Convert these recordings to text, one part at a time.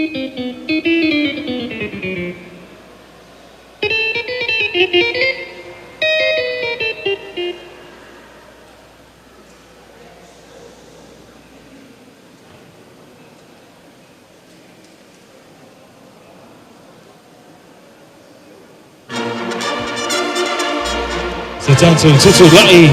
Se tatou tutulai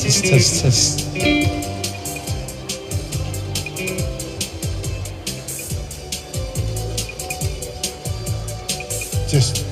Test, test, test. Test.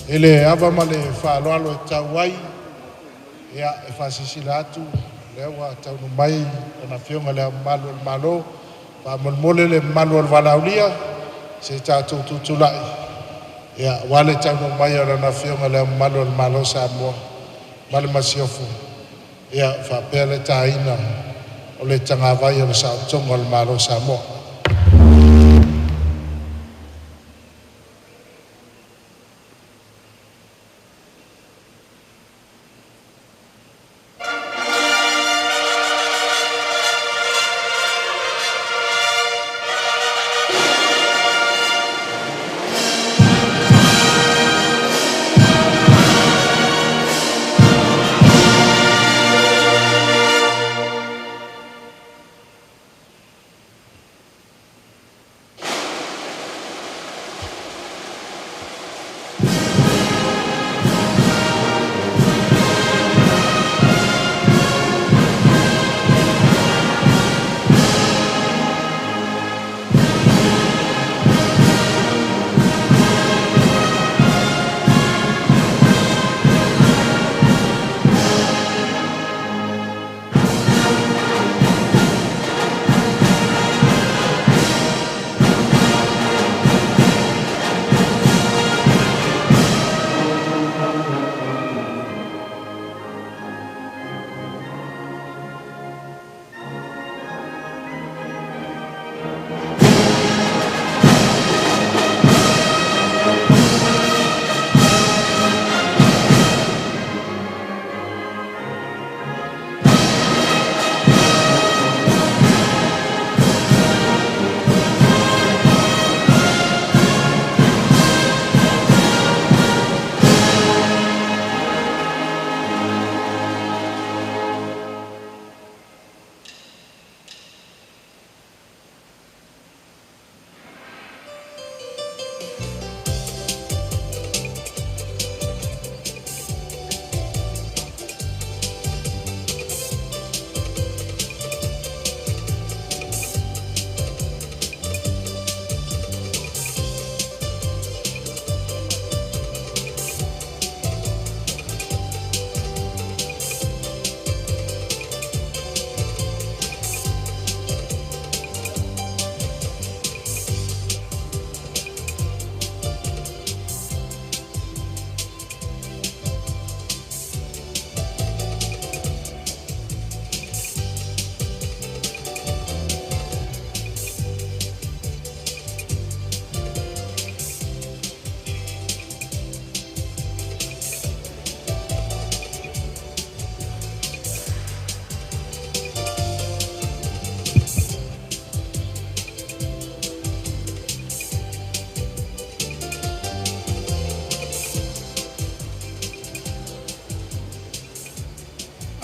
I le ava ma le faaaloalo e tau ai, ia, e faasilasila atu lea ua taunuu mai Lana Afioga i Le Ao Mamalu o le Malo. Faamolemole le mamalu o le valaaulia, se i tatou tutulai ia aua le taunuu mai o Lana Afioga i Le Ao Mamalu o le Malo o Samoa ma le Masiofo, ia faapea le taina o le tagavai o le saolotoga o le Malo o Samoa.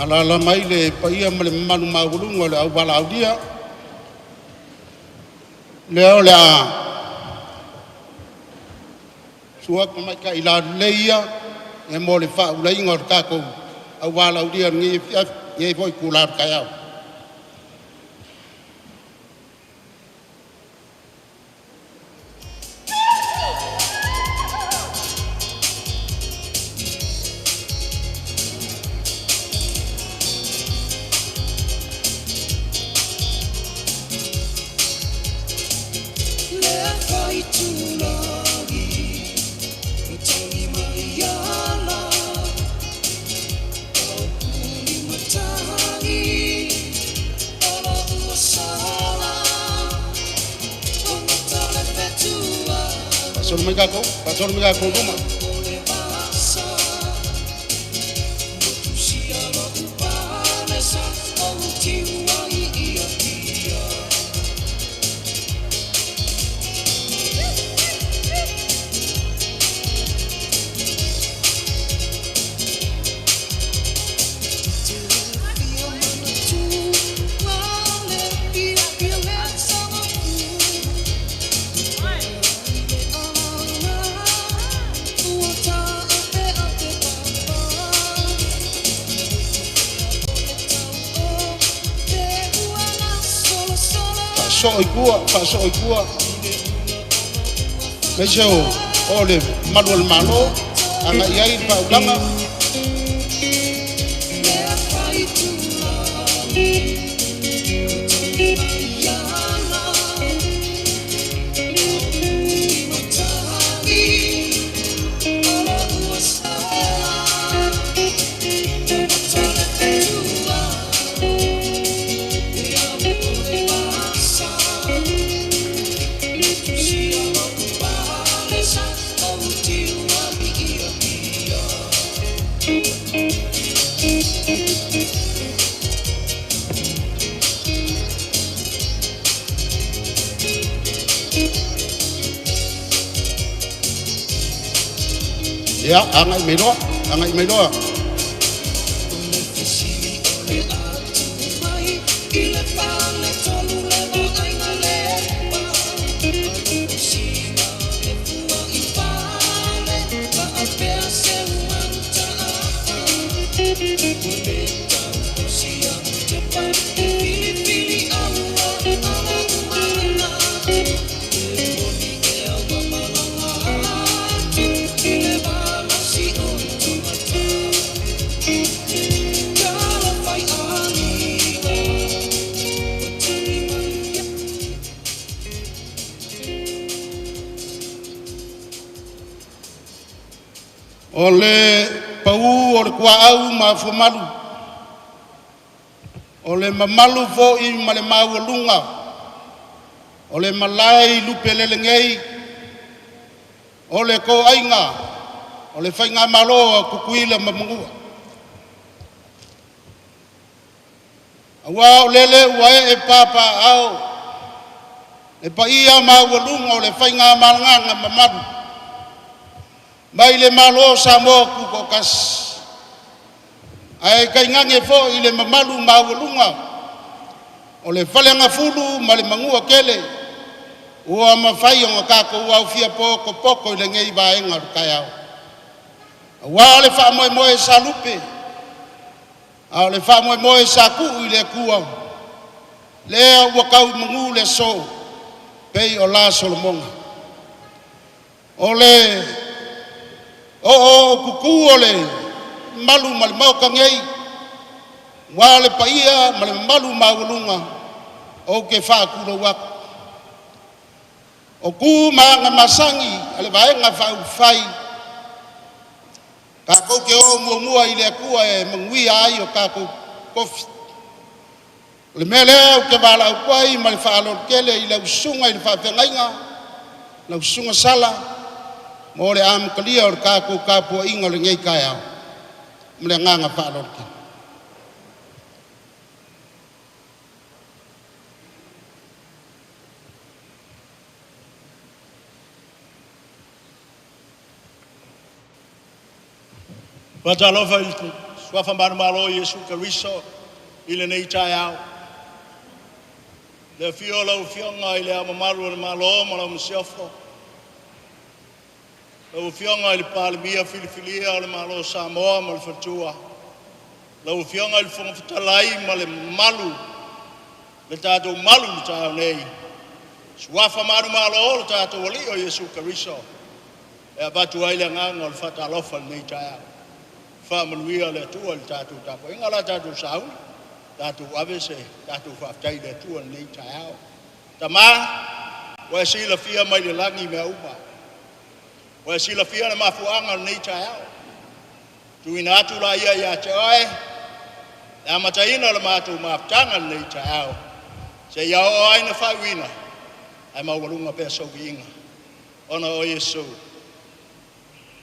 Alaala mai le paia ma le mamalu maualuga o le auvalaaulia, lea o le a susu atu tamaitai lalelei ia mo le faaulaina o le tatou auvalaaulia i lenei afiafi, lenei foi itula taeao. Faasolo mai tatou, faasolo mai tatou i luma. Faasoo i tua, faasoo i tua, aemaise o le Malu o le Malo e agai i ai le faautaga. Ia agai mai loa, agai mai loa. O le paū o le tuaau ma afuamalu o le mamalu foi ma le maualuga o le malae i lupe nei, o le toaiga o le Faigamalo a Tutuila ma Manua. Aua o lele ua ee papaaao le paia maualuga o le faigamalaga mamalu mai le Malo o Samoa Tutoatasi, ae tainane foi le mamalu maualuga o le Faleagafulu ma le Manuatele ua mafai ona tatou aofia potopoto i lenei vaega o le taeao, aua le faamoemoe sa lupe, a o le faamoemoe sa tuu i le Atua, lea ua tau i manu le aso e pei o la Solomoga. O le ooootutu o le malu ma le Maota nei, aua le paia ma le mamalu maualuga, ou te faatulou atu. O tu ma aga masani a le Vaega Faaupufai, tatou te o muamua i le Atua e manuia ai o tatou tofi. O le mea lea ou te valaau atu ai ma le faaaloalo tele i lau susuga i le faafeagaiga, lau susuga Sala mo le amatalia o le tatou tapuaiga i lenei taeao. Ma le agaga faaaloalo tele. Faatalofa i Suafa manumalo o Iesu Keriso i lenei taeao. I le afio o lau Afioga i Le Ao Mamalu o le Malo ma lau Masiofo, lau Afioga i le Palemia filifilia o le Malo o Samoa ma le faletua, lau Afioga i le Fofoga Fetalai ma le mamalu o le tatou malu i le taeao nei, suafa manumalo o le tatou Alii o Iesu Keriso. E avatu ai le agaga o le faatalofa i lenei taeao. Faamanuia le Atua i le tatou tapuaiga. O le a tatou sauni, tatou ave se tatou faafetai i le Atua i lenei taeao. Tama, ua e silafia mai le lagi mea uma, ua e silafia le mafuaaga o lenei taeao. Tuuina atu laia ia te Oe le amataina o le matou mafutaga i lenei taeao, seia oo lava ina faaiuina, ae maualuga pea sou viiga ona o Iesu.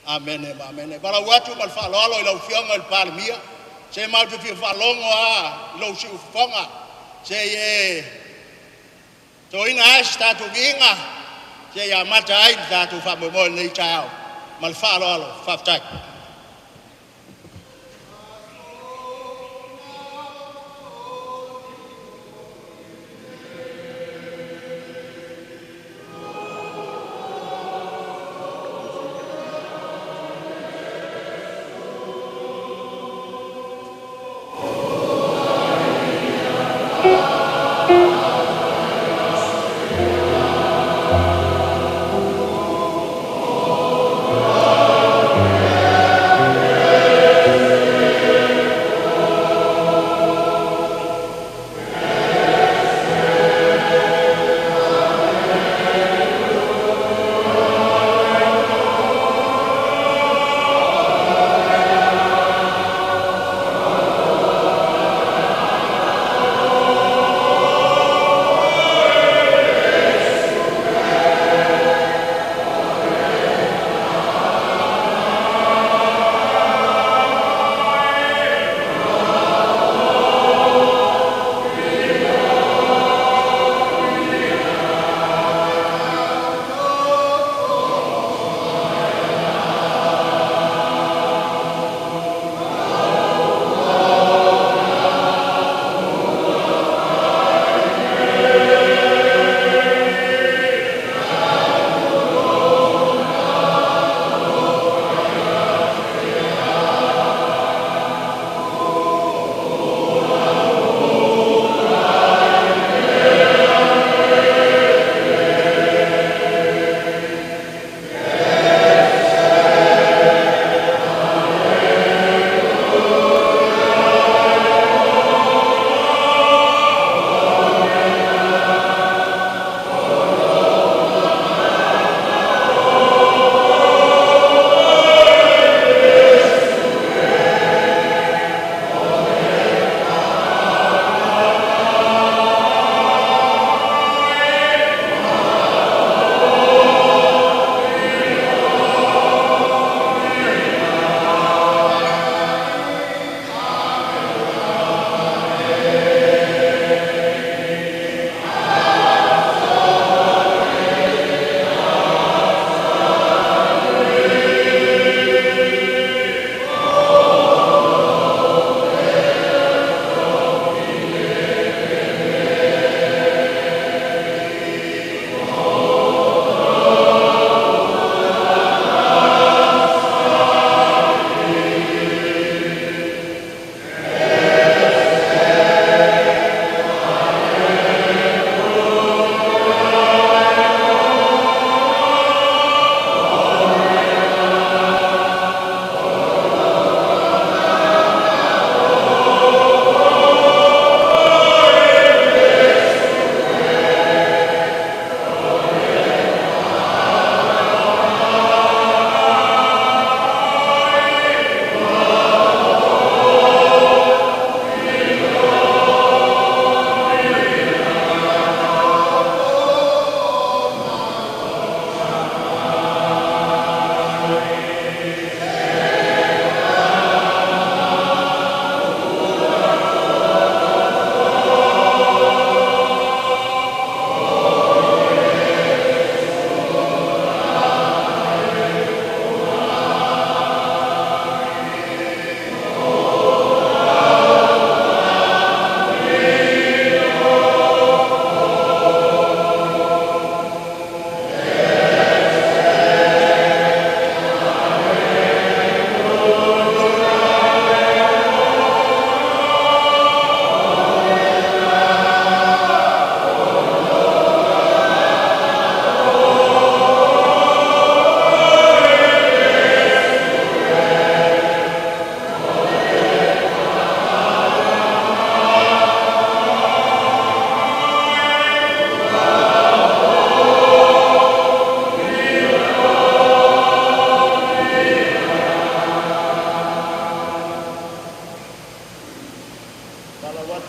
Amene ma amene. E valaau atu ma le faaaloalo i lau Afioga i le Palemia, se matou te fia faalogo lava i lou siufofoga, se i e toina ae se tatou viiga seia amata ai le tatou faamoemoe i lenei taeao. Ma le faaaloalo, faafetai.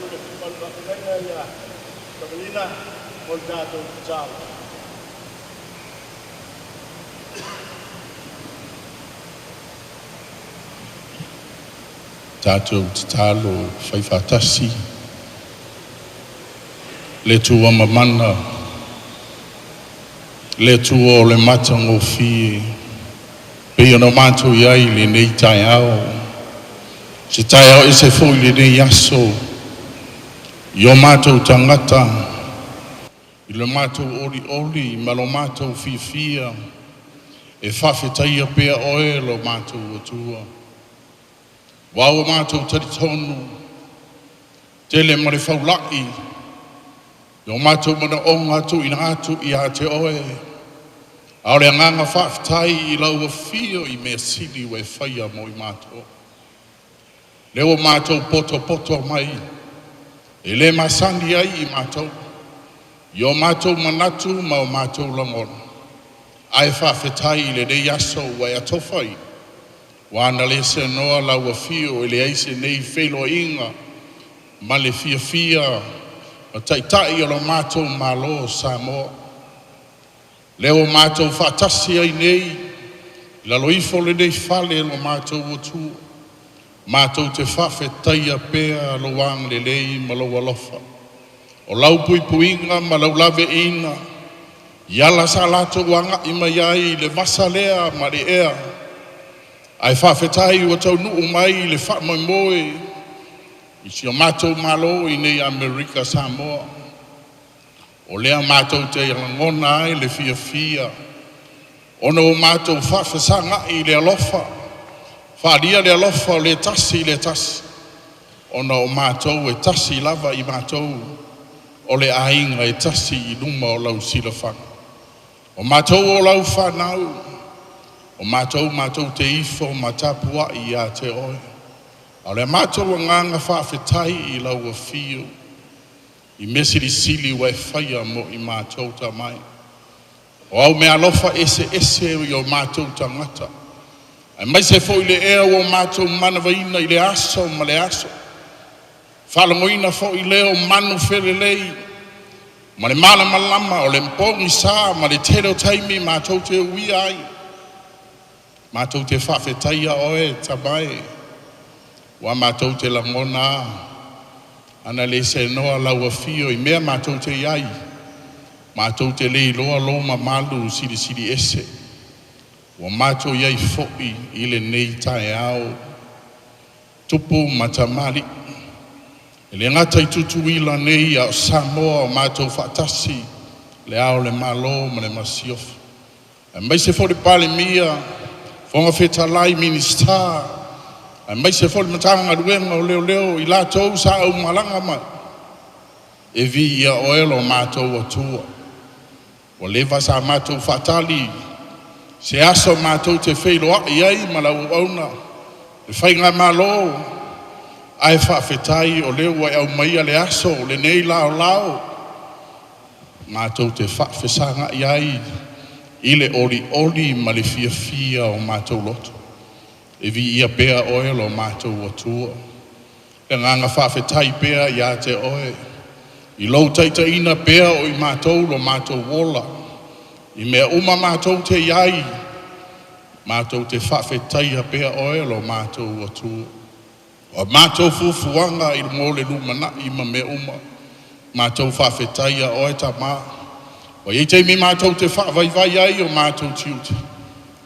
atu i le afio o lau fetalaiga ia Tamalina mo le tatou tatalo. Tatou tatalo fai faatasi le Atua mamana, le Atua o le matagofie, pei ona matou i ai i lenei taeao, se taeao ese foi lenei aso i o matou tagata i le matou olioli ma lo matou fiafia e faafetaia pea Oe lo matou Atua. Aua ua matou talitonu tele ma le faulai i o matou manaoga tuuina atu ia te Oe, a o le agaga faafetai i lau Afio i mea sili ua e faia mo i matou. Lea ua matou potopoto mai, e le masani ai i matou i o matou manatu ma o matou lagona, ae faafetai i lenei aso ua e atofa i ua ana le seanoa lau Afio e leai se nei feiloaiga ma le fiafia o Taitai o lo matou Malo o Samoa. Lea ua matou faatasi ai nei i lalo ifo o lenei fale lo matou Atua, matou te faafetaia pea lou agalelei ma lou alofa, o lau puipuiga ma lau laveaiina i ala sa latou agai mai ai i le vasa lea ma le ea, ae faafetai ua taunuu mai i le faamoemoe i si o matou Malo i nei Amerika Samoa. O lea matou te lagona ai le fiafia ona ua matou faafesagai i le alofa, faaalia le alofa o le tasi i le tasi, ona o matou e tasi lava i matou o le aiga e tasi i luma o lau silafaga. O matou o lau fanau, o matou matou te ifo ma tapuai ia te Oe. A o le matou agaga faafetai i lau Afio i mea silisili ua e faia mo i matou talu ai. O au meaalofa eseese i o matou tagata, aemaise foi le ea ua matou manavaina i lea aso ma lea aso, faalogoina foi lea o manufelelei ma le malamalama o le pogisa ma le tele o taimi matou te uia ai. Matou te faafetaia oe Tamae, ua matou te lagona a ana le seanoa lau Afio i mea matou te iai, matou te le iloa lou mamalu silisili ese ua matou i ai foi i lenei taeao, tupu ma tamalii, e le gata i Tutuila nei a o Samoa ua matou faatasi, Le Ao o le Malo ma le Masiofo, aemaise foi le Palemia, Fofoga Fetalai, Minisita, aemaise foi le Matagaluega o Leoleo, i latou sa aumalaga mai. E viia Oe lo matou Atua, ua leva sa matou faatali i se aso matou te feiloai ai ma lau auauna, le Faigamalo. Ae faafetai o lea ua e aumaia le aso lenei laolao matou te faafesagai ai i le olioli ma le fiafia o matou loto. E viia pea Oe lo matou Atua. Le agaga faafetai pea ia te Oe i lou taitaiina pea o i matou lo matou ola i mea uma matou te i ai, matou te faafetaia pea Oe lo matou Atua. O a matou fuafuaga mo le lumanai ma mea uma, matou faafetaia Oe Tama. Ua i ai taimi matou te faavaivai ai i o matou tiute,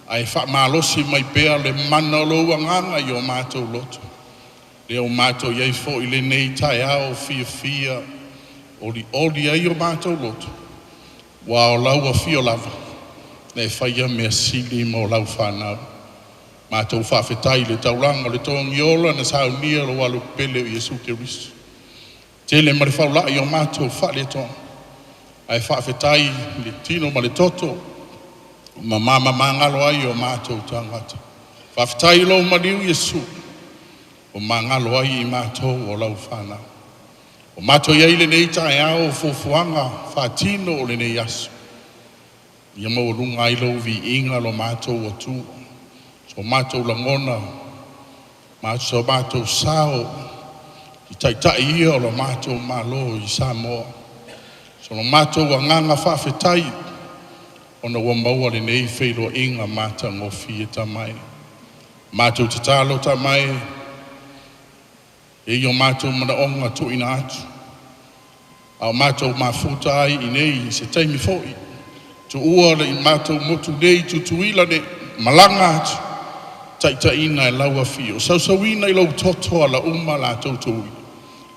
ae faamalosi mai pea le mana o lou agaga i o matou loto. Lea ua matou i ai foi i lenei taeao fiafia, olioli ai o matou loto, aua o lau afio lava na e faia mea sili mo lau fanau. Matou faafetai i le taulaga o le togiola na saunia e lou Alupele o Iesu Keriso. Tele ma le faulai o matou faaletonu, ae faafetai i le tino ma le toto ua mamamagalo ai o matou tagata. Faafetai i lou maliu Iesu ua magalo ai i matou o lau fanau. Ua matou i ai i lenei taeao o fuafuaga faatino o lenei aso, ia maualuga ai lou viiga lo matou Atua, so matou lagona ma so matou sao. i Taitai ia o le matou Malo i Samoa. So lo matou agaga faafetai ona ua maua lenei feiloaiga matagofie taamai. Matou tatalo taamai, e i o matou manaoga tuuina atu, a o matou mafuta ai i inei i se taimi foi tuua le matou motu nei i Tutuila nei, malaga atu, taitaiina e lau Afio, sausuina i lou toto ala uma latou te ui,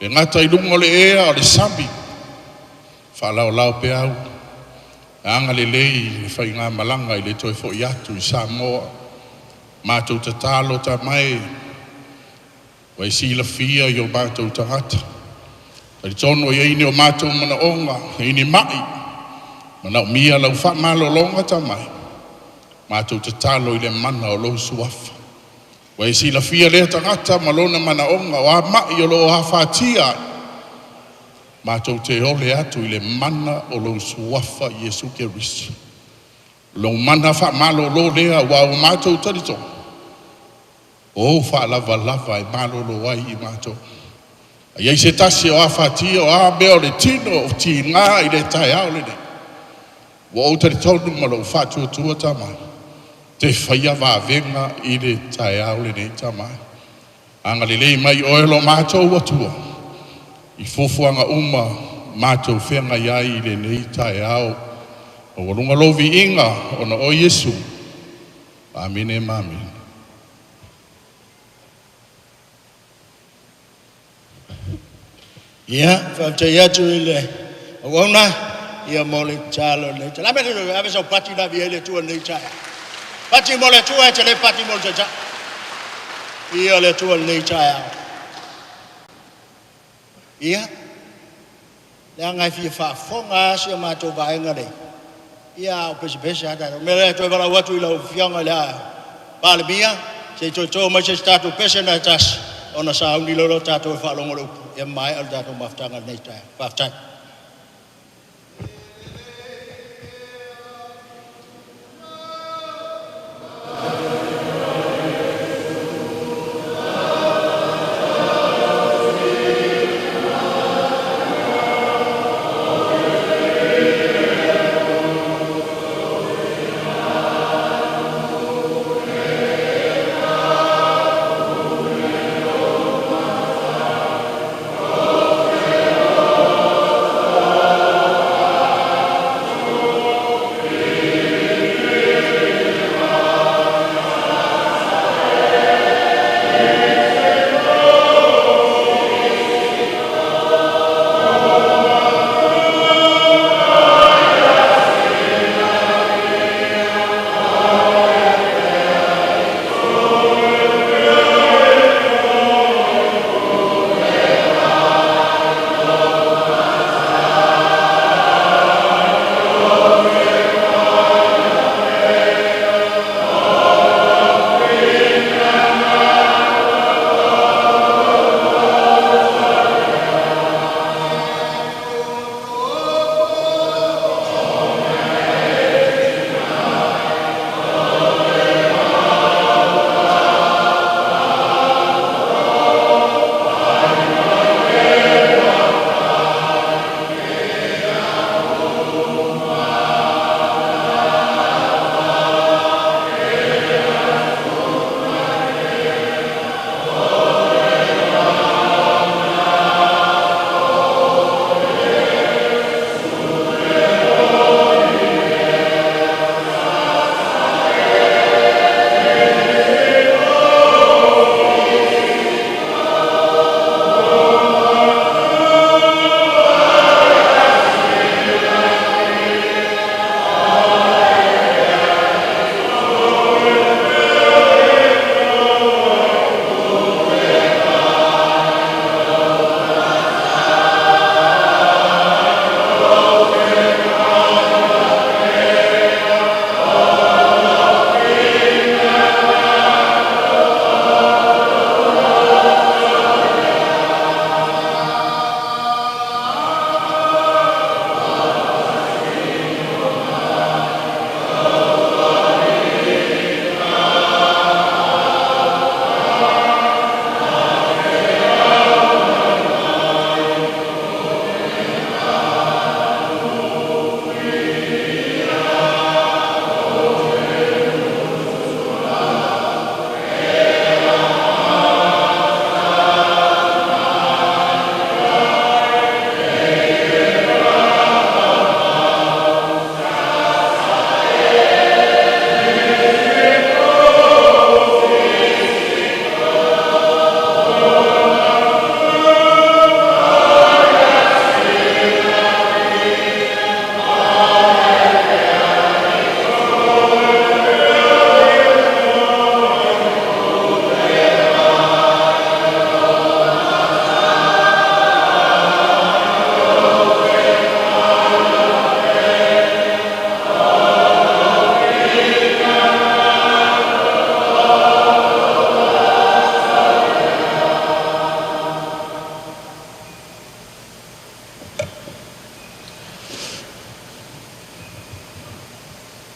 e gata i luga o le ea a o le sami. Faalaolao peau, agalelei le faigamalaga i le toe foi atu i Samoa. Matou tatalo taamai, ua e silafia i o matou tagata. Talitonu e i ai ni o matou manaoga, e i ai ni mai, manaomia lau faamalologa taamai. Matou tatalo i le mana o lou Suafa. Ua e silafia lea tagata ma lona manaoga, o a mai o lo o afatia ai, matou te ole atu i le mana o lou Suafa Iesu Keriso. Lou mana faamalolo lea aua ua matou talitonu o ou faalavalava e malolo ai i matou. A i ai se tasi o afatia o a mea o le tino o tiga i le taeao lenei, ua ou talitonu ma lou faatuatua Tama, e te faia vavega i le taeao lenei Tama. Agalelei mai oe lo matou Atua i fuafuaga uma matou feagai ai i lenei taeao. Maualuga lou viiga ona o oe Iesu. Amene ma amene. Ia, faafetai atu i le auauna ia mo le tatalo i lenei taeao. O le a le mea e le ave sau pati e ave i ai le Atua i lenei taeao? Pati mo le Atua, e te le pati mo le Taitai. Viia le Atua i lenei taeao. Ia, leaga e fia faafofoga lava si a matou vaega nei, ia a o pesepese lava tatou. O le mea lea e toe valaau atu i lau Afioga i le Palemia se i toe to mai se isi tatou pese lena e tasi ona sauni loa lea o tatou e faalogo i le upu ia ma maea le tatou mafutaga i lenei taeao. Faafetai.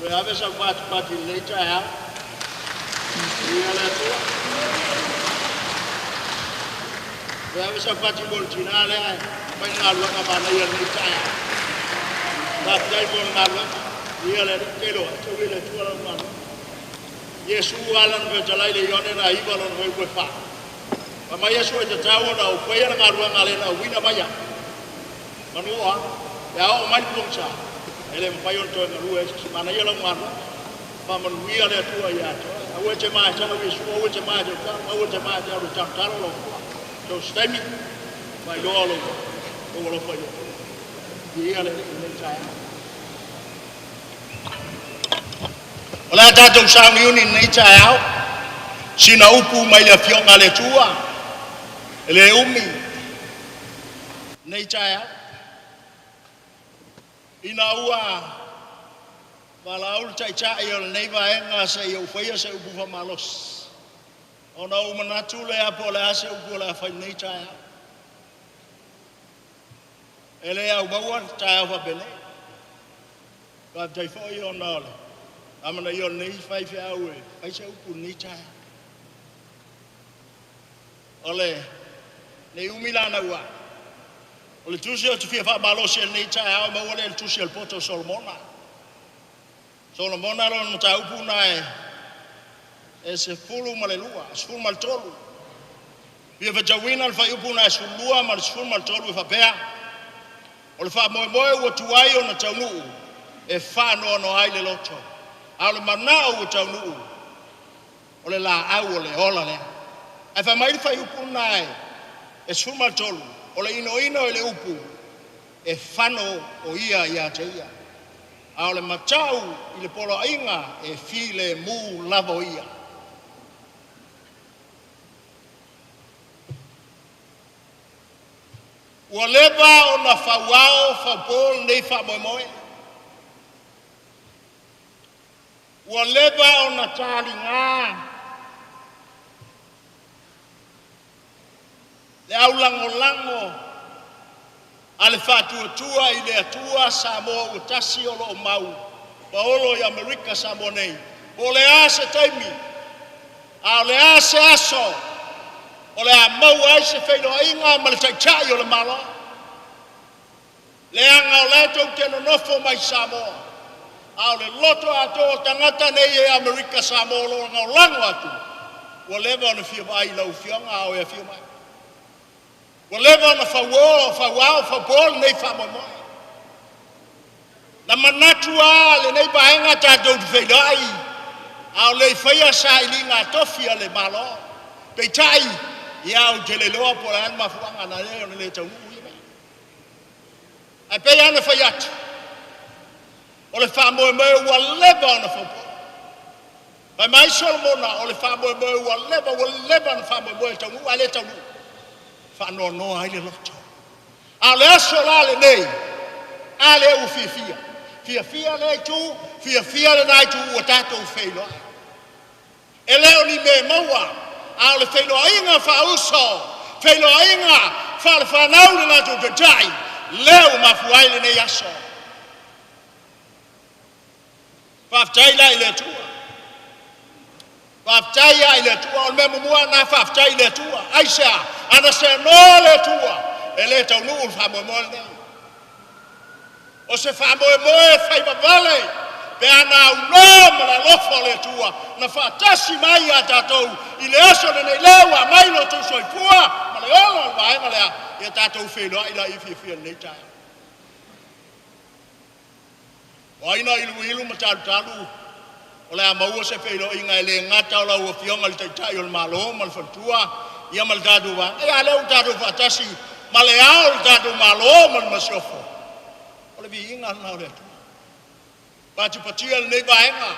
Toe ave sau patipati i lenei taeao. Viia le Atua. Toe ave sau fati mo le tina lea e fai le galuega manaia i lenei taeao. Faafetai mo le galuega. Viia le Alii. Te iloa, e taulia e le Atua lau galuega. Iesu lava lana fetalai i le Ioane na 9 lona fuaiupu e 4. Fai mai Iesu e tatau ona ou faia le galuega a le na auina mai au. Manu o a, pe a oo mai le pogisa, e le mafai ona toe galue ai se isi. Manaia lau galuega. Faamanuia le Atua ia te oe. Aua e te maetau Iesu, aua e te maetautau, aua e te maetau i le talotalo lau fua. So se taimi, faailoa lou alofa i le Atua. Viia le Alii i lenei taeao. O le a tatou sauniuni i lenei taeao, sina upu mai le Afioga a le Atua, e le umi lenei taeao. Ina ua valaau le Taitai o lenei Vaega se i ou faia se upu faamalosi, ona ou manatu lea po o le a se upu o le a fai i lenei taeao. E le au maua le taeao faapenei. Faafetai foi ona o le amanaia o lenei faifeau e fai se upu i lenei taeao. O le umi la naua. O le tusi ou te fia faamalosi i lenei taeao e maua lea i le tusi a le poto o Solomona. Solomona lona mataupu na e 12, 13. Fia faitauina le fuaiupu na e 12 ma le 13 e faapea: O le faamoemoe ua tuai ona taunuu e faanoanoa ai le loto, a o le manao ua taunuu o le laau o le ola lea. Ae fai mai le fuaiupu lena e 13, o le inoino i le upu e fano o ia ia te ia, a o le matau i le poloaiga e filemu lava o ia. Ua leva ona fauao faupo lenei faamoemoe. Ua leva ona taliga le aulagolago a le Faatuatua i le Atua Samoa ua tasi o lo o mau paolo i Amerika Samoa nei. Po o le a se taimi, a o le a se aso o le a maua ai se feiloaiga ma le Taitai o le Malo, leaga o la e tou te nonofo mai Samoa, a o le loto atoa o tagata nei e Amerika Samoa o lo o lagolago atu, ua leva ona fia vaai i lau Afioga a o e afio mai. Ua leva ona fauo, fauao, faupo lenei faamoemoe. Na manatu lava lenei vaega tatou te feiloai a o le i faia sailiga tofi a le Malo. Peitai, ia ou te le iloa po o le a le mafuaaga na ala ai ona le taunuu ia mea. Ae pei lava ona fai atu, o le faamoemoe ua leva ona faupo. Fai mai Solomona, o le faamoemoe ua leva, ua leva ona faamoemoe e taunuu ae le taunuu. Faanoanoa ai le loto. A o le aso la lenei, a lea ua fiafia. Fiafia lea itu, fiafia lena itu ua tatou feiloai. E le o ni mea maua, a o le feiloaiga faauso, feiloaiga faalefanau le latou taitai, lea ua mafua ai lenei aso. Faafetai la i le Atua. Faafetai lava i le Atua. O le mea muamua lena, faafetai i le Atua. Aisea? Ana seanoa le Atua, e le taunuu le faamoemoe lenei. O se faamoemoe faivavale pe a na aunoa ma le alofa o le Atua na faatasi mai ia tatou i le aso lenei lea ua aumai lo outou soifua ma le ola o le vaega lea, ia tatou feiloai laia fiafia i lenei taeao. O ai na iluilu ma talutalu o le a maua se feiloaiga e le gata o lau Afioga i le Taitai o le Malo ma le Faletua ia ma le tatou vaega, ia a lea ua tatou faatasi ma le Ao o le tatou Malo ma le Masiofo. O le viiga lena o le Atua. Patipatia lenei vaega,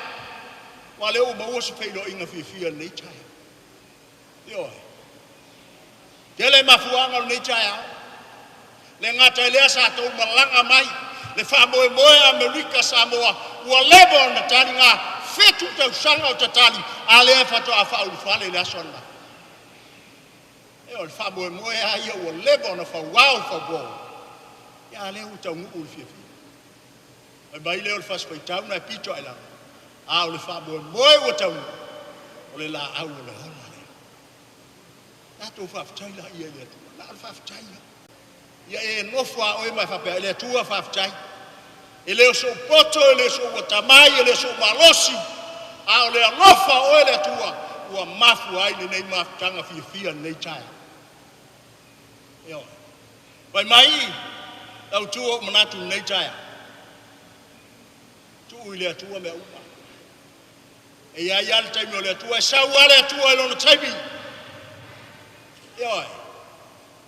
aua o lea ua maua se feiloaiga fiafia i lenei taeao. Ioe. Tele mafuaaga o lenei taeao. Le gata i lea sa tou malaga mai le faamoemoe Amerika Samoa ua leva ona taliga 7 tausaga o tatali a lea faatoa faaulufale i le aso ananafi. E o le faamoemoe lava ia ua leva ona fauao faupo. Ia a lea ua taunuu le fiafia. Fai mai lea o le fasi faitau na e pito ae lalo. A o le faamoemoe ua taunuu, o le laau o le ola lea. Tatou faafetai laia i le Atua, na o le faafetai lava. Ia e nofo lava oe ma e faapea, le Atua faafetai. E le o sou poto, e le o sou atamai, e le o sou malosi, a o le alofa o oe le Atua ua mafua ai lenei mafutaga fiafia i lenei taeao. Ioe. Fai mai le autu o ou manatu i lenei taeao, tuu i le Atua mea uma. E i ai lava le taimi o le Atua, e sau lava le Atua i lona taimi. Ioe.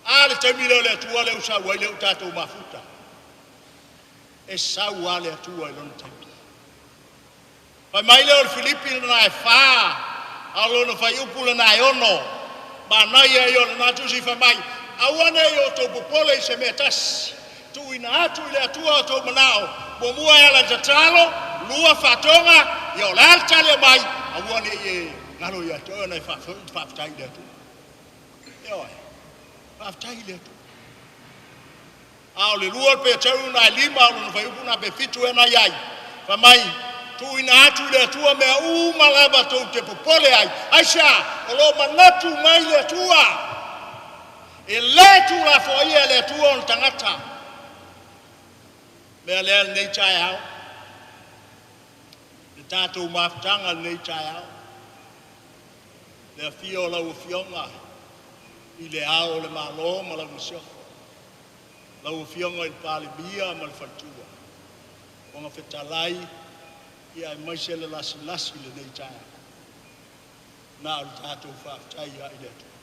A le taimi lea o le Atua lea ua sau ai lea ua tatou mafuta. E sau lava le Atua i lona taimi. Fai mai lea o le Filipi lena e 4, a o lona fuaiupu lena e 6, manaia ia o lena tusi fai mai, aua ne i outou popole i se mea e tasi, tuuina atu i le Atua outou manao, muamua e ala i le tatalo, lua faatoga, ia o le a le tali aumai, aua ne i e galo ia te oe ona e faafetai i le Atua. Ioe, faafetai i le Atua. A o le lua Peteru na e 5 o lona fuaiupu na pe 7 ea na i ai, fai mai, tuuina atu i le Atua mea uma lava tou te popole ai. Aisea? O lo o manatu mai le Atua. E le tuulafoaia e le Atua ona tagata. Mea lea lenei taeao, le tatou mafutaga lenei taeao, le afio o lau Afioga i le Ao o le Malo ma lau Masiofo, lau Afioga i le Palemia ma le Faletua, Fofoga Fetalai, ia aemaise le lasilasi i lenei taeao. Na o le tatou faafetai lava i le Atua.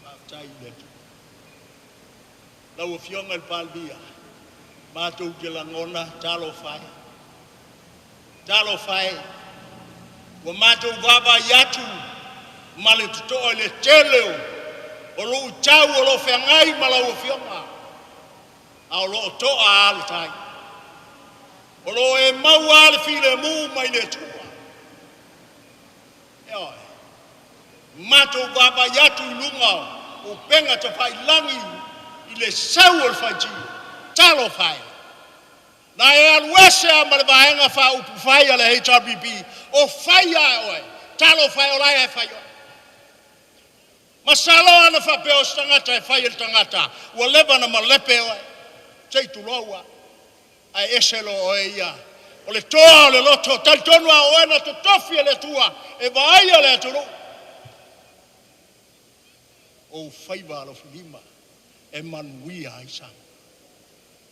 Faafetai i le Atua. Lau Afioga i le Palemia, matou te lagona, talofa e, talofa e, ua matou vaavaai atu ma le totoa i le tele o luitau o lo o feagai ma lau Afioga, a o lo o toa lava le tai. O lo o e maua lava le filemu mai le Atua. Ioe. Matou vaavaai atu i luga o upega tafailagi i le sau o le faitio. Talofa e! Na e alu ese lava ma le Vaega Faaupufai a le HRPP o fai lava e oe. Talofa e, o la e fai oe. Masalo ana faapea o se tagata e fai e le tagata, ua leva ona malepe oe, se i tulou lava. Ae ese loa oe ia. O le toa o le loto, talitonu lava o oe na totofi e le Atua e vaaia le atunuu. O ou faiva alofilima e manuia ai Samoa.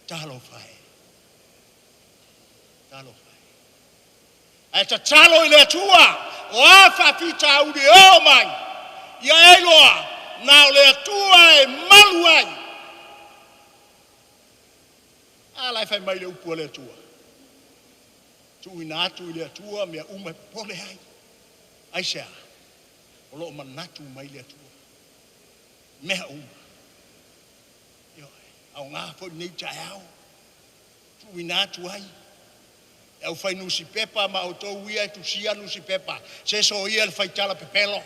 Talofa e, talofa e. Ae tatalo i le Atua, o a faafitauli e oo mai, ia e iloa, na o le Atua e malu ai. A la e fai mai le upu a le Atua, tuuina atu i le Atua mea uma e popole ai. Aisea? O lo o manatu mai le Atua. Mea uma. Ioe, aoga foi lenei taeao, tuuina atu ai e aufai nusipepa ma outou ia e tusia nusipepa, se soia le faitala pepelo,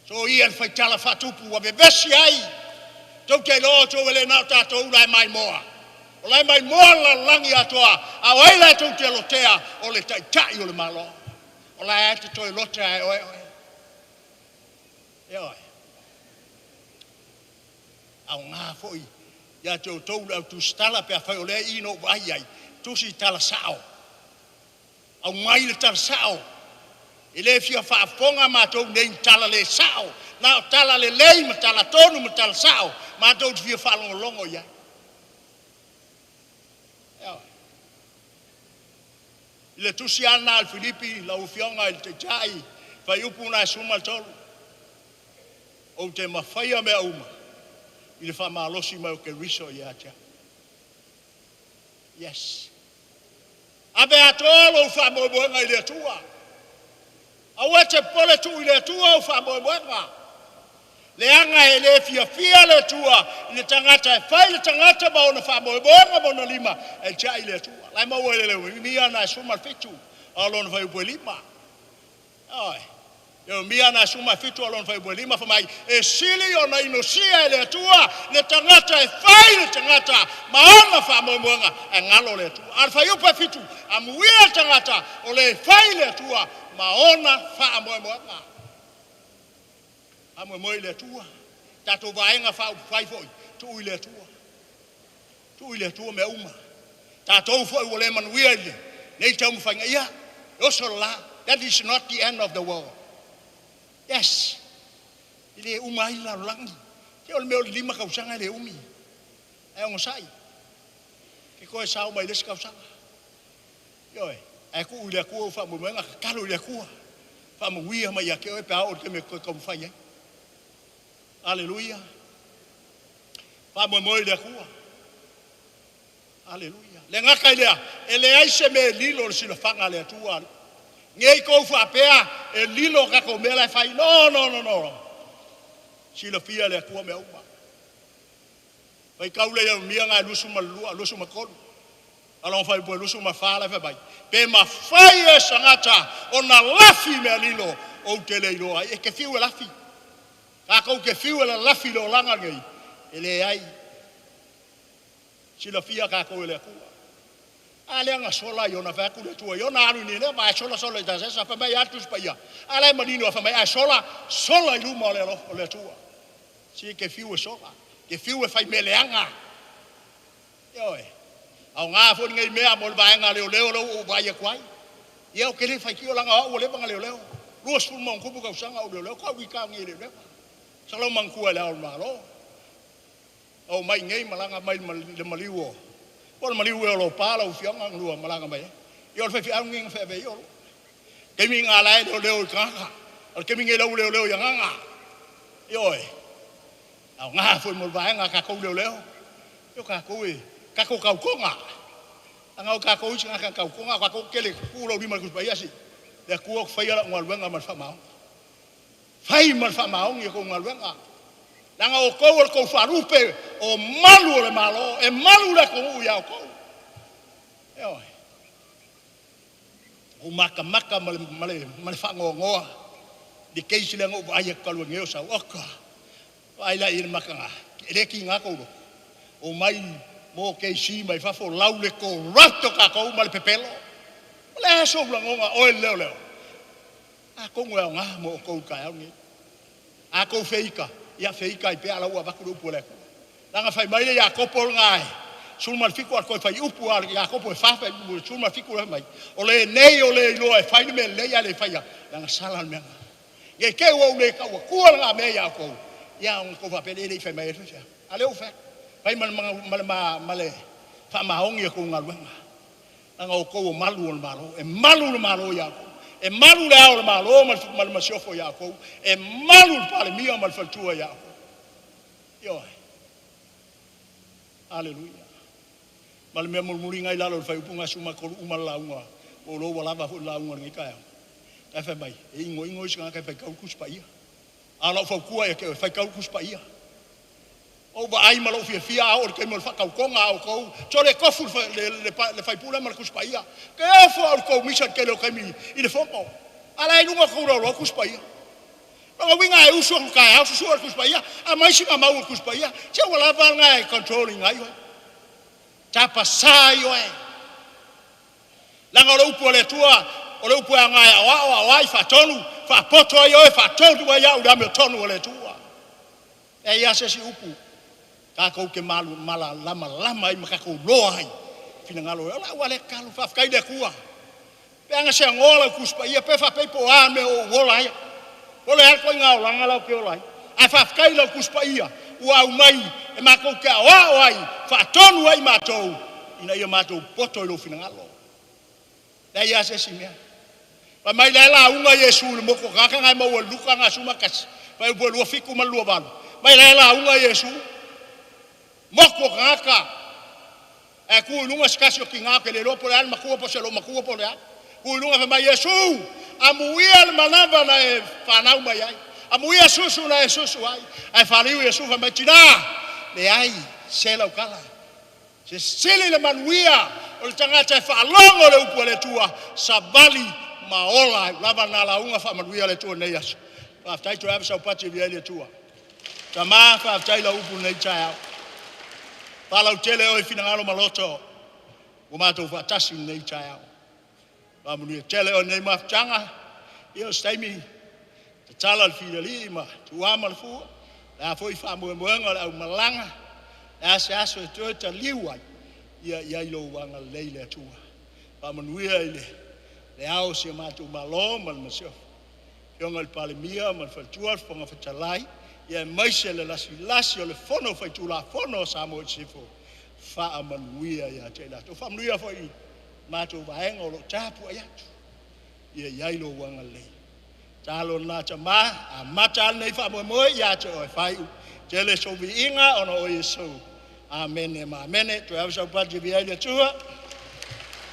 soia le faitala faatupu ua vevesi ai. Tou te iloa outou e le na o tatou la e maimoa, o la e maimoa le lalolagi atoa. A o ai la e tou te lotea? O le Taitai o le Malo. O la e te toe lote lava e oe oe. Ioe. Aoga foi ia te outou le au tusitala pe afai o lea e i na ou vaai i ai, tusi tala sao. Aumai le tala sao. E le fia faafofoga matou nei i ni tala le sao, na o tala lelei ma tala tonu ma tala sao matou te fia faalogologo i ai. Ioe. I le tusi lava lena a le Filipi lau Afioga i le Taitai, fuaiupu lena e 13, ou te mafaia mea uma i le faamalosi mai o Keriso ia te au. Yes. Ave atoa lou faamoemoega i le Atua. Aua e te popole, tuu i le Atua ou faamoemoega. Leaga e le fiafia le Atua i le tagata e fai le tagata ma ona faamoemoega ma ona lima e tiai le Atua. La e maua i le Ieremia na e 17, a o lona fuaiupu e 5. Ioe. Ieremia na 17 o lona fuaiupu e 5 fai mai, e sili ona inosia e le Atua le tagata e fai le tagata ma ona faamoemoega ae galo le Atua. A o le fuaiupu e 7, amuia le tagata o le fai le Atua ma ona faamoemoega. Faamoemoe i le Atua. Tatou vaega faaupufai foi, tuu i le Atua. Tuu i le Atua mea uma. Tatou foi ua le manuia i lenei taumafaiga, ia, e oso le la. That is not the end of the world. Yes. E le uma ai le lalolagi. Se o le mea o le 5 tausaga e le umi. Ae onosai. Ke toe sao mai le isi tausaga. Ioe, ae tuu i le Atua ou faamoemoega, tatalo i le Atua. Faamanuia mai ia te oe pe a oo i le taimi e toe taumafai ai. Aleluia. Faamoemoe i le Atua. Aleluia. Le gata i lea, e leai se mea e lilo i le silafaga a le Atua. Nei tou faapea e lilo tatou mea la e fai. No, no, no, no. Silafia e le Atua mea uma. Faitau le Ieremia na e 22, 23. Alonga fai po 24 la e fai mai. Pe mafai e se tagata ona lafi mea lilo ou te le iloa ai. E te fiu e lafi. Tatou te fiu e lalafi i le olaga nei, e leai. Silafia tatou e le Atua. A lea na sola Iona, fai atu le Atua, Iona alu i Nineva, ae sola sola i Tasesa, fai mai atu Tusi Paia. A la e manino, fai mai, ae sola, sola i luma o le alofa o le Atua. Si te fiu e sola, te fiu e fai mea leaga. Ioe, aoga foi lenei mea mo le vaega leoleo lea ua ou vaai atu ai. Ia ou te le faitio leaga o au ua leva ona leoleo. 20+ tausaga o leoleo, tau i nei leoleo. Sau manatua e le Ao o le Malo. O mai nei malaga mai le maliu o po le maliu e o Lopa lau afioga na lua malaga mai ai. Ia o le faifeau lenei na feave ai Olo. Taimi nga la e leoleo i tagata. O le taimi nei lau leoleo i agaga. Ioe, aoga foi mo le vaega a tatou leoleo. Ia o tatou e tatou tautoga. Leaga o tatou isi tagata tautoga, o tatou tele tuu lau lima i le Tusi Paia si le Atua ou te faia lau galuega ma le faamaoni. Fai ma le faamaoni a tou galuega. Leaga o outou o le tou faalupe o malu o le Malo, e malu le atunuu ia outou. Ioe. Ou matamata ma le faanoanoa i le case lea na ou vaai atu talu ai nei o sau. Oka, vaai la i le mataga, e le tiga tou loto. Omai mo keisi mai fafo lau le corrupt o tatou ma le pepelo. O le a sou lagona oe le leoleo? Atonu e aoga mo outou i le taeao lenei. A tou feita, ia feita ai pea a la ua avatu le upu a le Atua. Leaga fai mai le Iakopo lena e 17 a toe fai upu a le Iakopo e 4 fai 17 le mai. O lenei o le iloa e fai le mea lelei ae le faia, leaga sala le mea lena. Ne i te i ua ou le tau atua lena mea ia outou, ia ona outou faapea lea e le i fai mai ai le faifeau. A lea ua fai atu, fai ma le faamaoni a tou galuega. Leaga o outou o malu o le Malo, e malu le Malo ia outou. E malu le Ao o le Malo ma le Masiofo ia outou. E malu le Palemia ma le faletua ia outou. Ioe. Aleluia. Ma le mea mulimuli na i lalo o le fuaiupu na 13 uma le lauga, ua ou iloa ua lava foi le lauga i lenei taeao. Ae fai mai, e inoino isi tagata e faitau le Tusi Paia. A o lau fautua ia te oe, faitau le Tusi Paia. Ou vaai ma lou fiafia a oo i le taimi o le faatautoga a outou, sole tofu le faipule ma le Tusi Paia. Ke ofo au i le tou misa i le tele o taimi i le fono. A la e i luga o tou laulau Tusi Paia. Lona uiga e usu atu taeao susue le Tusi Paia, aumai sina mau o le Tusi Paia, se ua lava lena e control ina ai oe. Tapasa ai oe. Leaga o le upu a le Atua, o le upu e aoga e aoao, aoai, faatonu, faapoto ai oe, faatonu ai au i le amiotonu a le Atua. E ai lava se isi upu tatou te malamalama ai ma tatou iloa ai finagalo o lau lava lea tatalo. Faafetai i le Atua. Pe ana seanoa lau Tusi Paia, pe faapei po o a mea o ou ola ai. O le a le ituaiga olaga la ou te ola ai. Ae faafetai i lau Tusi Paia ua aumai e matou te aoao ai, faatonu ai matou ina ia matou poto i lou finagalo. Leai lava se isi mea. Fai mai la e lauga Iesu i le motu o tagata na e maua i Luka na 11, fuaiupu e 27 ma le 28. Mai la e lauga Iesu, motu o tagata, ae tu i luga se tasi o tina ou te le iloa po o le a le matua po o se loomatua po o le a. Tu i luga fai mai, Iesu, amuia le manava na e fanau mai ai, amuia susu na e susu ai. Ae faliu Iesu fai mai, tina, leai se lau tala. Se sili le manuia o le tagata e faalogo le upu a le Atua, savali ma ola ai lava na lauga faamanuia le Atua i lenei aso. Faafetai, toe ave sau pati e viia ai le Atua. Tama, faafetai i lau upu i lenei taeao, faalautele oe i finagalo ma loto ua matou faatasi i lenei taeao. Faamanuia tele oe i lenei mafutaga. Ia o se taimi tatala le filialii ma Tuua ma le Fua, o le a foi faamoemoega o le aumalaga, o le a se aso e toe taliu ai, ia i ai lou agalelei le Atua. Faamanuia i Le Ao o si o matou Malo ma le Masiofo, le Afioga i le Palemia ma le faletua, le Fofoga Fetalai, aemaise le lasilasi o le Fono Faitulafono a Samoa i Sisifo. Faamanuia ia te i latou. Faamanuia foi i le matou vaega o lo o tapuai atu, ia i ai lou agalelei. O le tatalo lena a tama, e amata lava lenei faamoemoe ia te oe, faaiu, tele sou viiga ona o Iesu. Amene ma amene. Toe ave sau pati e viia ai le Atua.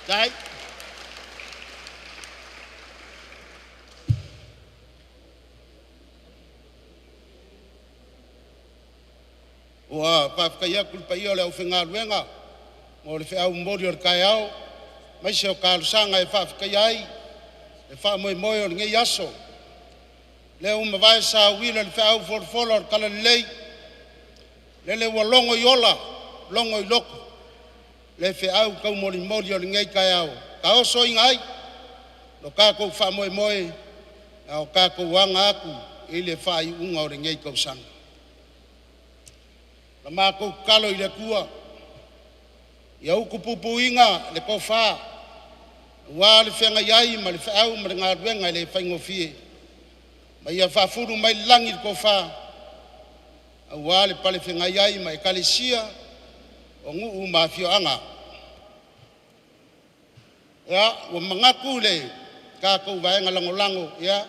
Faafetai. Ua faafetaia atu i le paia o le aufaigaluega mo le feau momoli o le taeao, aemaise o talosaga e faafetaia ai le faamoemoe o lenei aso. Lea ua mavae sauila le feau folafola o le talalelei, lele ua logo i ola logo i loto le feau taumolimoli o lenei taeao, taosoina ai lo tatou faamoemoe a o tatou aga atu i le faaiuga o lenei tausaga. Na matou tatalo i le Atua ia utupupuina le tofa aua le feagai ai ma le feau ma le galuega e le faigofie, ma ia faafulu mai le lagi le tofa aua le palefeagai ai ma Ekalesia, o nuu ma afioaga. Ia, ua manatu le tatou Vaega Lagolago, ia,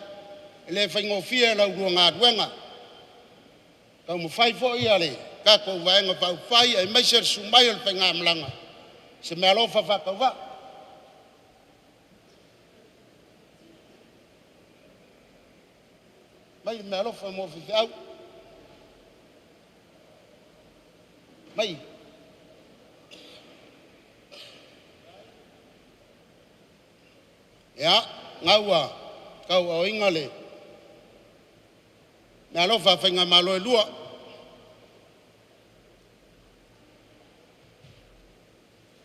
e le faigofie la ulua galuega. Taumafai foi le tatou Vaega Faaupufai aemaise le susu mai o le faigamalaga i se meaalofa faatauvaa. Aumai le meaalofa mo faifeau. Aumai. Ia, lena ua tauaaoina le meaalofa a faigamalo e lua.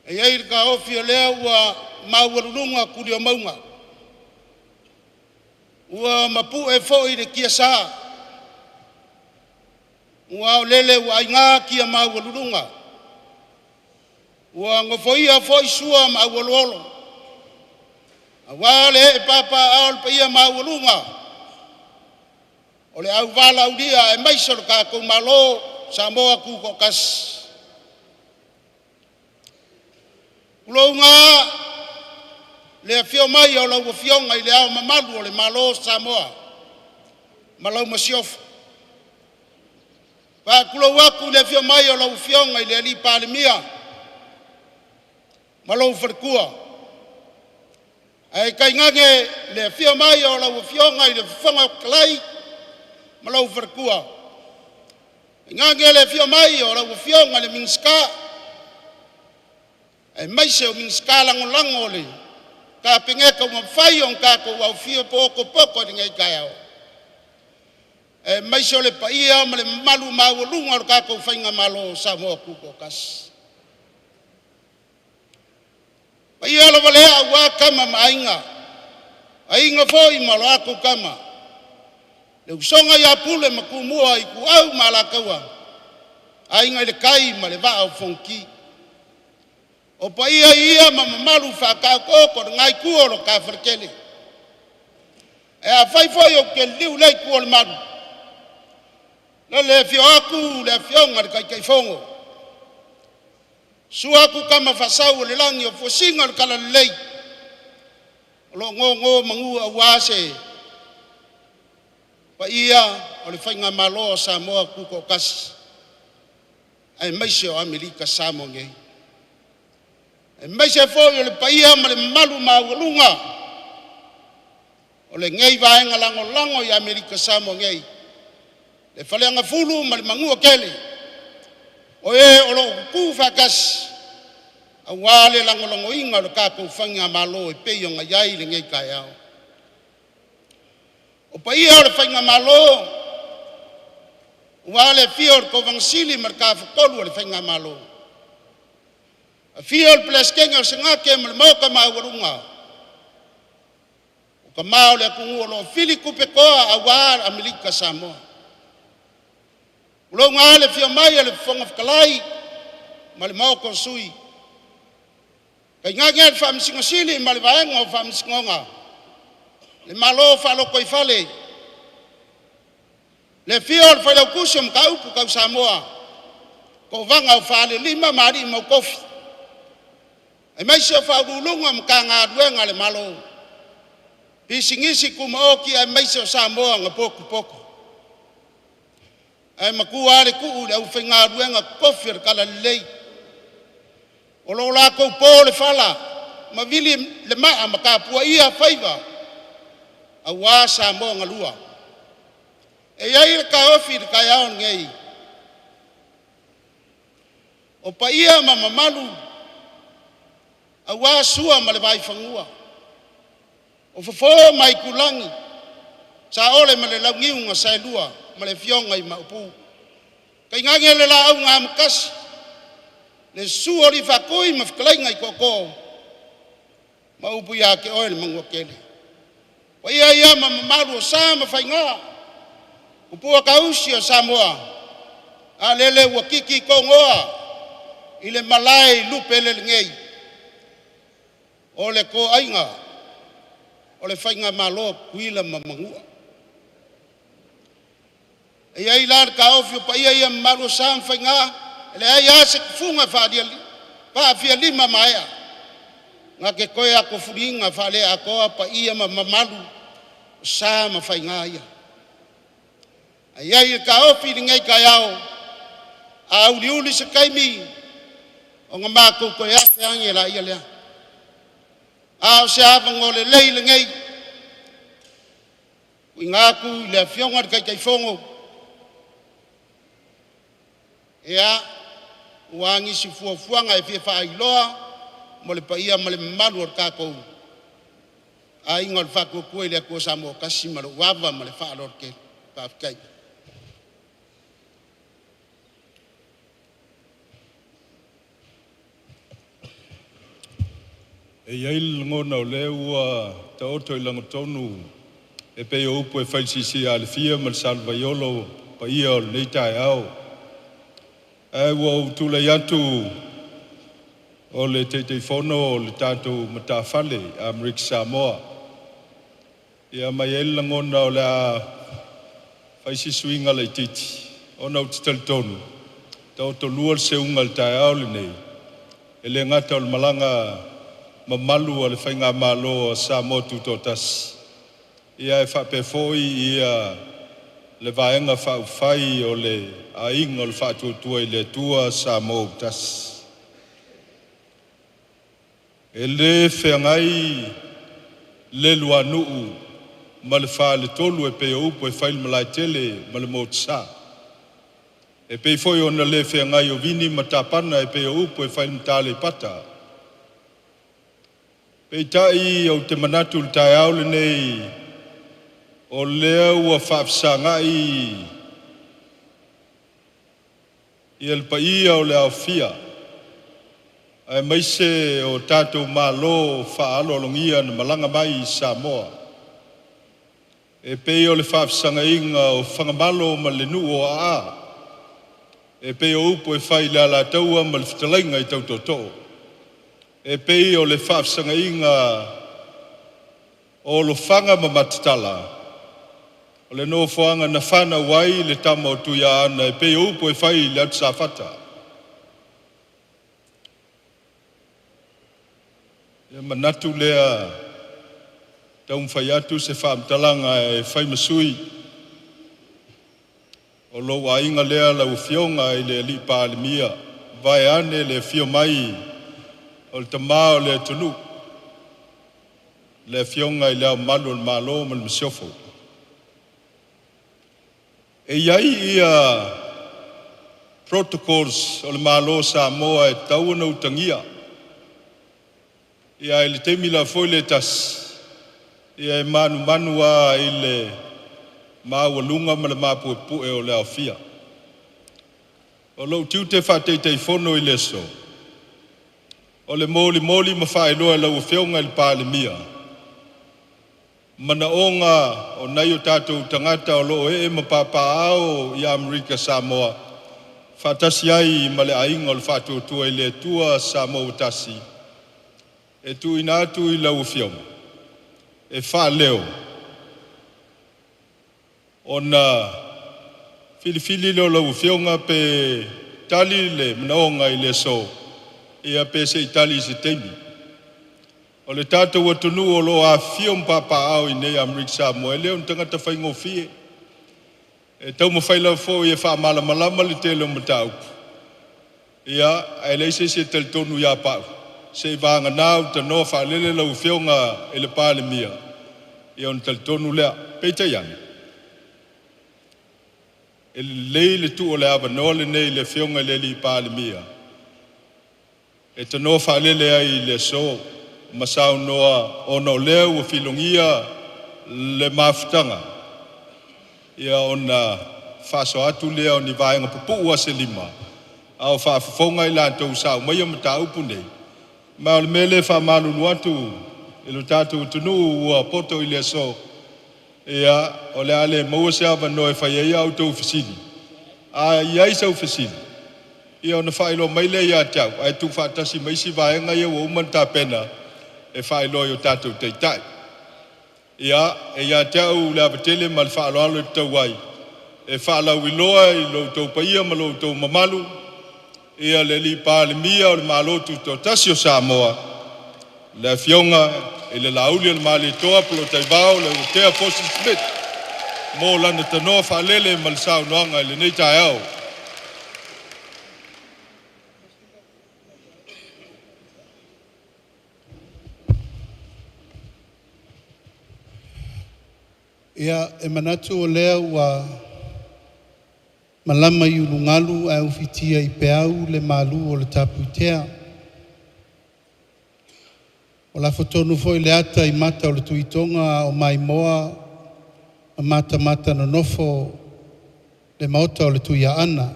E i ai le taofi o lea ua maualuluga tuli o mauga, ua mapu'e foi le tiasa, ua aolele ua aina tia maualuluga, ua nofoia foi sua ma auoloolo aua le ee papaaao o le paia maualuga o le auvalaaulia aemaise o le tatou Malo Samoa Tutoatasi. Tulouna le afio mai o lau Afioga i Le Ao Mamalu o le Malo o Samoa ma lau Masiofo. E faatulou atu i le afio mai o lau Afioga i le Palemia ma lou faletua, ae tainane le afio mai o lau Afioga i le Fofoga Fetalai ma lou faletua, tainane le afio mai o lau Afioga i le Minisita aemaise o Minisita Lagolago o le Kapeneta ua mafai ona tatou aufi'a potopoto i lenei taeao, aemaise o le paia ma le mamalu maualuga o le tatou faigamalo o Samoa Tutoatasi. O paia lava lea aua Tama ma Aiga, o Aiga foi ma latou Tama, le usoga ia Pule ma Tumua, Ituau ma Alataua, Aiga i le Tai ma le Vaa o Fonoti. O paia ia ma mamalu faataotooto i lena itu o le ta faletele. Ae afai foi ou te liliu i lea itu o le malu, lele e afio atu le Afioga i le Taitaifono, susu atu Tama Faasaua o le Lagi o Fuesina o le Talalelei o lo o nonomanu aua se paia o le Faigamalo a Samoa Tutoatasi aemaise o Amerika Samoa nei. Aemaise foi o le paia ma le mamalu maualuga o lenei Vaega Lagolago i Amerika Samoa nei, le Faleagafulu ma le Manuatele, o e o lo o tutu faatasi aua le lagolagoina o le tatou faigamalo e pei ona i ai lenei taeao. O paia o le Faigamalo, aua le afio o le Kovana Sili ma le Tafatolu o le Faigamalo, afio le Peresetene o le Senate ma le Maota maualuga, o tama o le atunuu o lo o fili tupetoa aua Amerika Samoa. Tulouna le afio mai o le Fofoga Fetalai ma le Maota o Sui, tainane le Faamasino Sili ma le Vaega o Faamasinoga, le Malo faalotoifale, le afio o le Failautusi o Mataupu Tau Samoa, Kovana o Falelima ma Alii Mautofi, aemaise o Faauluuluga o Matagaluega a le Malo, Pisinisi Tumaoti aemaise o Samoa na potopoto. Ae matua lava le tuu i le aufaigaluega totofi o le Talalelei o lo o latou po le fala ma vili le maa ma tapuaia faiva aua Samoa galua. E i ai le taofi i le taeao lenei, o paia ma mamalu aua Sua ma le Vaifanua, o Fofo ma Aitulagi, Saole ma le Launiu na Saelua ma le Afioga i Maopu, tainane le Laau na Amotasi, le susu o Alii Faatui ma fetalaiga i Tootoo ma upu ia te Oe le Manuatele. O paia ia ma mamalu o sa ma faiga, o tausi o Samoa, a lele ua titi togoa i le malae i lupe nei o le toaiga o le faigamalo a Tutuila ma Manua. E i ai la le taofi o paia ia mamalu o sa ma faiga, e leai lava se tufuga e faafialimamaea na te toe atofuliina faale-atoa paia ma mamalu o sa ma faiga ia. Ae i ai le taofi i lenei taeao, a auliuli se taimi ona matou toe afe ane laia lea. A o se avanoa lelei lenei e tuuina atu i le Afioga i le Taitaifono aua nisi fuafuaga e fia faailoa mo le paia ma le mamalu o le tatou aiga o le Faatuatua i le Atua Samoa ua tasi. Ma lou ava ma le faaaloalo tele. Faafetai. E i ai le lagona o lea ua taoto i lagatonu e pei o upu e fai i le siisia a Alefia ma le Salevaiolo paia o lenei taeao. Ae ua ou tulai atu o le Taitaifono o le tatou matafale Amerika Samoa, ia ma e i ai le lagona o le a fai si suiga laitiiti ona ou te talitonu e taotolua le seuga i le taeao lenei, e le gata o le malaga mamalu a le Faigamalo a Samoa Tutoatasi, ae faapea foi ia le Vaega Faaupufai o le Aiga o le Faatuatua i le Atua Samoa ua Tasi. E le feagai le luanuu ma le faletolu e pei o upu e fai i le malaetele ma le motusa. E pei foi ona le feagai o Vini ma Tapana e pei o upu e fai i le maota Aleipata. Peitai ou te manatu i le taeao lenei, o lea ua faafesagai ia le paia o le aofia aemaise o tatou malo faaaloalogia na malaga mai i Samoa, e pei o le faafesagaiga o Fagamalo ma le nuu o Aa, e pei o upu e fai i le Alataua ma le fetalaiga i tau Tootoo, e pei o le faafesagaiga o Lofaga ma Matatala, o le nofoaga na fanau ai le tama o Tuiaana e pei o upu e fai i le atu Safata. Ona manatu lea e taumafai atu se faamatalaga e fai ma sui o lou aiga lea lau Afioga i le Palemia, vaeane le afio mai o le Tama o le atunuu, le Afioga i Le Ao Mamalu o le Malo ma le Masiofo. E i ai ia protocols o le Malo o Samoa e tatau ona utagia, ae i le taimi la foi lea e tasi, e manumanu lava i le maualuga ma le mapuepue o le aofia. O lou tiute faa-Taitaifono i le aso, o le molimoli ma faailoa e lau Afioga i le Palemia manaoga o nai o tatou tagata o lo o ee ma papaaao i Amerika Samoa faatasi ai ma le Aiga o le Faatuatua i le Atua Samoa ua Tasi, e tuuina atu i lau Afioga e faaleo, ona filifili lea o lau Afioga pe tali le manaoga i le aso, pe se i tali i se taimi. O le tatou atunuu o lo o afifio ma papaaao inei i Amerika Samoa, e le o ni tagata faigofie. E taumafai lava foi e faamalamalama le tele o mataupu, ae leai se isi e talitonu ia Pau, seiavagana ua tanoa faalele lau Afioga i le Palemia ona talitonu lea. Peitai ane, e lelei le tuu o le avanoa lenei i le Afioga i le Palemia e tanoa faalele ai i le aso ma saunoa ona o lea ua filogia le mafutaga, ona faasoa atu lea o ni vaega pupuu lava se lima, a o faafofoga i latou sa aumaia mataupu nei. Ma o le mea lea e faamalulu atu i le tatou atunuu ua poto i le aso, o le a le maua se avanoa e fai ai a outou fesili. A i ai sau fesili, ia ona faailoa mai lea ia te au, ae tuufaatasi ma isi vaega ia ua uma ona tapena e faailoa i o tatou taitai. E ia te au le ava tele ma le faaaloalo e tatau ai e faalauiloa i lo outou paia ma lo outou mamalu le alii Palemia o le Malo Tutoatasi o Samoa, le Afioga i le Laaulialemalietoa Polataivao Leuatea Polataivao Fosi Smith mo lana tanoa faalele ma le saunoaga i lenei taeao. Ia, e manatu o lea ua malama i ulugalu ae ufitia i peau le malu o le Tapuitea. Ua lafo tonu foi le ata i mata o le Tuitoga a o maimoa ma matamata nonofo le maota o le Tuiaana.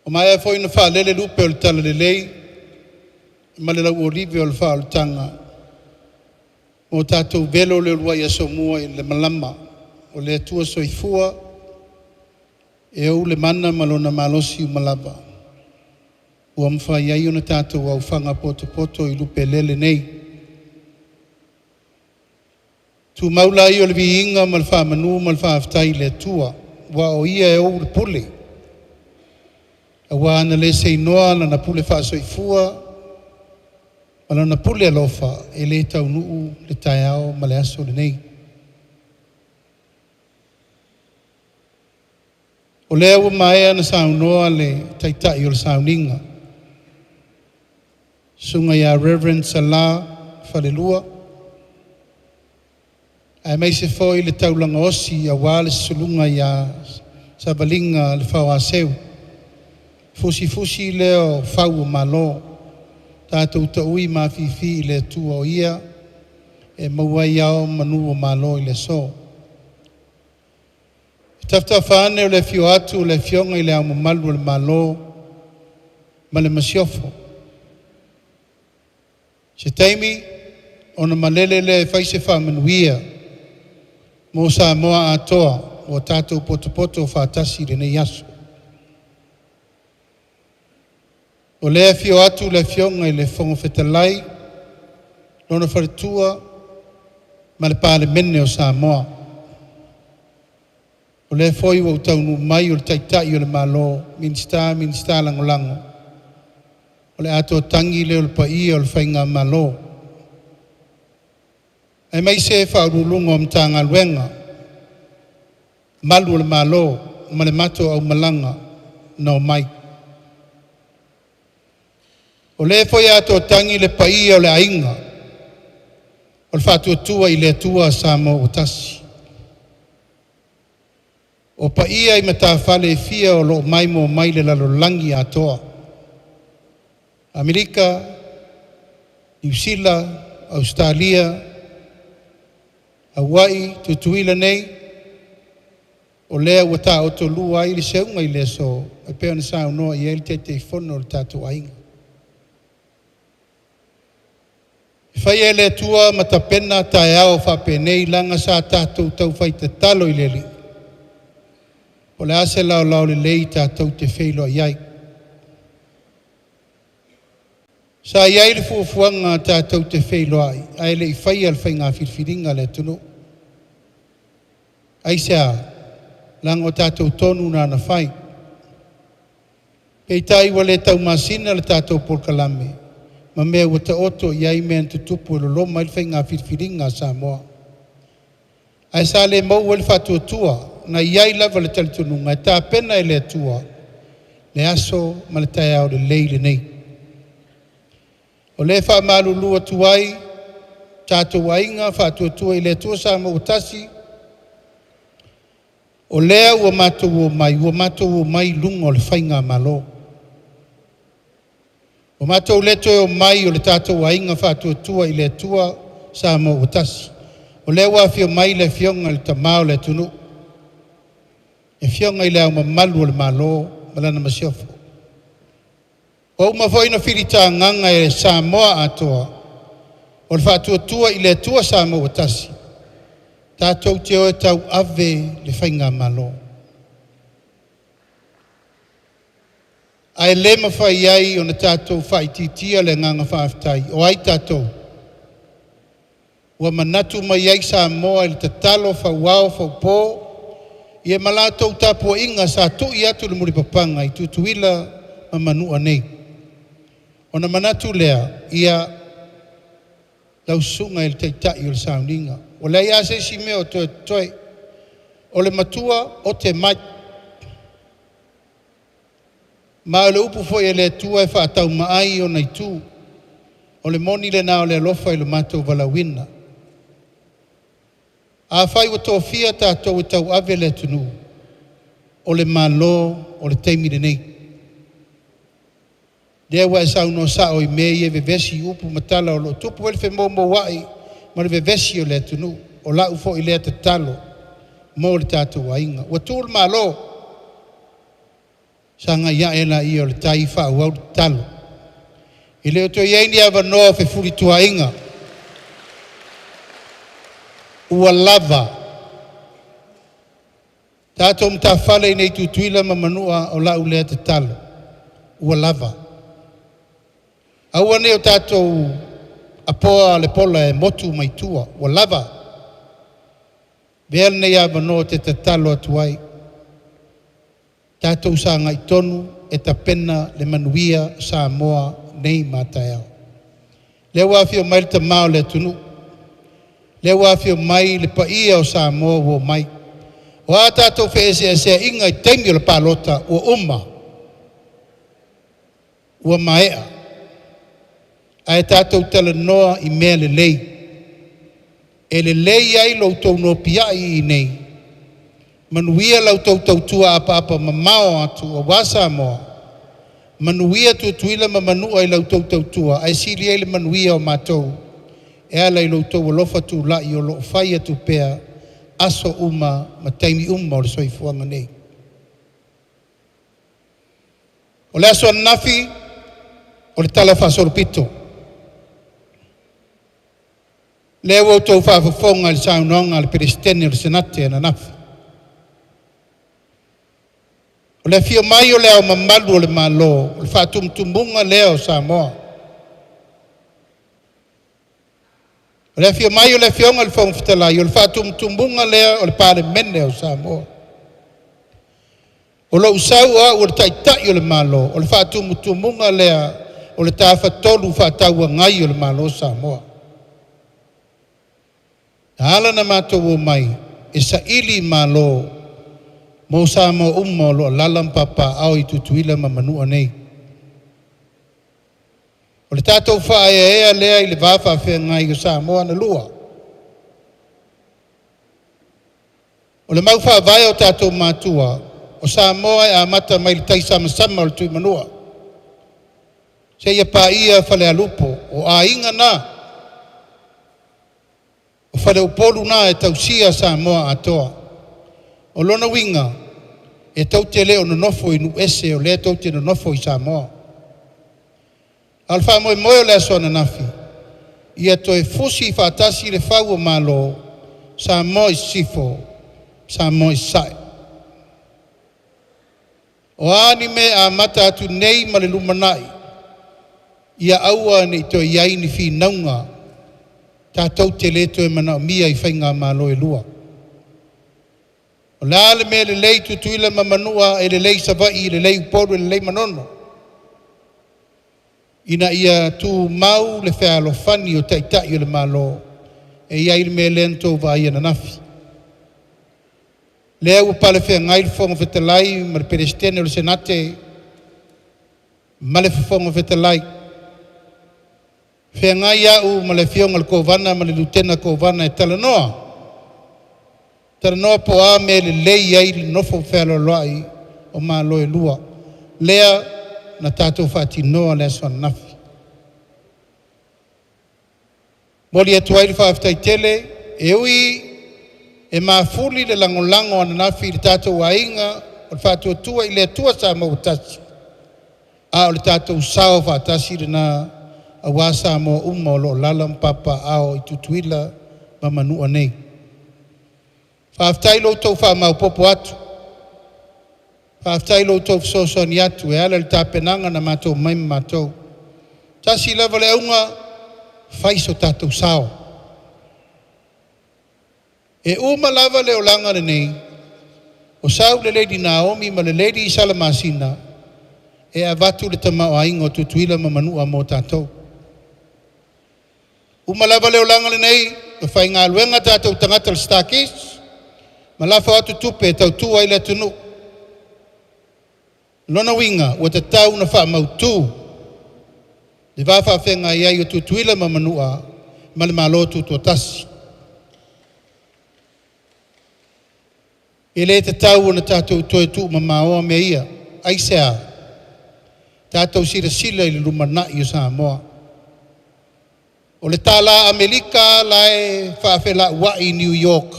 Ua maea foi ona faalele lupe o le talalelei ma le lauolive o le faaolataga ua tatou velo i le uluai aso mua i le malama o le Atua Soifua e ou le mana ma lona malosi uma lava ua mafai ai ona tatou aofaga potopoto i lupe lele nei. Tumau laia o le viiga ma le faamanu ma le faafetai i le Atua aua o Ia e ou le pule, aua ana le seinoa Lana pule faasoifua ma Lana pule alofa, e le taunuu le taeao ma le aso lenei. O lea ua maea ona saunoa le Taitai o le sauniga, Susuga ia Reverend Sala Falelua, aemaise foi le taulaga osi aua le suluga ia Savaliga Lefaoaseu, fusifusi lea o fau o Malo, tatou taui ma afifi i le Atua o Ia e maua ai ao ma manu o Malo i le aso. Tafatafa ane o le afio atu o le Afioga i Le Ao Mamalu o le Malo ma le Masiofo. Se taimi ona malele lea e fai se faamanuia mo Samoa atoa ua tatou potopoto faatasi i lenei aso. O lea e afio atu le Afioga i le Fofoga Fetalai, lona faletua ma le Palemene o Samoa. O lea foi ua ou taunuu mai o le Taitai o le Malo, Minisita, Minisita Lagolago, o le atoatagi lea o le paia o le Faigamalo, aemaise Ofisa Sili o Pulega o Matagaluega, Malu o le Malo ma le matou aumalaga na omai. O lea foi e atoatagi le paia o le Aiga o le Faatuatua i le Atua Samoa ua Tasi. O paia i matafale e fia o lo o maimoa mai le lalolagi atoa, Amerika, Niu Sila, Ausetalia, Hawaii, Tutuila nei, o lea ua taotolua ai le seuga i le aso e pei ona saunoa i ai le Taitaifono o le tatou aiga. E faia e le Atua ma tapena taeao faapenei leaga sa tatou taufai tatalo i le Alii, o le a se laolao lelei tatou te feiloai ai. Sa i ai le fuafuaga tatou te feiloai ae le i faia le faiga filifiliga a le atunuu. Aisea? Leaga o tatou tonu na na fai. Peitai ua le taumasina le tatou polokalame ma mea ua taoto i ai mea na tutupu e loloma ai le faiga filifiliga a Samoa. Ae sa le maua ai le faatuatua, na i ai lava le talitonuga e tapena e le Atua le aso ma le taeao lelei lenei. O lea e faamalulu atu ai tatou aiga faatuatua i le Atua Samoa ua tasi, o lea ua matou omai, ua matou omai i luga o le faigamalo. Ua matou le toe omai o le tatou aiga faatuatua i le Atua Samoa ua tasi. O lea ua afio mai le Afioga i le Tama o le atunuu, le Afioga i Le Ao Mamalu o le Malo ma lana Masiofo. Ua uma foi ona filitagaga e Samoa atoa o le faatuatua i le Atua Samoa ua tasi, tatou te o e tauave le faigamalo. Ae le mafai ai ona tatou faaitiitia le agaga faafetai. O ai tatou? Ua manatu mai ai Samoa i le tatalo fauao faupo ia ma latou tapuaiga sa tui atu le mulipapaga i Tutuila ma Manua nei. Ona manatu lea, ia lau susuga i le Taitai o le Sauniga, ua leai lava se isi mea o toe totoe. O le matua o te mai. Ma o le upu foi a le Atua e faataumaai ona itu. O le moni lena o le alofa i lo matou valaauina. Afai ua tofia tatou e tauave le atunuu, o le Malo o le taimi lenei. Lea ua e saunoa sao i mea ia e vevesi i upu ma tala o lo o tupu ai le femoumouai ma le vevesi o le atunuu. O lau foi lea tatalo mo le tatou aiga. Ua tu le Malo, sagai ae laia o le tai faaauau le tatalo. E le o toe i ai ni avanoa o fefulituaaiga. Ua lava. Tatou matafale iinei i Tutuila ma Manua, o lau lea tatalo. Ua lava. Aua ne i o tatou apoa le pola e motu mai tua. Ua lava. Avea lenei avanoa ou te tatalo atu ai. Tatou sagai tonu e tapena le manuia o Samoa nei ma a taeao. Lea ua afio mai le Tama o le atunuu, lea ua afio mai le paia o Samoa ua omai. O a tatou feeseeseaiga i taimi o le palota ua uma, ua maea, ae tatou talanoa i mea lelei. E lelei ai lo outou nopiai i inei, manuia la outou tautua apaapa mamao atu aua Samoa, manuia Tutuila ma Manua i la outou tautua, ae sili ai le manuia o matou e ala i lo outou alofa tulai o lo o fai atu pea aso uma ma taimi uma o le soifuaga nei. O le aso ananafi o le Tala Faasolopito. Lea ua outou faafofoga i le saunoaga a le Peresetene o le Senate ananafi. O le afio mai o le Ao Mamalu o le Malo, o le faatumutumuga lea o Samoa. O le afio mai o le Afioga i le Fofoga Fetalai, o le faatumutumuga lea o le Palemene o Samoa. O lou sau o au o le Taitai o le Malo, o le faatumutumuga lea o le Tafatolu Fefaatauagai o le Malo o Samoa. Na ala ona matou omai e saili malo mo Samoa uma o lo o alaala ma papaaao i Tutuila ma Manua nei. O le tatou faaeaea lea i le va faafeagai o Samoa na lua. O le mau faavae o tatou matua, o Samoa e amata mai le taisamasama o le Tuimanua seia paia Falealupo, o aiga na. O faleupolu na e tausia Samoa atoa. O lona uiga, e tou te le o nonofo i nuu ese o lea tou te nonofo i Samoa. A o le faamoemoe o le aso ananafi, ia toe fusi faatasi le fau o Malo, Samoa i Sisifo, Samoa i Sasae. O a ni mea e amata atu nei ma le lumanai, ia aua ne i toe i ai ni finauga tatou te le toe manaomia i faigamalo e lua. O le a le mea lelei i Tutuila ma Manua, e lelei i Savaii, e lelei i Upolu, e lelei i Manono, ina ia tumau le fealofani o Taitai o le Malo. E i ai le mea lea na outou vaaia ananafi. Lea ua palefeagai le Fofoga Fetalai ma le Peresetene o le Senate ma le Fofoga Fetalai, feagai au ma le afioga i le Kovana ma le Lutena Kovana e talanoa, talanoa po o a mea e lelei ai le nonofo fealoaloai o Malo e lua, lea na tatou faatinoa le aso ananafi. Momoli atu ai le faafetai tele e ui e mafuli le lagolago ananafi i le tatou aiga o le Faatuatua i le Atua Samoa ua Tasi, a o le tatou sao faatasi lena aua Samoa uma o lo o alaala ma papaaao i Tutuila ma Manua nei. Faafetai lo outou faamaopoopo atu, faafetai lo outou fesoasoani atu e ala i le tapenaga na matou omai ma matou. Tasi lava le auga, fai so tatou sao. E uma lava le olaga lenei, o sau le Lady Naomi ma le Lady Salamasina e avatu le tamaoaiga o Tutuila ma Manua mo tatou. Uma lava le olaga lenei, ua faigaluega tatou tagata i le StarKist ma lafo atu tupe e tautua ai le atunuu. Lona uiga ua tatau ona faamautu le va faafeagai ai o Tutuila ma Manua ma le Malo Tutoatasi. E le tatau ona tatou toe tuumamaoa mea ia. Aisea? Tatou silasila i le lumanai o Samoa. O le tala Amerika la e faafelauai i New York,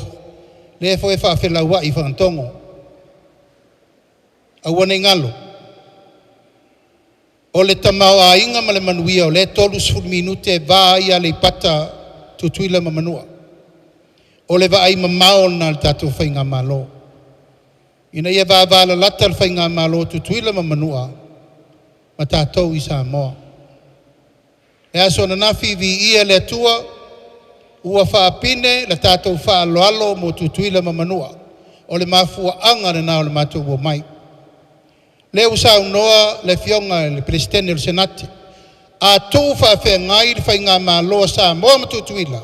lea foi e faafelauai i Fagatogo. Aua ne i galo, o le tamaoaiga ma le manuia o lea e 30 minute e va ai Aleipata, Tutuila ma Manua. O le vaai mamao lena a le tatou Faigamalo, ina ia vavalalata le Faigamalo a Tutuila ma Manua ma tatou i Samoa. Le aso ananafi, viia le Atua ua faapine le tatou faaaloalo mo Tutuila ma Manua. O le mafuaaga lena o le matou omai. Lea ua saunoa le afioga i le Peresetene o le Senate, a tuu faafeagai le Faigamalo a Samoa ma Tutuila,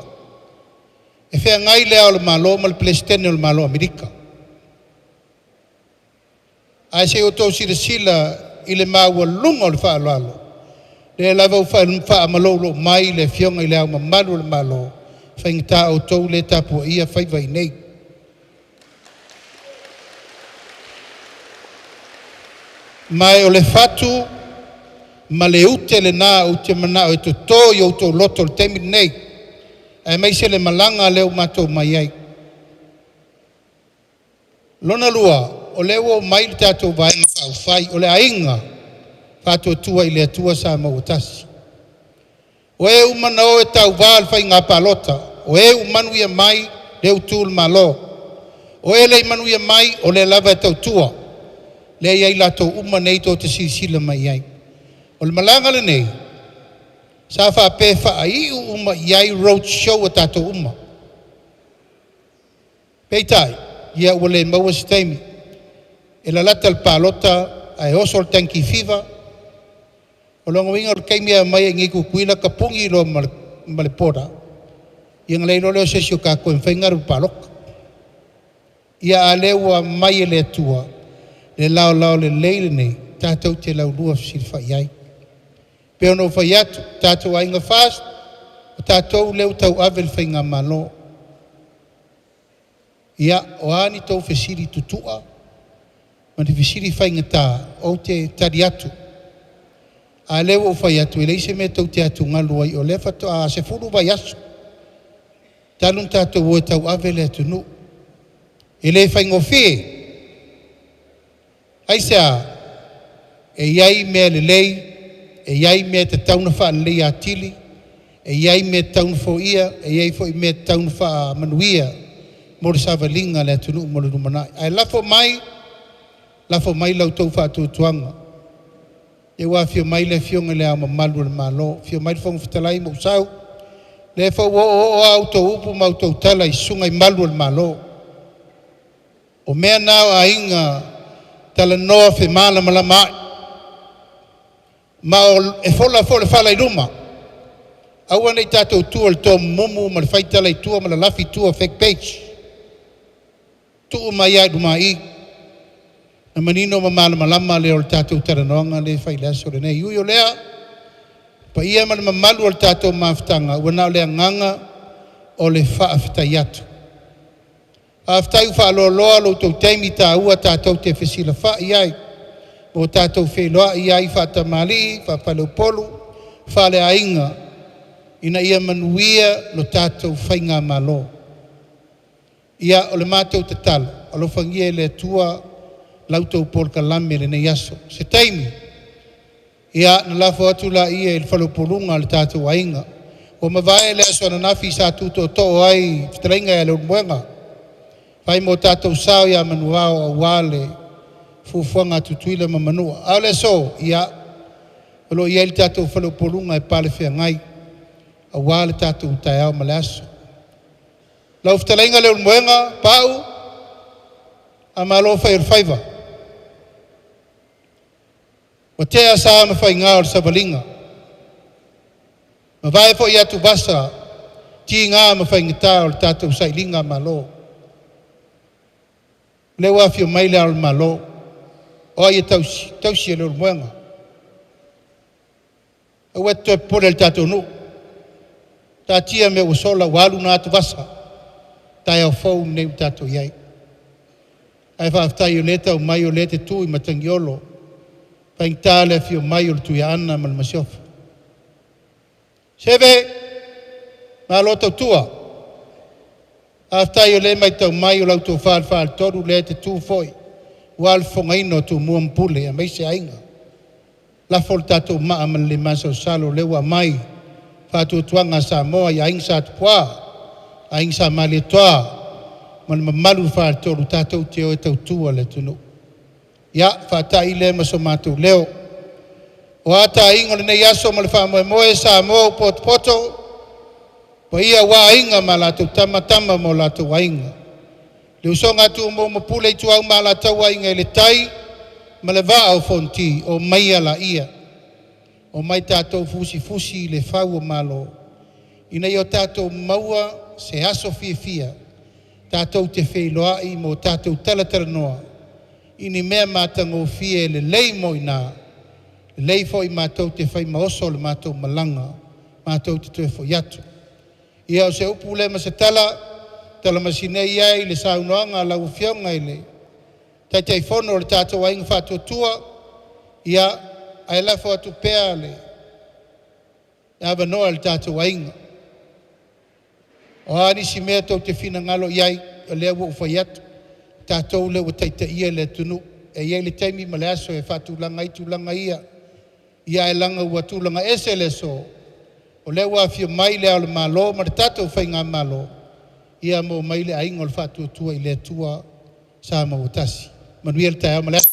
e feagai le Ao o le Malo ma le Peresetene o le Malo o Amerika. Ae se i outou silasila i le maualuga o le faaaloalo, lea lava ua faamaloulou mai le afioga i le Ao Mamalu o le Malo, e faigata outou lea e tapuaia faiva i inei. Ma o le fatu ma le ute lena ou te manao e toto i outou loto i le taimi lenei, aemaise le malaga lea ua matou mai ai. Lona lua, o lea ua omai le tatou Vaega Faaupufai, o le Aiga Faatuatua i le Atua Samoa ua Tasi. O e uma na o e tauva i le faiga palota, o e ua manuia mai lea ua tu le Malo, o e le i manuia mai, o lea lava e tautua, lea e i ai latou uma nei tou te silasila mai i ai. O le malaga lenei, sa faapea e faaiu uma i ai road show a tatou uma. Peitai, ia ua le maua se taimi, e lalata le palota ae oso le dengue fever. O lona uiga o le taimi e aumai ai i inei i Tutuila tapuni loa ma le border, ia ona leai loa lea o se isi o tatou e mafai ona alu i le palota. Ia a o lea ua aumai e le Atua le laolao lelei lenei tatou te laulua fesilafai ai. E pei ona ou fai atu, tatou aiga FAST, o tatou lea ua tauave le Faigamalo. Ia, o a ni tou fesili tutua ma ni fesili faigata, ou te tali atu. A o lea ua ou fai atu, e leai se mea tou te atugalu ai, o lea faatoa 10 vaiaso. Talu ona tatou o e tauave le atunuu. E le faigofie. Aisea? E i ai mea lelei, e i ai mea e tatau ona faaleleia atili, e i ai mea e tatau ona foia, e i ai foi mea e tatau ona faamanuia mo le savaliga a le atunuu mo le lumanai. Ae lafo mai, lafo mai la outou faatuatuaga. Lea ua afio mai le Afioga i Le Ao Mamalu o le Malo, afio mai le Fofoga Fetalai ma ou sau. O lea foi ua oooo lava outou upu ma outou tala i susuga i malu o le Malo. O mea na o aiga, talanoa femalamalamaai. Ma e fola foi le fala i luma, aua ne i tatou tua i le tomumu ma le fai tala i tua ma lalafi i tua fake page. Tuu mai lava i luma i i, ona manino ma malamalama lea o le tatou talanoaga lea e fai i le aso lenei. Ui o lea, paia ma le mamalu o le tatou mafutaga, ua na o le agaga o le faafetai atu. Faafetai ua faaloaloa lo outou taimi taua tatou te fesilafai ai, ua tatou feiloai ai faatamalii, faafaleupolu, faaleaiga, ina ia manuia lo tatou faigamalo. Ia, o le matou tatalo, alofagia e le Atua la outou polokalame i lenei aso. Se taimi, ia, ona lafo atu lea i le faleupoluga a le tatou aiga. Ua mavae le aso ananafi sa tu tootoo ai le fetalaiga ia Leulumoega, fai ma o tatou sao ia Manuvao aua le fuafuaga a Tutuila ma Manua. A o le aso, ia, o lo o i ai le tatou faleupoluga e palefeagai aua le tatou taeao ma le aso. Lau fetalaiga Leulumoega, Pau, faamalo fai o le faiva. Ua tea sa ma faiga o le savaliga, mavae foi atuvasa tiga ma faigata o le tatou sailigamalo. O lea ua afio mai Le Ao o le Malo, o ai e tausi? E tausi e Leulumoega. Aua e te toe popole i le tatou nuu, taatia mea ua sola ua alu na atuvasa, taeao fou lenei ua tatou i ai. Ae faafetai o lea e tau mai o lea e te tu i Matagiolo, e faigata le afio mai o le Tuiaana ma le Masiofo. Seve, malo tautua. Faafetai o lea e matau mai o lau tofa i le Faletolu lea e te tu foi aua le fofogaina o Tumua ma Pule aemaise aiga. Lafo le tatou maa ma le le masalosalo o lea ua aumai faatuatuaga a Samoa i Aiga Sa Tupua, Aiga Sa Malietoa ma le mamalu i le Faletolu tatou te o e tautua le atunuu. Ia, faatai lea ma so matou leo. O a taiga o lenei aso ma le faamoemoe, Samoa ua potopoto, paia aua Aiga ma latou Tama, Tama ma o latou Aiga, le usoga a Tumua ma Pule, Ituau ma Alataua, Aiga i le Tai ma le Vaa o Fonoti, o maia laia, omai tatou fusifusi le fau o Malo, ina ia o tatou maua se aso fiafia tatou te feiloai ma o tatou talatalanoa i ni mea matagofie lelei mo i ina, lelei foi matou te faimaoso o le matou malaga, matou te toe foi atu. Ia o se upu lea ma se tala, talamasine i ai le saunoaga a lau Afioga i le Taitaifono o le tatou Aiga Faatuatua, ia, ae lafo atu pea le avanoa i le tatou aiga. O a nisi mea tou te finagalo i ai, o lea ua ou fai atu, o tatou lea ua taitaia le atunuu. E i ai le taimi ma le aso e faatulaga ai tulaga ia, ae leaga ua tulaga ese le aso, o lea ua afio mai Le Ao o le Malo ma le tatou Faigamalo, ia ma omai le Aiga o le Faatuatua i le Atua Samoa ua tasi. Manuia le taeao ma le aso.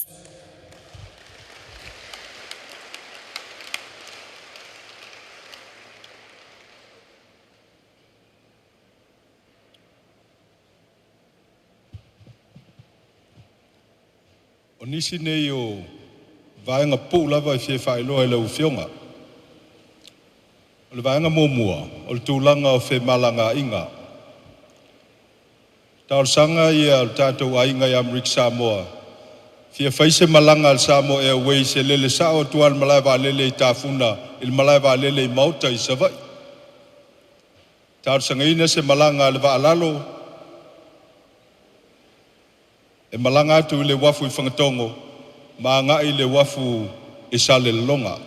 O nisi nei o vaega pupuu lava e fia faailoa i lau Afioga. O le vaega muamua, o le tulaga o femalagaaiga. Talosaga ia o le tatou aiga i Amerika Samoa, fia fai se malaga a le Samoa Airways e lele sao atu lava i le malae vaalele i Tafuna i le malae vaalele i Maota i Savaii. Talosagaina se malaga a le vaa a lalo e malaga atu i le uafu i Fagatogo ma agai i le uafu i Salelologa.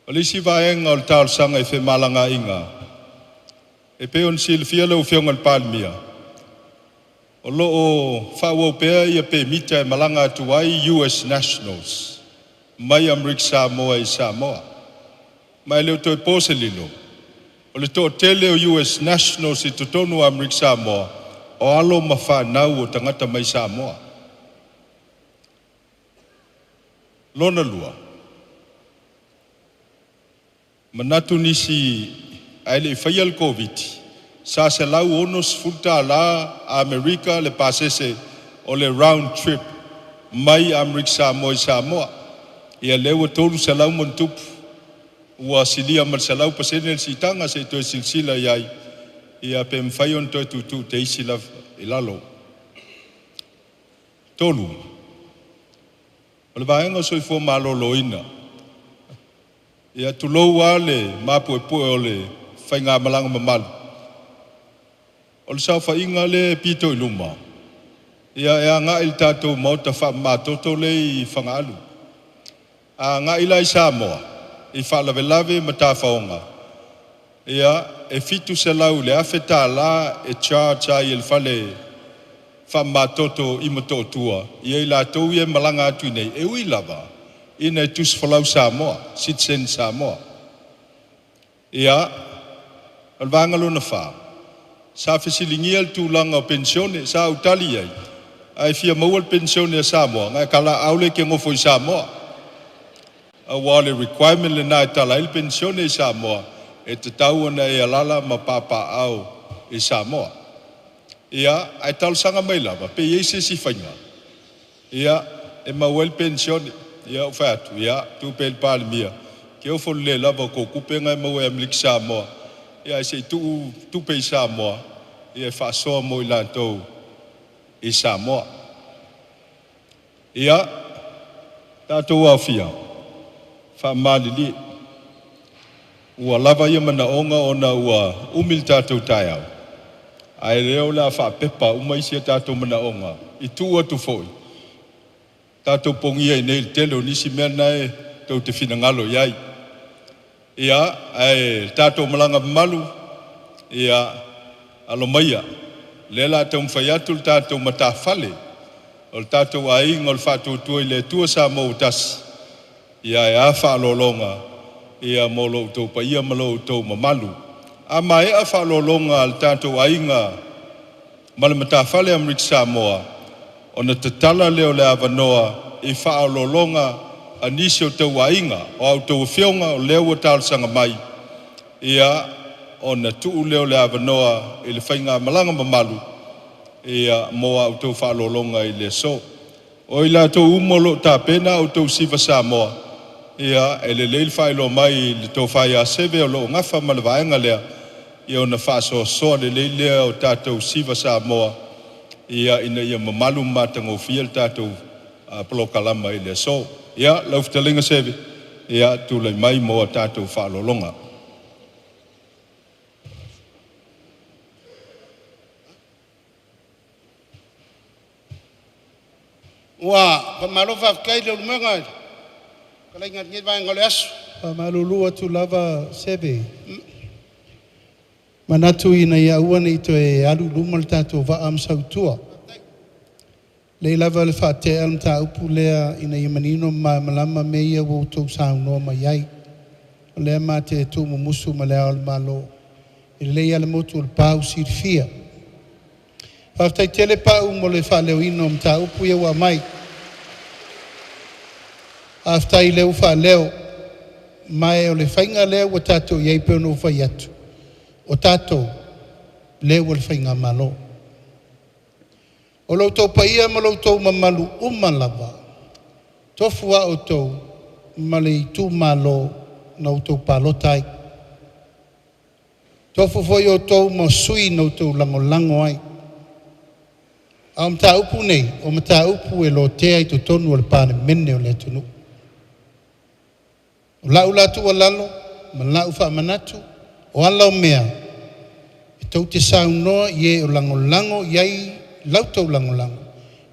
O le isi vaega o le talosaga i femalagaaiga, E pei ona silafia lau Afioga i le Palemia, o lo o faaauau pea ia pemita e malaga atu ai US Nationals mai Amerika Samoa i Samoa. Ma e le o toe po se lilo, o le toatele o US Nationals i totonu o Amerika Samoa, o alo ma fanau o tagata mai Samoa. Lona lua, manatu nisi ae le i faia le Koviti, sa $160 Amerika le pasese o le round trip mai Amerika Samoa i Samoa. Ia lea ua 300 ma ona tupu, ua silia ma le 100% le siitaga. Se i toe silasila i ai, ia pe mafai ona toe tuutuu te isi lava i lalo. Tolu, o le vaega o Soifua Maloloina. Ia tulou lava le maupuepue o le faigamalaga mamalu, o le saofaiga lea e pito i luma, ia e agai i le tatou maota faamamatoto lea i Fagaalu. A agai la i Samoa i faalavelave ma tafaoga, ia e $700 i le $1000 e charge ai e le fale faamamatoto i Motootua ia i latou ia e malaga atu i inei, e ui lava ina e tusi folau Samoa, citizen Samoa. Ia, o le vaega lona fa, sa fesiligia le tulaga o penisione. Sa ou tali i ai, a e fia maua le penisione a Samoa, na e talaaao lea e te nofo i Samoa, aua o le requirement lena e tala ai le penisione i Samoa, e tatau ona e alaala ma papaaao i Samoa. Ia, ae talosaga mai lava pe i ai se isi faiga ia e maua ai le penisione. Ia ou fai atu, ia tuu pea i le Palemia, e te ofo i le le lava o tou tupe na e maua e Amerika Samoa, ia ae se i tuu tupe i Samoa ia e faasoa mo i latou i Samoa. Ia, tatou aofia, faamalilie, ua lava ia manaoga ona ua umi le tatou taeao, ae lea o le a faapepa uma isi a tatou manaoga i tuu atu foi tatou pogia i inei i le tele o nisi mea na e tou te finagalo i ai. Ia, ae le tatou malaga mamalu, ia alo maia, lea o le a taumafai atu le tatou matafale o le tatou aiga o le Faatuatua i le Atua Samoa ua Tasi, ia ae a faaaloaloga ia mo lo outou paia ma lo outou mamalu. A maea faaaloaloga a le tatou aiga ma le matafale Amerika Samoa, ona tatala lea o le avanoa i faaaloaloga a nisi o outou aiga, o a outou afioga o lea ua talosaga mai, ia ona tuu lea o le avanoa i le faigamalaga mamalu ia mo a outou faaaloaloga i le aso. O i latou uma o lo o tapena a outou siva Samoa, ia e lelei le faailoa mai i le tofa ia Seve o lo o nafa ma le vaega lea, ia ona faasoasoa lelei lea o tatou siva Samoa ia ina ia mamalu ma matagofie le tatou polokalama i le aso. Ia, lau fetalaiga Seve, ia tulai mai mo a tatou faaaloaloga. Ua faamalo faafetai i Leulumoega lau fetalaiga i lenei vaega o le aso. Faamalulu atu lava Seve, manatu ina ia aua ne i toe alu i luma le tatou vaa ma sau i tua. Lelei lava le faatea o le mataupu lea ina ia manino ma malamalama mea ia ua outou saunoa mai ai. O lea matou te tuumumusu ma Le Ao o le Malo, e lelei lava le motu o le pa ua silafia. Faafetai tele Pau mo le faaleoina o mataupu ia ua aumai. Faafetai o lea ua faaleo, ma o le faiga lea ua tatou i ai pei ona ou fai atu, o tatou lea ua i le faigamalo. O lo outou paia ma lo outou mamalu uma lava, tofu lava outou ma le itumalo na outou palota ai. Tofu foi outou ma sui na outou lagolago ai. A o mataupu nei, o mataupu e lotea i totonu o le Palemene o le atunuu. O lau la tuualalo ma lau faamanatu, o ala o mea, e tou te saunoa i e o lagolago i ai la outou lagolago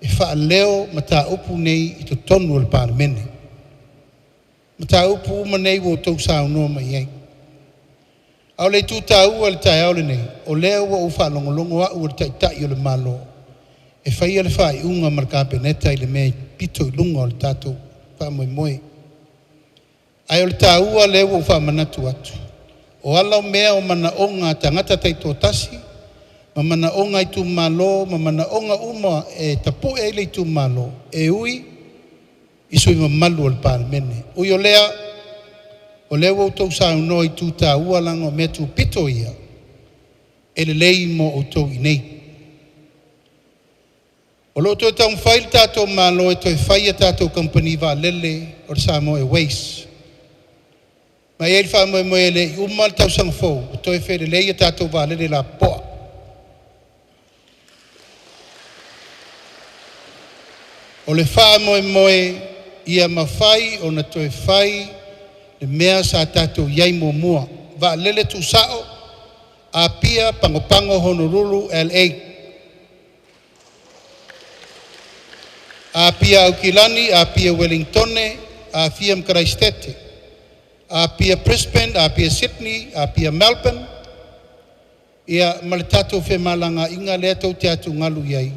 e faaleo mataupu nei i totonu o le Palemene. O mataupu uma nei ua outou saunoa mai ai. A o le itu taua i le taeao lenei, o lea ua ou faalogologo au o le Taitai o le Malo e faia le faaiuga ma le Kapeneta i le mea e pito i luga o le tatou faamoemoe. Ae o le taua lea ua ou faamanatu atu, o ala o mea o manaoga a tagata taitoatasi ma manaoga a itumalo ma manaoga uma e tapue ai le itumalo e ui i sui usufono mamalu o le Palemene. Ui o lea, o lea ua outou saunoa i itu taua leaga o mea tupito ia e lelei mo outou i inei. O lo o toe taumafai le tatou Malo e toe fai a tatou kamupani vaalele o le Samoa Airways. Ma e i ai le faamoemoe e le i uma le tausaga fou ua toe felelei a tatou vaalele lapopoa. O le faamoemoe ia mafai ona toe fai le mea sa tatou i ai muamua, vaalele tuusao Apia Pagopago Honolulu LA. Apia Aukilani, Apia Ueligitone, Apia ma Keraisitete, Apia Brisbane, Apia Sydney, Apia Melbourne, ia ma le tatou femalagaaiga lea tou te atugalu i ai,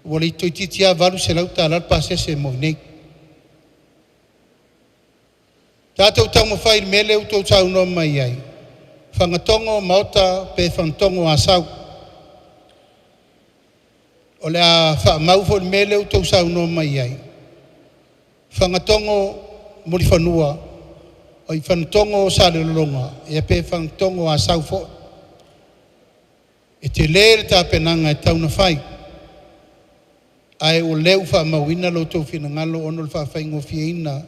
ua le toeitiiti lava $800 le pasese mo i inei. Tatou taumafai i le mea lea ua outou saunoa mai ai, Fagatogo Maota pe Fagatogo Asau. O le a faamau foi le mea lea ua outou saunoa mai ai, Fagatogo Mulifanua, oi Fagatogo Salelologa ia pe Fagatogo Asau foi. E tele le tapenaga e tatau ona fai, ae o lea ua faamauina lo outou finagalo ona o le faafaigofieina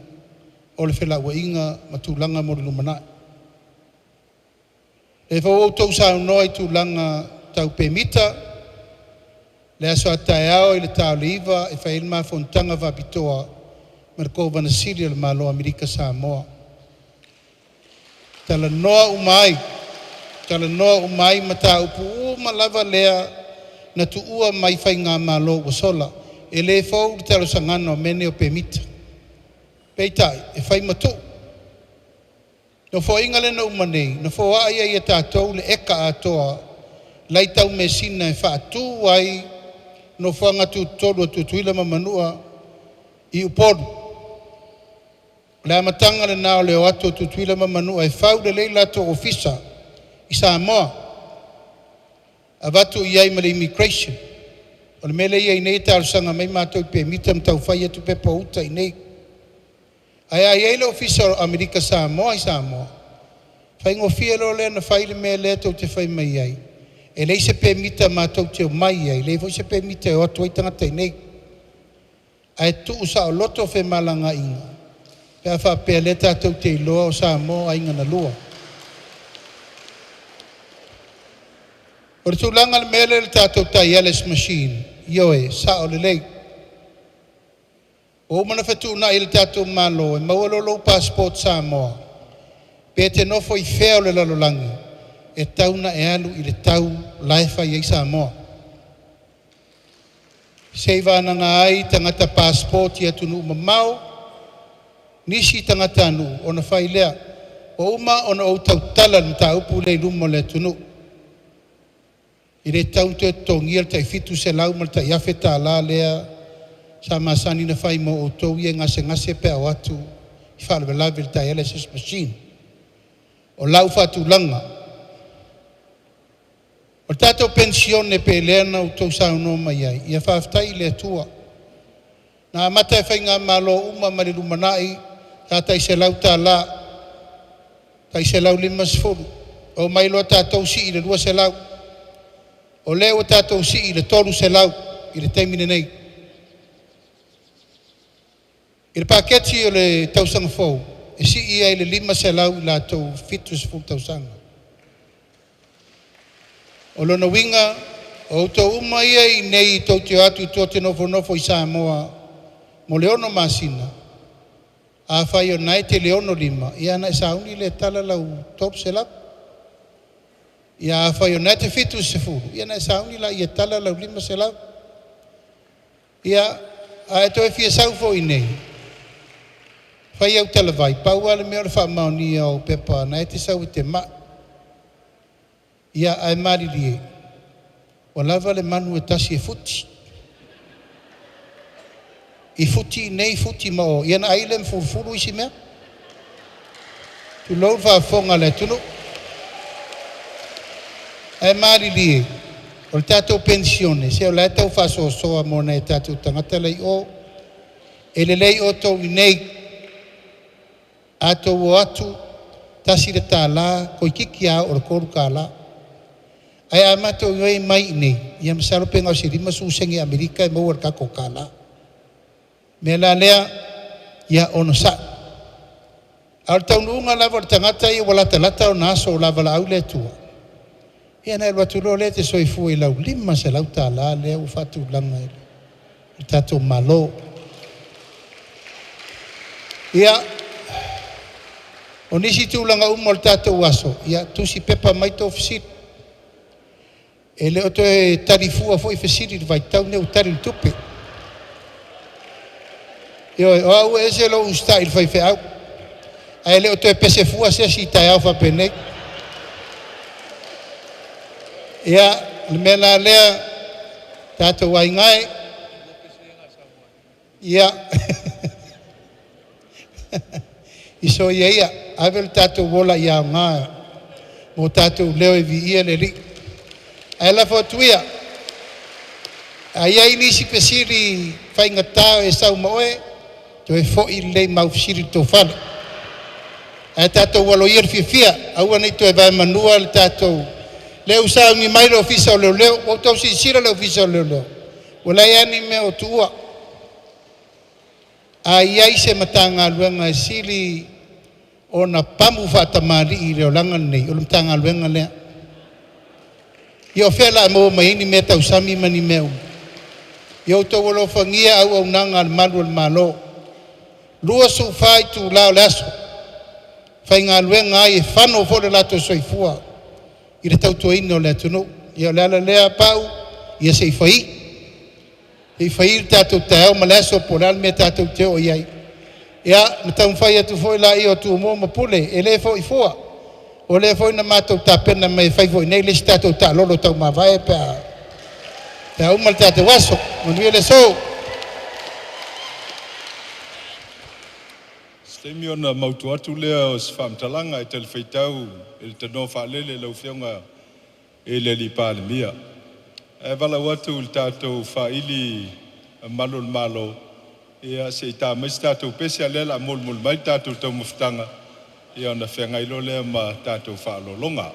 o le felauaiga ma tulaga mo le lumanai. O lea foi ua outou saunoa i tulaga tau pemita, le aso a taeao i le ta o le 9 e fai ai le ma fonotaga faapitoa ma le Kovana Sili o le Malo o Amerika Samoa. Talanoa uma ai, talanoa uma ai mataupu uma lava lea na tuua mai faigamalo ua sola. E le fou le talosagaga o mea nei o pemita. Peitai, e fai ma tuu. Nofoaiga lea na uma nei, na foai ai e tatou le eka atoa la e i Taumeasina e faatu ai nofoaga tutotonu a Tutuila ma Manua i Upolu. O le amataga lena o le o atu o Tutuila ma Manua e fau lelei latou ofisa i Samoa, avatu i ai ma le immigration. O le mea lea e i ai nei e talosaga mai matou i pemita ma tau fai atu pepa o uta i inei. Ae a i ai le Ofisa o Amerika Samoa i Samoa, faigofie loa lea ona fai le mea lea tou te fai mai ai. E leai se pemita matou te omai ai, leai foi se pemita e o atu ai tagata i inei. Ae tuusaoloto femalagaaiga pe a faapea o lea tatou te iloa o Samoa o aiga na lua. O le tulaga i le mea lea o le tatou dialysis machine, ioe, e sao lelei. Ua uma ona fetuunai e le tatou Malo e maua loa lou passport Samoa, pe te nofo i fea o le lalolagi, e tatau ona e alu i le tau la e fai ai Samoa. Seivagana ai tagata passport i atunuu mamao, nisi tagatanuu ona fai lea. Ua uma ona ou tautala i le mataupu lea i luma o le atunuu. E le tatau ona toe totogia le tai $700 ma le tai $1,000 lea sa masani ona fai mo outou ia e gasegase pe a o atu i faalavelave i le dialysis machine. O lau faatulaga, o le tatou penisione pei o lea na outou saunoa mai ai, ia faafetai i le Atua. Na amata e faigamalo uma mai le lumanai sa tai $100, tai $150, omai loa tatou sii i le $200. O lea ua tatou sii i le $300 i le taimi lenei. I le paketi o le tausaga fou, e sii ai i le $500 i latou 70 tausaga. O lona uiga, o outou uma ia e i inei tou te o atu i tua e nofonofo i Samoa mo le 6 masina, afai o lena e te i le 65, ia ona e sauni lea e tala lau $300. Ia afai o lena e te 70, ia ona e sauni lea e tala lau $500. Ia, a e toe fia sau foi i inei, fai au talavai, pau lava le mea o le faamaonia o au pepa o lena e te sau e te mai. Ia ae malilie, ua lava le manu e tasi e futi. I futi nei futi ma o, ia na ai le mafulufulu isi mea. Tulou le faafofoga a le atunuu. Ae malilie, o le tatou penisione, se o la e tau faasoasoa mo nai o tatou tagata la i o. E lelei outou i inei, a outou o atu, $1, toeitiiti lava oo i le $3. Ae a matou o mai i inei, ia masalo pe na o se 50 sene Amerika e maua i le tatou $1. O le mea la lea, ia onosai. A o le taunuuga lava o le tagata ia ua latalata ona aso ua lavalaau le Atua, ia ona e alu atu loa lea e te soifua i lau $500 lea ua faatulaga e le tatou Malo. Ia, o nisi tulaga uma o le tatou aso, ia tusi pepa mai tou fesili. E le o toe tali fua foi fesili i le vaitau lenei ua tali i le tupe. Ioe, o au e ese lou usitai i le faifeau, ae le o toe pese fua se isi i taeao faapenei. Ia, o le mea la lea, tatou aiga e, ia soia ia, ave lo tatou ola ia aoga mo tatou leo e viia le Alii. Ae lafo atu ia, a i ai nisi fesili faigata e sau ma oe, toe foi lelei ma aufesili i le tou fale. Ae tatou alo ia le fiafia, aua ne i toe vaemanua le tatou… Lea ua sauni mai le Ofisa o Leoleo. Ua outou silasila i le Ofisa o Leoleo, ua leai lava ni mea o tuua. A i ai se Matagaluega e sili ona pamu faatamalii i le olaga lenei, o le Matagaluega lea. Ia o fea o le a maua mai ai ni mea tausami ma ni mea uma? Ia outou alofagia auaunaga a le Malu o le Malo, 24 itula o le aso, e faigaluega ai, e fano foi lo latou soifua i le tautuaina o le atunuu. Ia o le ala lea Pau, ia se i fai, se i fai le tatou taeao ma le aso po o le a le mea tatou te oo i ai, ia ona taumafai atu foi lea o Tumua ma Pule, e le foi fua. O lea foi na matou tapena mai e fai foi nei le isi tatou taalolo taumavae pe a uma le tatou aso. Manuia le aso. Se taimi ona mautu atu lea o se faamatalaga e talifuaitau i le tanoa faalele i lau Afioga i le Palemia. Ae valaau atu i le tatou faili malu o le Malo, ia se i ta mai se tatou pese, a o lea o le a molimoli mai le tatou taumafataga, ia ona feagai loa lea ma tatou faaaloaloga.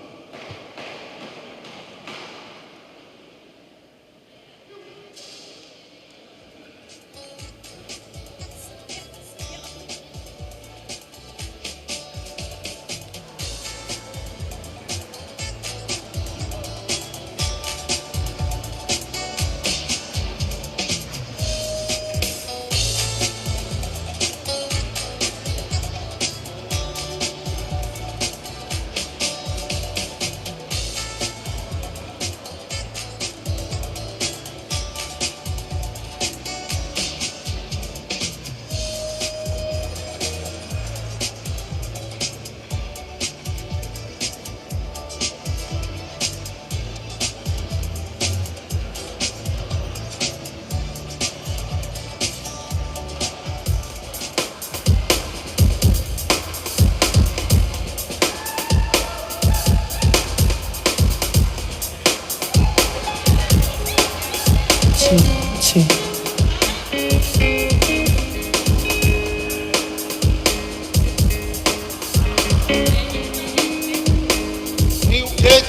Two, two. Niu sē.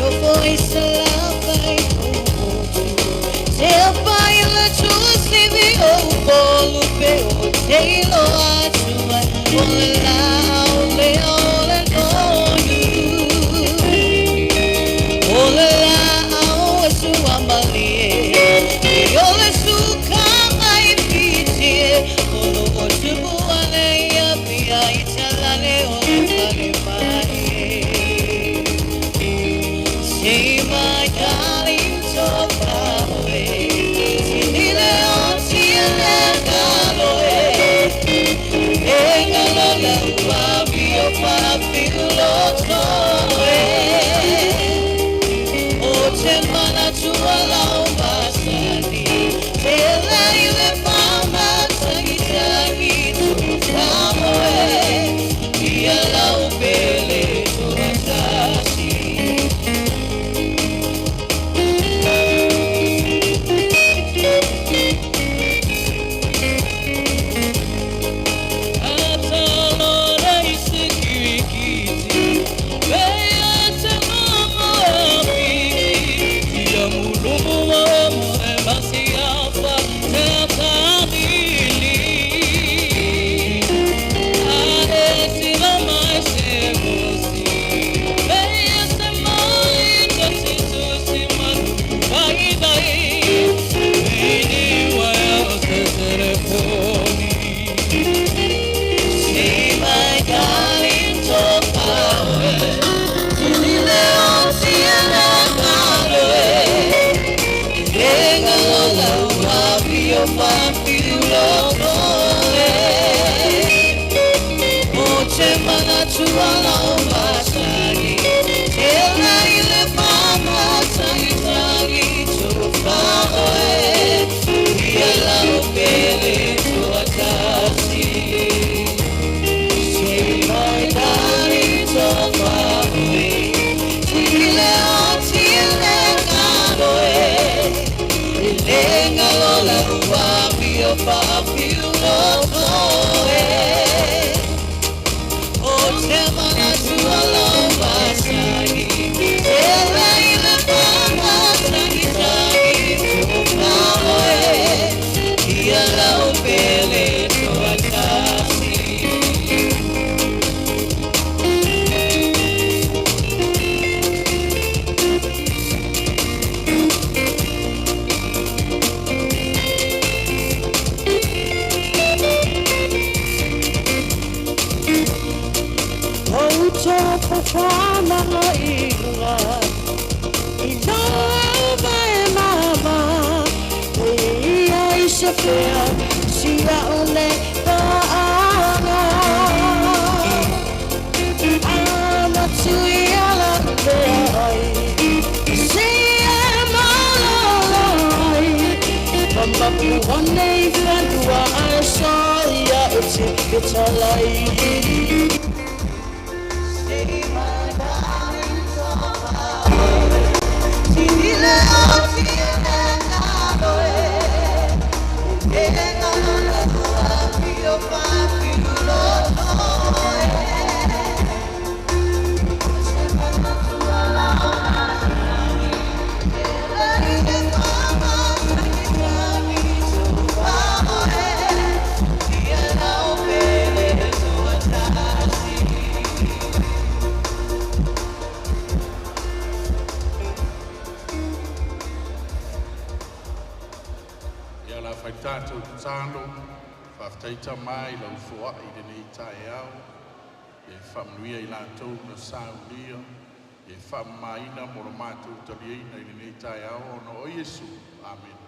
Your voice alive. Ia la fai tatou tatalo, faafetaita mai lau foai i lenei taeao, e faamanuia i latou na saunia, e faamamaina mo le matou taliaina i lenei taeao ona o Iesu. Amene.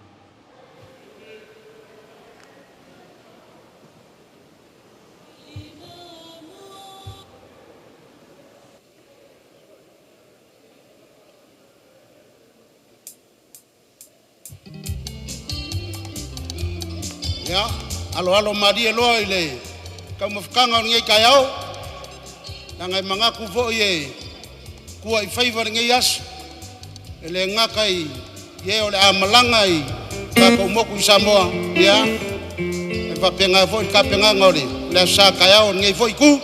Ia, aloalo malie loa i le taumafataga o lenei taeao, leaga e manatu foi e tua i faiva lenei aso, e le gata i e o le a malaga i tatou motu i Samoa, ia ae faapena foi le tapenaga o le Aso Sa taeao i lenei foi itu.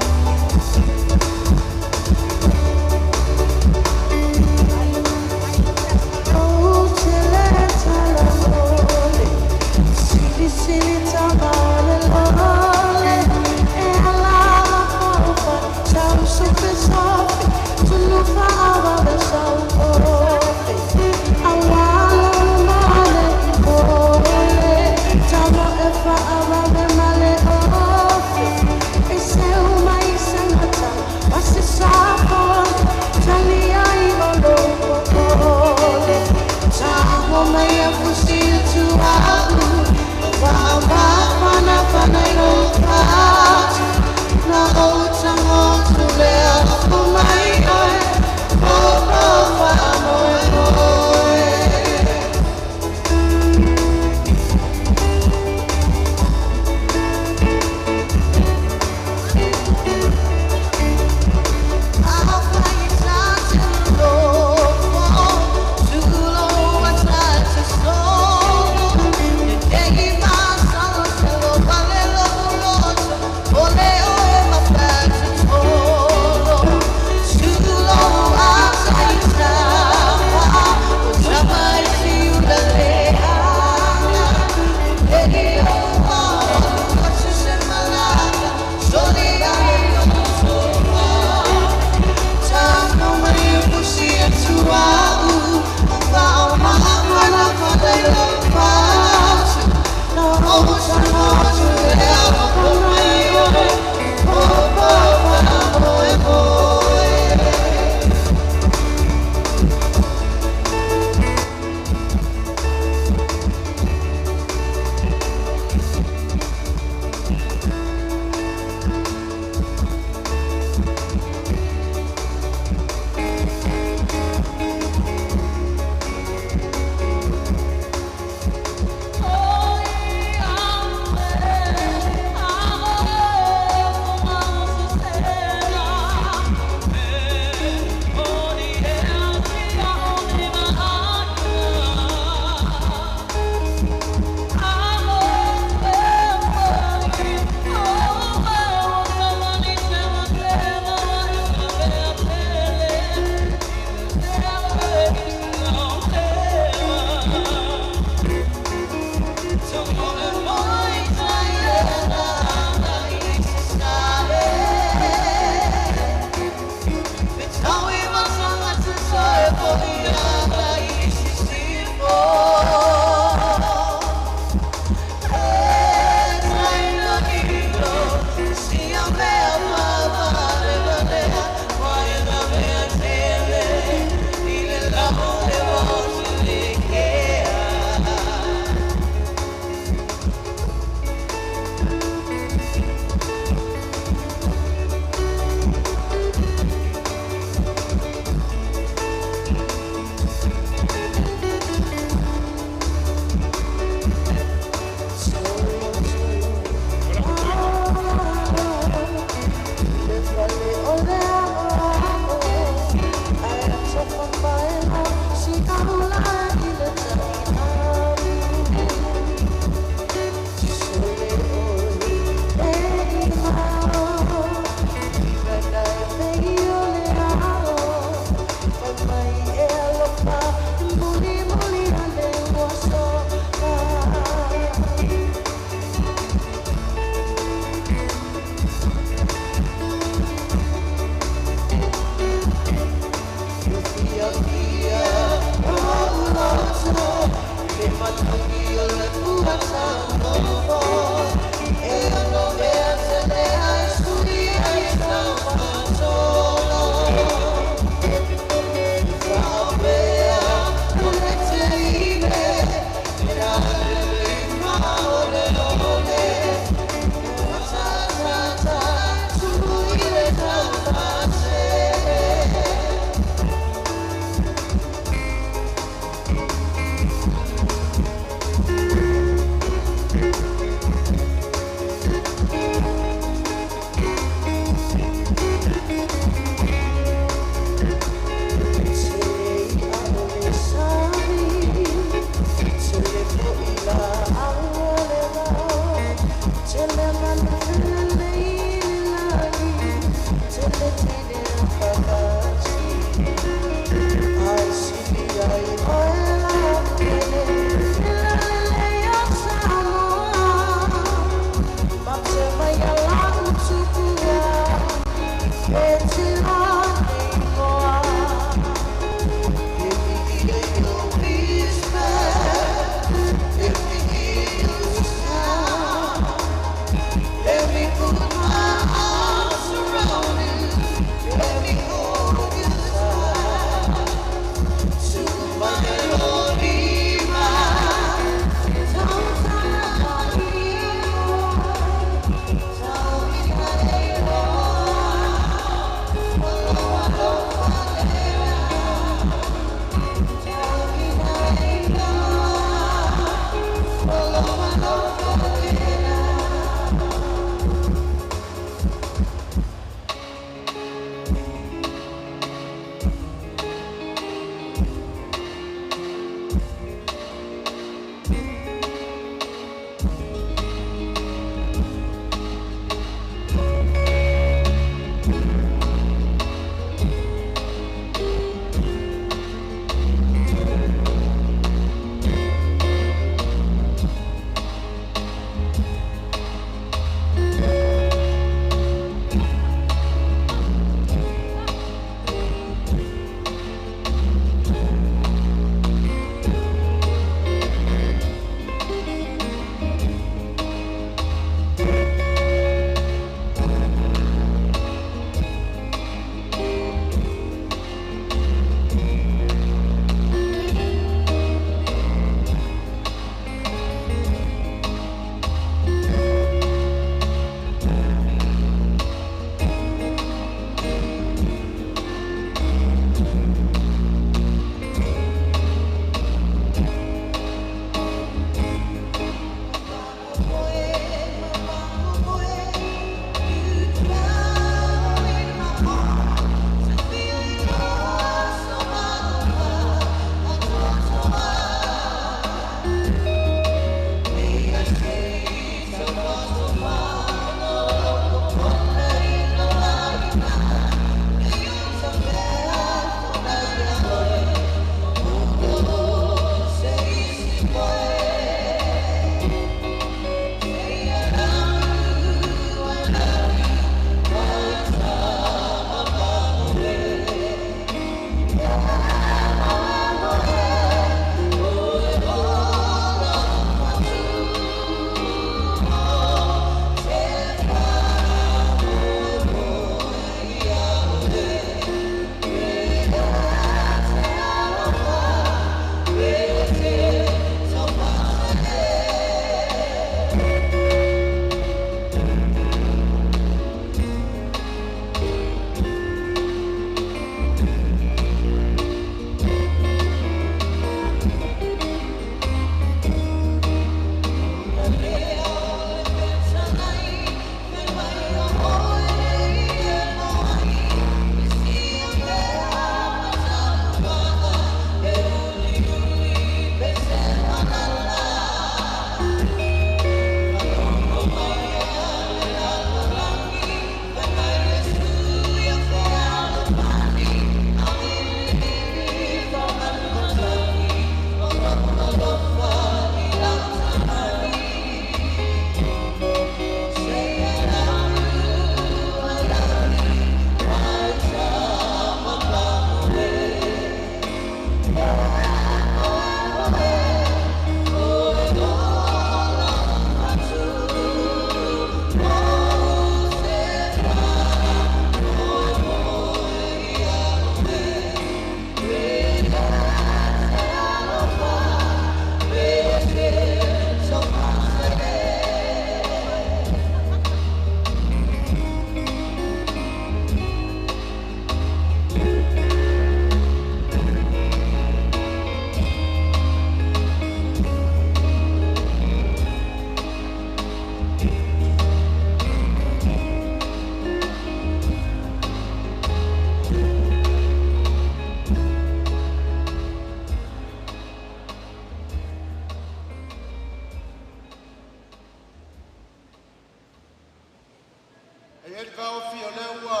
E le taofi o lea ua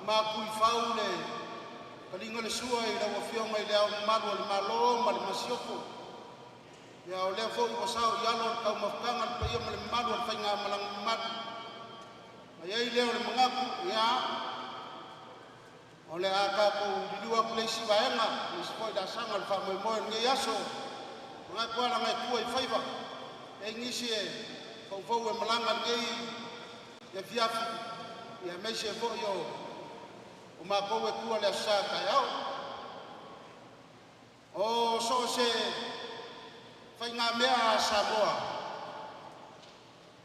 mapuifau le taliga o le sua i lau Afioga i Le Ao Mamalu o le Malo ma le Masiofo. Ia o lea foi ua sao i alo le taumafataga, le paia ma le mamalu o le faigamalaga mamalu. Ma i ai lea o le manatu, ia, o le a tatou liliu atu le isi vaega, le isi foi laasaga o le faamoemoe o lenei aso. Manatu lava leaga e tua i faiva, e i ai nisi e foufou e malaga lenei afiafi, ia aemaise foi o matou e tua i le Aso Sa taeao. O so o se faigamea a Samoa,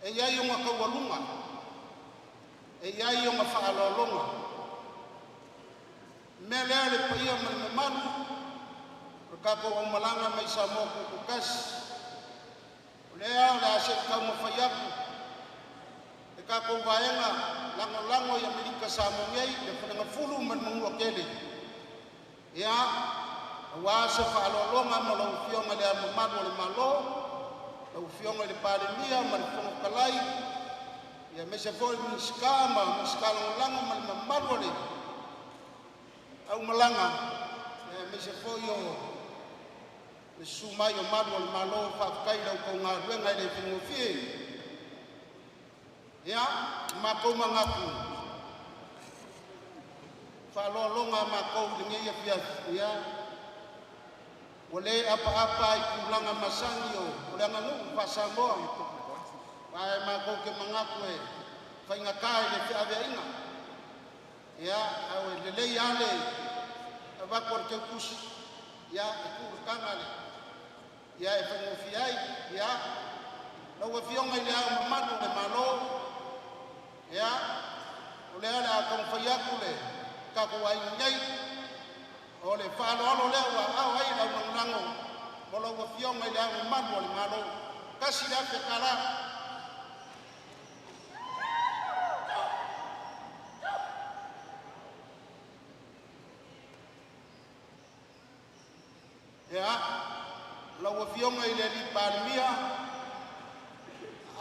e i ai ona taualuga, e i ai ona faaaloaloga. O le mea lea le paia ma le mamalu o le tatou aumalaga mai Samoa Tutoatasi, o lea o le a se i taumafai atu le tatou vaega lagolago i Amerika Samoa nei, le Faleagafulu ma le Manuatele, ia, aua se faaaloaloga mo lau Afioga i Le Ao Mamalu o le Malo, lau Afioga i le Palemia ma le Fofoga Fetalai, ia aemaise foi le Minisita ma Minisita Lagolago ma le mamalu o le aumalaga, aemaise foi o le susu mai o Malu o le Malo. Faafetai i la outou galuega e le faigofie. Ia, matou manatu, faaaloaloga a matou i lenei afiafi, ia, ua le apaapa i tulaga masani o le aganuu faa-Samoa, ae matou te manatu e faigata i le feaveaiga. Ia, ae lelei lava le avatu o le teutusi, ia, e tuu le taga ia e faigofie ai. Ia, lau Afioga i Le Ao Mamalu o le Malo, ia, o lea o le a taumafai atu le tatou aiga nei, o le faaaloalo lea ua aao ai le aulagolago mo lau Afioga i Le Ao Mamalu o le Malo. $1,000. Ia, lau Afioga i le alii Palemia,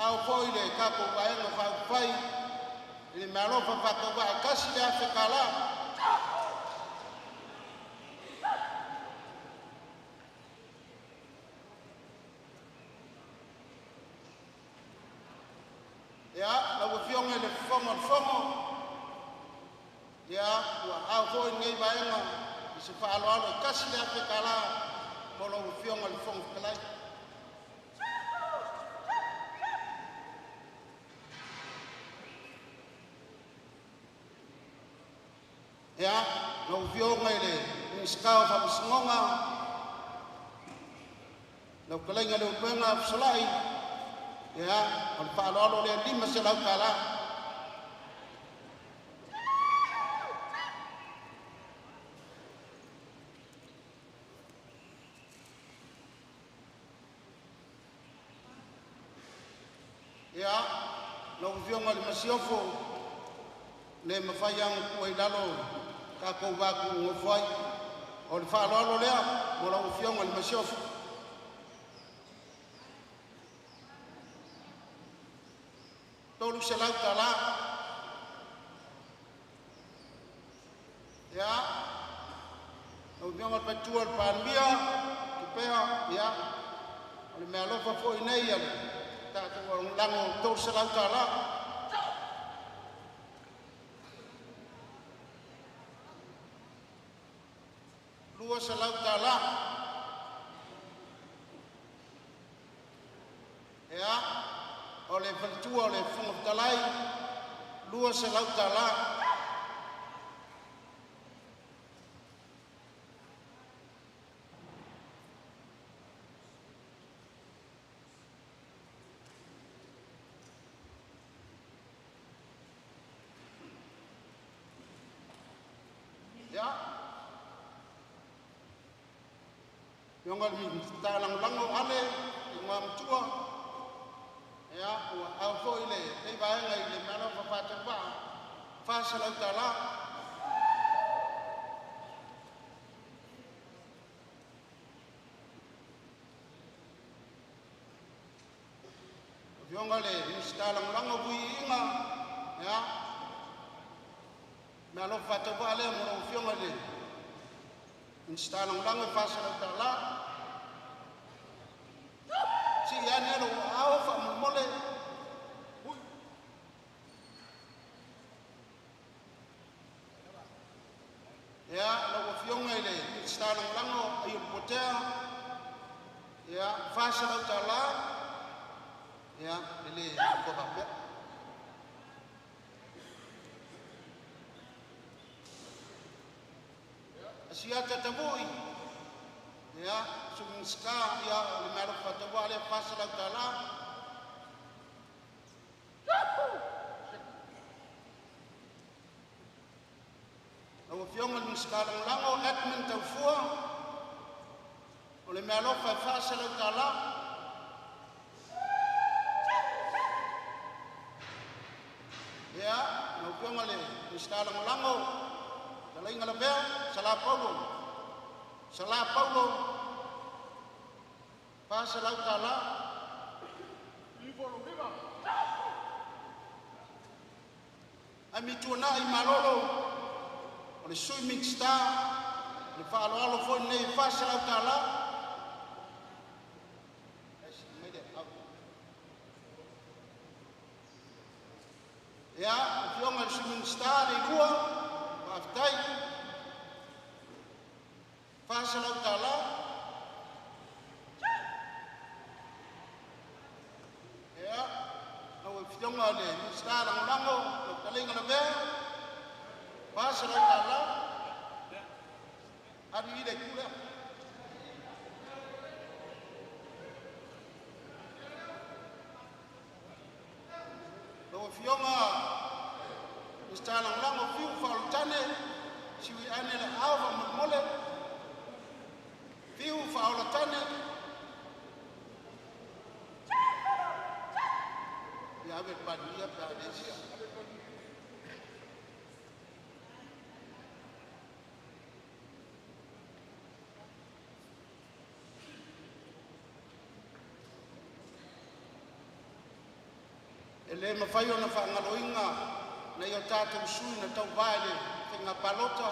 ao foi le tatou Vaega Faaupufai i le Meaalofa Faatauvaa, $1,000. Ia, lau Afioga i le Fofoga o le Fono, ia, ua ao foi lenei vaega i se faaaloalo e $1,000 mo lau Afioga i le Fofoga Fetalai. Ia, lau Afioga i le Minisita o Faamasinoga, lau fetalaiga Leulumoega Fesolai, ia, o le faaaloalo lea $500. Ia, lau Afioga i le Masiofo, le mafai lava ona tuua i lalo tatou va tuugofo ai. O le faaaloalo lea mo lau Afioga i le Masiofo. $300. Ia, lau Afioga i le Faletua o le Palemia, Tupea, ia, o le meaalofa foi nei a le tatou lagolago $300. $200. Ia, o le faletua o le Fofoga Fetalai, $200. Ia, Afioga i le Minisita Lagolago Ale, Igoamatua, ia, ua ao foi lenei vaega i le meaalofa faatauvaa, $400. Afioga i le Minisita Lagolago Vui Iiga, ia, Me alofa faatauvaa lea mo lau Afioga i le Minisita Lagolago e $400. Sii ane lou aao faamolemole. Ia, lau Afioga i le Minisita Lagolago Aiolupotea, ia, $400. Ia, e le faapea. Asiata Tavui, ia, Sui Minisita, ia, o le mea alofa faatauvaa lea $400. Lau Afioga i le Minisita Lagolago Edmund Taufua, o le meaalofa e $400. Ia, lau Afioga i le Minisita Lagolago Talaiga Lavea Sala Paulo, Sala Paulo, $400. Amituanai Malolo, o le Sui Minisita, le faaaloalo foi lenei e $400. Ia, Afioga i le Sui Minisita Leilua, faafetai, $400. Ia, lau Afioga i le Minisita Lagolago lau Fetalaiga Lavea, $400. Alu i le itu lea. Lau Afioga Minisita Lagolago Fiu Faaolotane, siui ane le aao faamolemole. Fiu Faaolotane. Ia ave le Palemia pe a le isi. E le mafai ona faagaloina nai o tatou sui na tauvā i le faiga palota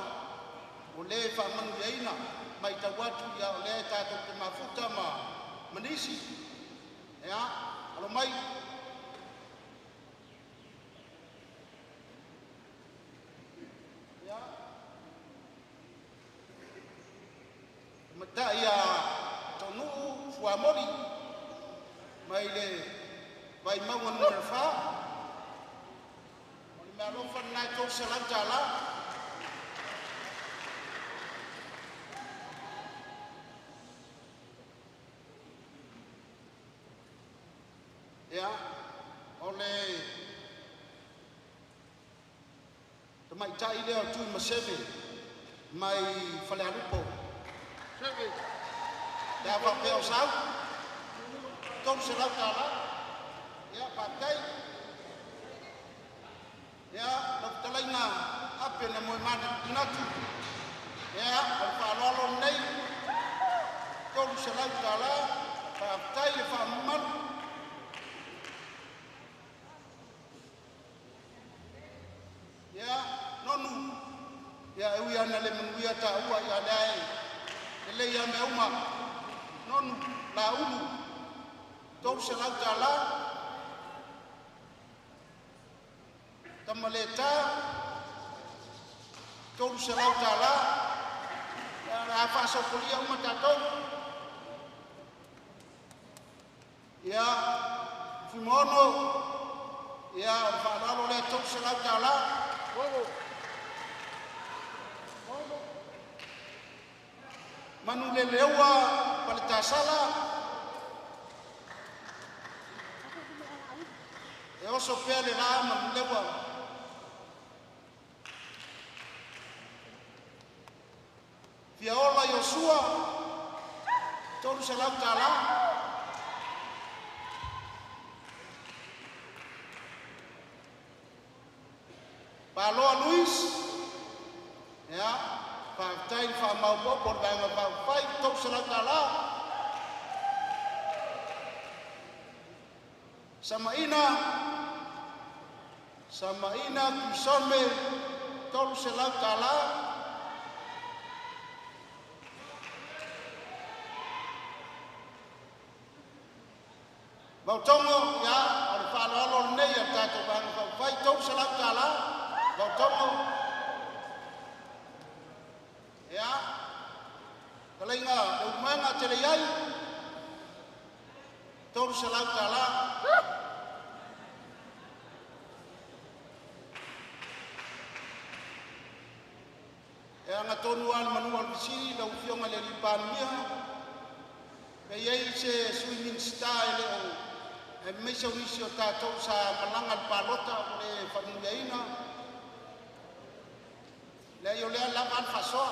o lē faamanuiaina matau atu ia o lea tatou te mafuta ma nisi. Ia, alo mai. Ia, matai ia Taunuu Fuamoli mai le Vaimauga Nu.4, o le meaalofa lena e $300. Ia, o le tamaitai lea o Tuimaseve mai Falealupo. Pe a faapea o sau, $300. Ia, faafetai. Ia, lau fetalaiga Ape na Moemanatu, ia, o le faaaloalo lenei, $300. Faafetai le faamamalu. Ia, Nonu, ia, e ui ana le manuia taua, ia lea e lelei a mea uma. Nonu, Laulu, $300. Tamaleta, $300. Ia, a faasopolia uma tatou. Ia, Fuimono, ia, o le faaaloalo lea $300. Manuleleua Paletasala, e oso pea le la Manuleua. Fiaola Iosua, $300. Paloa Luis, ia, faafetai le faamaopoopo o le Vaega Faaupufai, $300. Samaina, Samaina Tusome $300. Vautogo, ia, o le faaaloalo lenei a le tatou Vaega Faaupufai, $300 Vautogo. Ia, fetalaiga Leulumoega Teleiai, $300. E agatonu lava le manu o le fesili lau Afioga i le Palemia, pe i ai se Sui Minisita e le o aemaise o nisi o tatou sa malaga i le palota ua le faamanuiaina. Leai, o lea e lava a le faasoa.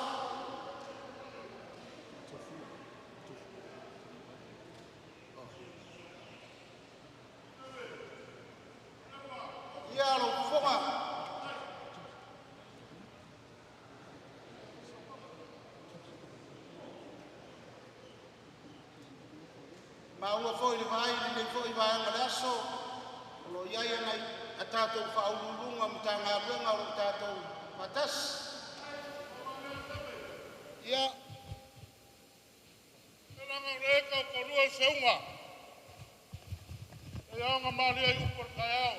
Ia lou fofoga. Maua foi i le vaai i lenei foi vaega o le aso, o lo o i ai a tatou Faauluuluga o Matagaluega o lo o tatou faatasi. Ia, Leaga o lea e tautoalua le seuga, e aoga malie ai upu o le taeao.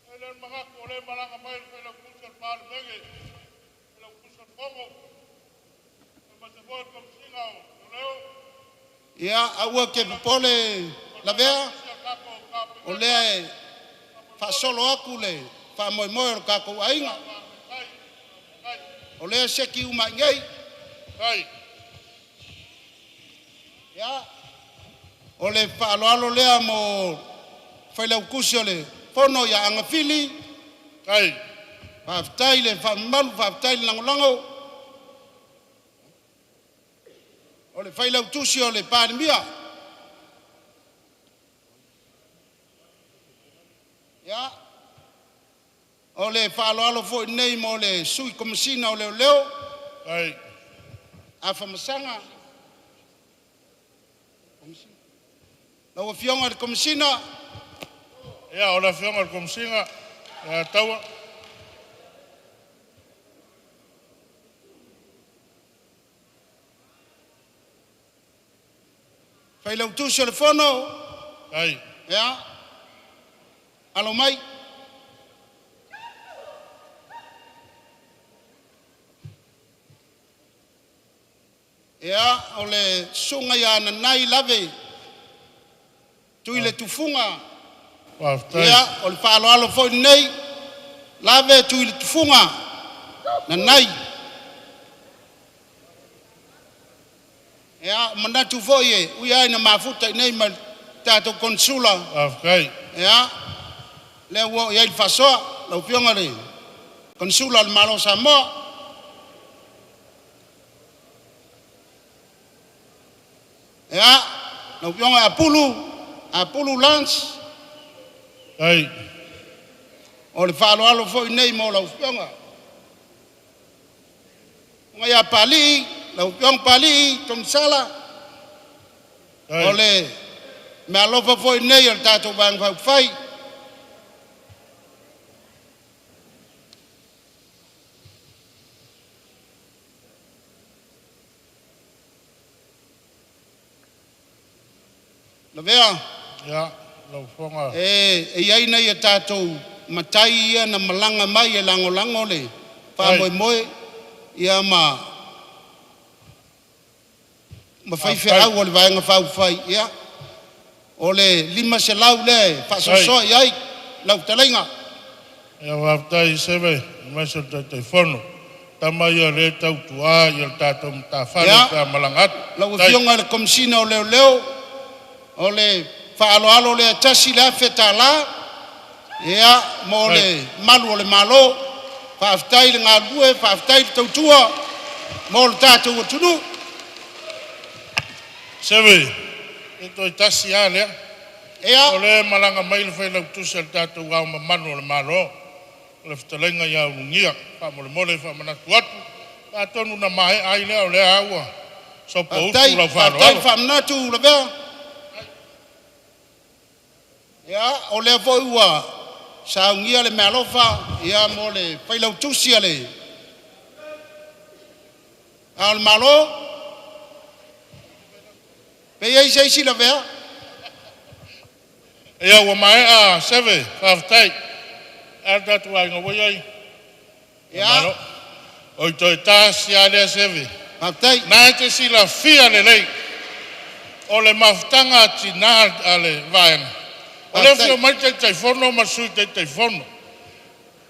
E le o le manatu o lea e malaga mai le Failautusi o le Palemene, Failautusi o le Fono, aemaise foi le Komesina o Leoleo, Ia aua te popole Lavea, si a tatou o Kapeneta, lea e faasolo atu le faamoemoe o le tatou aiga. faafetai, faafetai. O lea e seki uma ai nei. Faafetai. Ia, o le faaaloalo lea mo Failautusi o le Fono ia Agafili. Faafetai. Faafetai le faamamalu, faafetai le lagolago. O le Failautusi o le Palemia. Ia, o le faaaloalo foi lenei mo le Sui Komesina o Leoleo, Faafetai. Afamasaga. Lau Afioga i le Komesina, Ia, o le Afioga i le Komesina ia Taua. Failautusi o le Fono, Faafetai. ia, alo mai. Ia, o le susuga ia Nanai Lave Tuiletufuga. Faafetai. Ia, o le faaaloalo foi lenei, Lave Tuiletufuga Nanai. Ia, manatu foi e ui lava ina mafuta i inei ma le tatou Konesula, Faafetai. ia, lea ua oo i ai le faasoa, lau Afioga i le Konesula o le Malo o Samoa. Ia, lau Afioga Apulu, Apulu Lance, Faafetai. o le faaaloalo foi lenei mo lau Afioga. Susuga ia Papalii, lau Afioga Papalii Togisala, o Faafetai. le meaalofa foi lenei a le tatou Vaega Faaupufai. Lavea, Ia, lau Afioga. e i ai nai a tatou matai ia na malaga mai e lagolago le faamoemoe ia ma Faafetai. faifeau o le Vaega Faaupufai, ia, o le 500 lea e faasoasoa i ai lau fetalaiga. Ia faafetai Seve aemaise o le Taitaifono. Tama ia o lea e tautua i le tatou matafale pe a malaga atu. Lau Faafetai. Afioga i le Komesina o Leoleo, o le faaaloalo lea $1,000, ia, mo le malu o le Malo. Faafetai le galulue, faafetai le tautua mo le tatou atunuu. Seve, se toe tasi lava lea. O lea e malaga mai le Failautusi a le tatou Ao Mamalu o le Malo, le fetalaiga ia Ulugia. Faamolemole e faamanatu atu, atonu na maea ai lea, o lea lava ua sopoutu Faafetai, lau faafetai le faaaloalo. faamanatu Lavea. Ia, o lea foi ua saunia le meaalofa ia mo le Failautusi a le Ao o le Malo. Pe i ai se isi lavea. Ia ua maea Seve, faafetai. A lo tatou aiga ua i ai? Ia. Oi toe tasi lava lea Seve. Faafetai. Na e te silafia lelei, o le mafutaga a tina a le Vaega, o lea e Faafetai. afio mai le Taitaifono ma le Sui Taitaifono,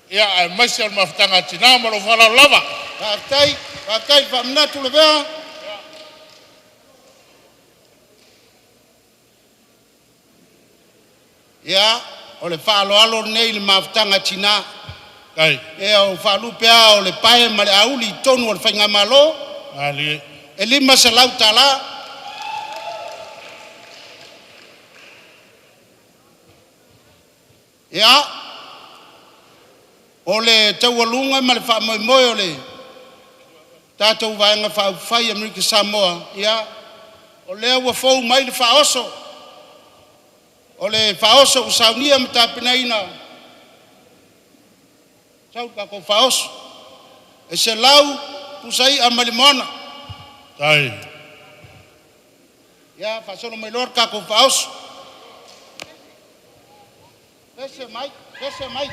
ia aemaise o le mafutaga a tina. Ma lou faaaloalo lava. Faafetai, faafetai le faamanatu Lavea. Ia, o le faaaloalo lenei i le mafutaga a tina. Faafetai. Ia ua faalupe lava o le pae ma le auli i totonu o le faigamalo. Malie. E $500. Ia, o le taualuga ma le faamoemoe o le tatou Vaega Faaupufai Amerika Samoa, ia o lea ua fou mai le faaoso. O le faaoso ua saunia ma tapenaina, sau le tatou faaoso, e 100 pusa i'a mai le moana. Faafetai. Ia faasolo mai loa le tatou faaoso. Vese mai, vese mai.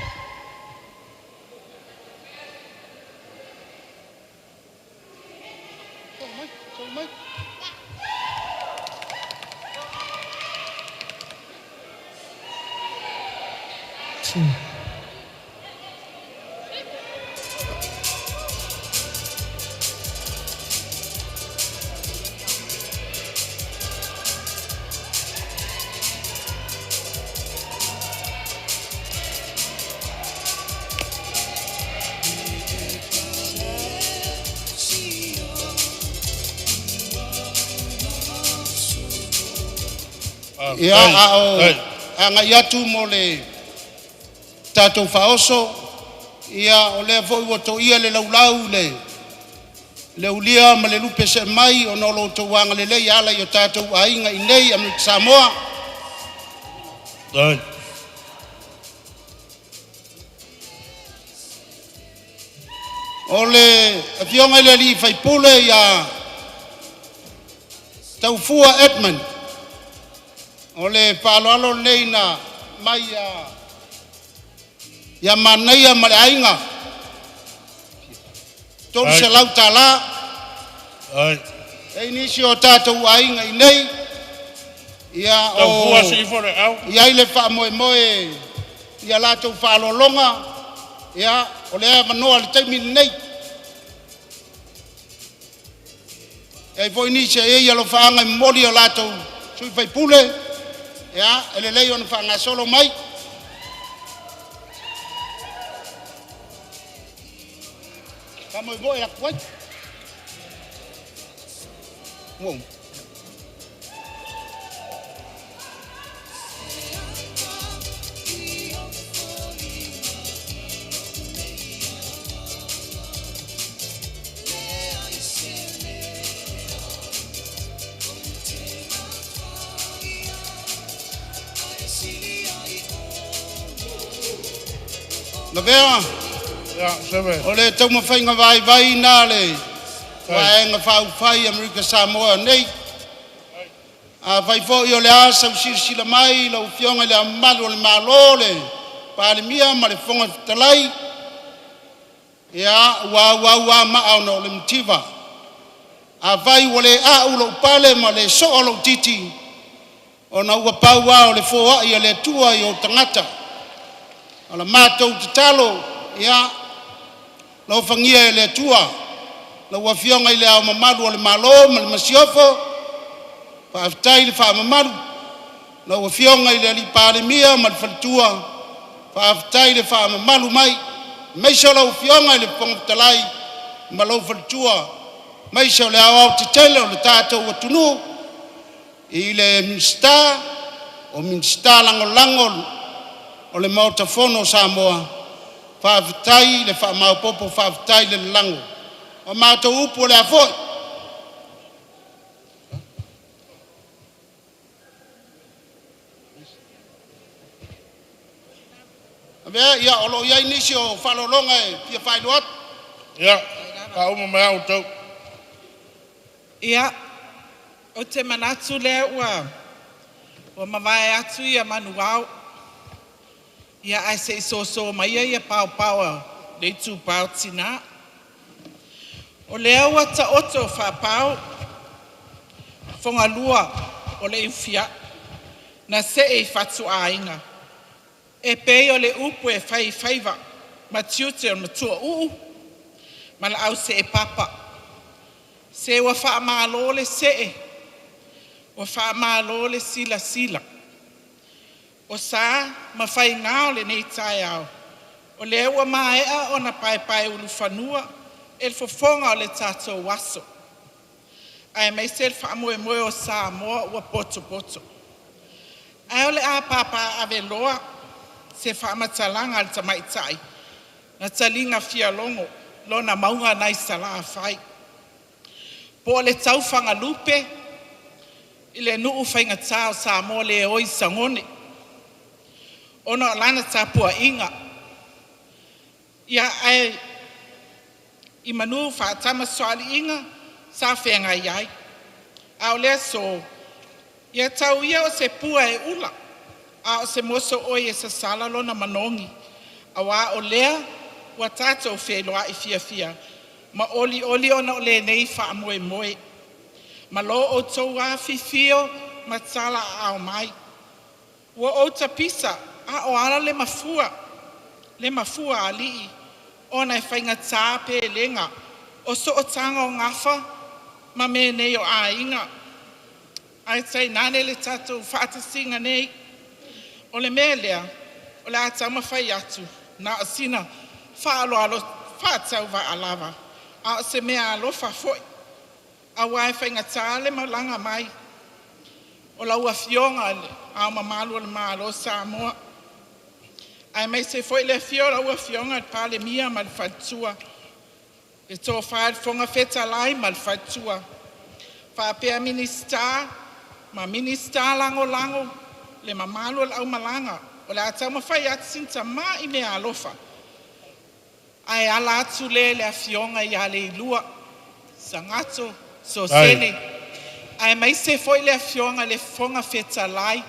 Solo mai, solo mai. Two. Ia, Faafetai. a o Faafetai. agai atu mo le tatou faaoso, ia o lea foi ua toia le laulau i le ulia ma le lupe seemai ona o lo outou agalelei e ala i o tatou aiga i inei i Amerika Samoa. Faafetai. O le afioga i le sui usufono ia Taufua Edmund, o le faaaloalo lenei na aumai ia Manaia ma le aiga, $300. Faafetai. E i ai nisi o tatou aiga i inei, ia o Taufua sii ifo le au. i ai le faamoemoe ia latou faaaloaloga, ia o lea e avanoa le taimi lenei. E i ai foi nisi e i ai alofaaga e momoli i o latou sui usufono, ia e lelei ona faagasolo mai. Faamoemoe atu ai. Ua uma. Lavea, Ia, Seve. o le taumafaiga vaivai na le Vaega Faaupufai Amerika Samoa nei. Afai foi o le a sau silasila mai lau Afioga i Le Ao Mamalu o le Malo, le Palemia ma le Fofoga Fetalai, ia ua auau lava maa ona o le mativa. Afai ua le a'u lou pale ma le so'o lou titi, ona ua pau lava o le foai a le Atua i ou tagata. O la matou tatalo, ia alofagia e le Atua lau Afioga i Le Ao Mamalu o le Malo ma le Masiofo, faafetai le faamamalu. Lau Afioga i le Palemia ma le faletua, faafetai le faamamalu mai, aemaise o lau Afioga i le Fofoga Fetalai ma lou faletua, aemaise o le aoaotetele o le tatou atunuu i le Minisita, o Minisita Lagolago o le Maota Fono o Samoa, faafetai le faamaopoopo, faafetai le lalago. O matou upu o le a foi? Avea ia o lo o i ai nisi o faaaloaloga e fia faailoa atu. Ia, faauma mai lava outou. Ia, ou te manatu lea ua mavae atu ia manuvao, ia ae se i soso maia ia paopao a le itupa o tina. O lea ua taoto faa-pao Fogalua o le iufiai na see i fatuaiga e pei o le upu e fai i faiva ma tiute o le matuauu ma le auseepapa. Se ua faamalo le see, ua faamalo le silasila. O sa ma faiga o lenei taeao, o lea ua maea ona paepaeulufanua e le fofoga o le tatou aso, aemaise le faamoemoe o Samoa ua potopoto. Ae o le a papaaveloa se faamatalaga a le tamaitai na taliga fialogo lona mauga nai Salafai, po o le taufagalupe i le nuu faigata o Samoa le oi i Sagone, ona o lana tapuaiga. Ia, ae i manu faatamasoaliiga sa feagai ai, a o le aso, ia tau ia o se pua e ula a o se mosooi e sasala lona manogi, aua o lea ua tatou feiloai fiafia ma olioli ona o lenei faamoemoe ma lo outou afifio ma talaaao mai. Ua ou tapisa a o ala le mafua alii ona e faigata pelega o sootaga o gafa ma me nei o aiga, ae tainane le tatou faatasiga nei. O le mea lea o le a taumafai atu na o sina faaaloalo faatauvaa lava, a o se meaalofa foi, aua e faigata le malaga mai o lau Afioga i Le Ao Mamalu o le Malo o Samoa, aemaise foi le afio o lau Afioga i le Palemia ma le Faletua, le Tofa i le Fofoga Fetalai ma le Faletua, faapea Minisita ma Minisita Lagolago, le mamalu o le aumalaga. O le a taumafai atu sina tamai meaalofa ae ala atu lea i le afioga ia Leilua Sagato Sosene, aemaise foi le afioga i le Fofoga Fetalai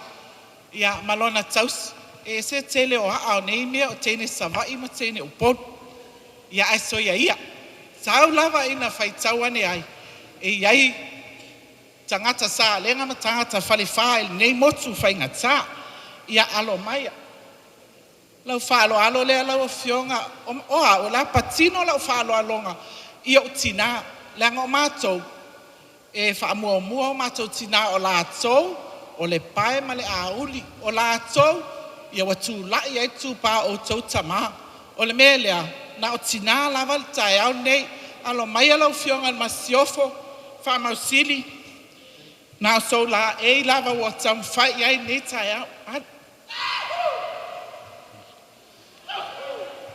ma lona tausi. E ese le tele o aa o nei mea o teine Savaii ma teine Upolu. Ia ae soia ia, tau lava ina faitau ane ai, e i ai tagata Salega ma tagata Falefa i lenei motu faigata. Ia alo maia. Lau faaaloalo lea lau Afioga, o au o le a patino lau faaaloaloga i ou tina, leaga o matou e faamuamua o matou tina, o latou o le pae ma le auli, o latou ua tulai ai le itupa o outou tama. O le mea lea, na o tina lava le taeao lenei. Alo maia lau Afioga i le Masiofo, Faamausili, na o sou laei lava ua taumafai i ai lenei taeao. Alu.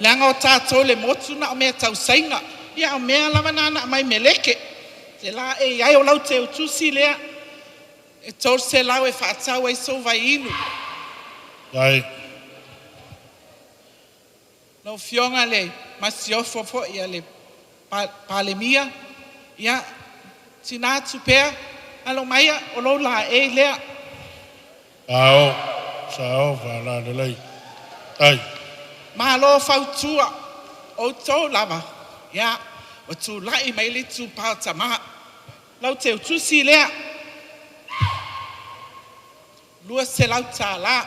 Leaga o tatou i le motu na o mea tau Saina, ia a o mea lava na na aumai meleke. E te laei ai, o lau teutusi lea e 300 e faatau ai sou vaiinu. Dai. Lau Afioga i le Masiofo foi a le Palemia, ia, tina atu pea, alo maia, o lou laei lea. Sao, sao faalalelei. Dai. Malo fautua, outou lava, ia, ua tulai mai le itupa o tama. Lau teutusi lea, $200.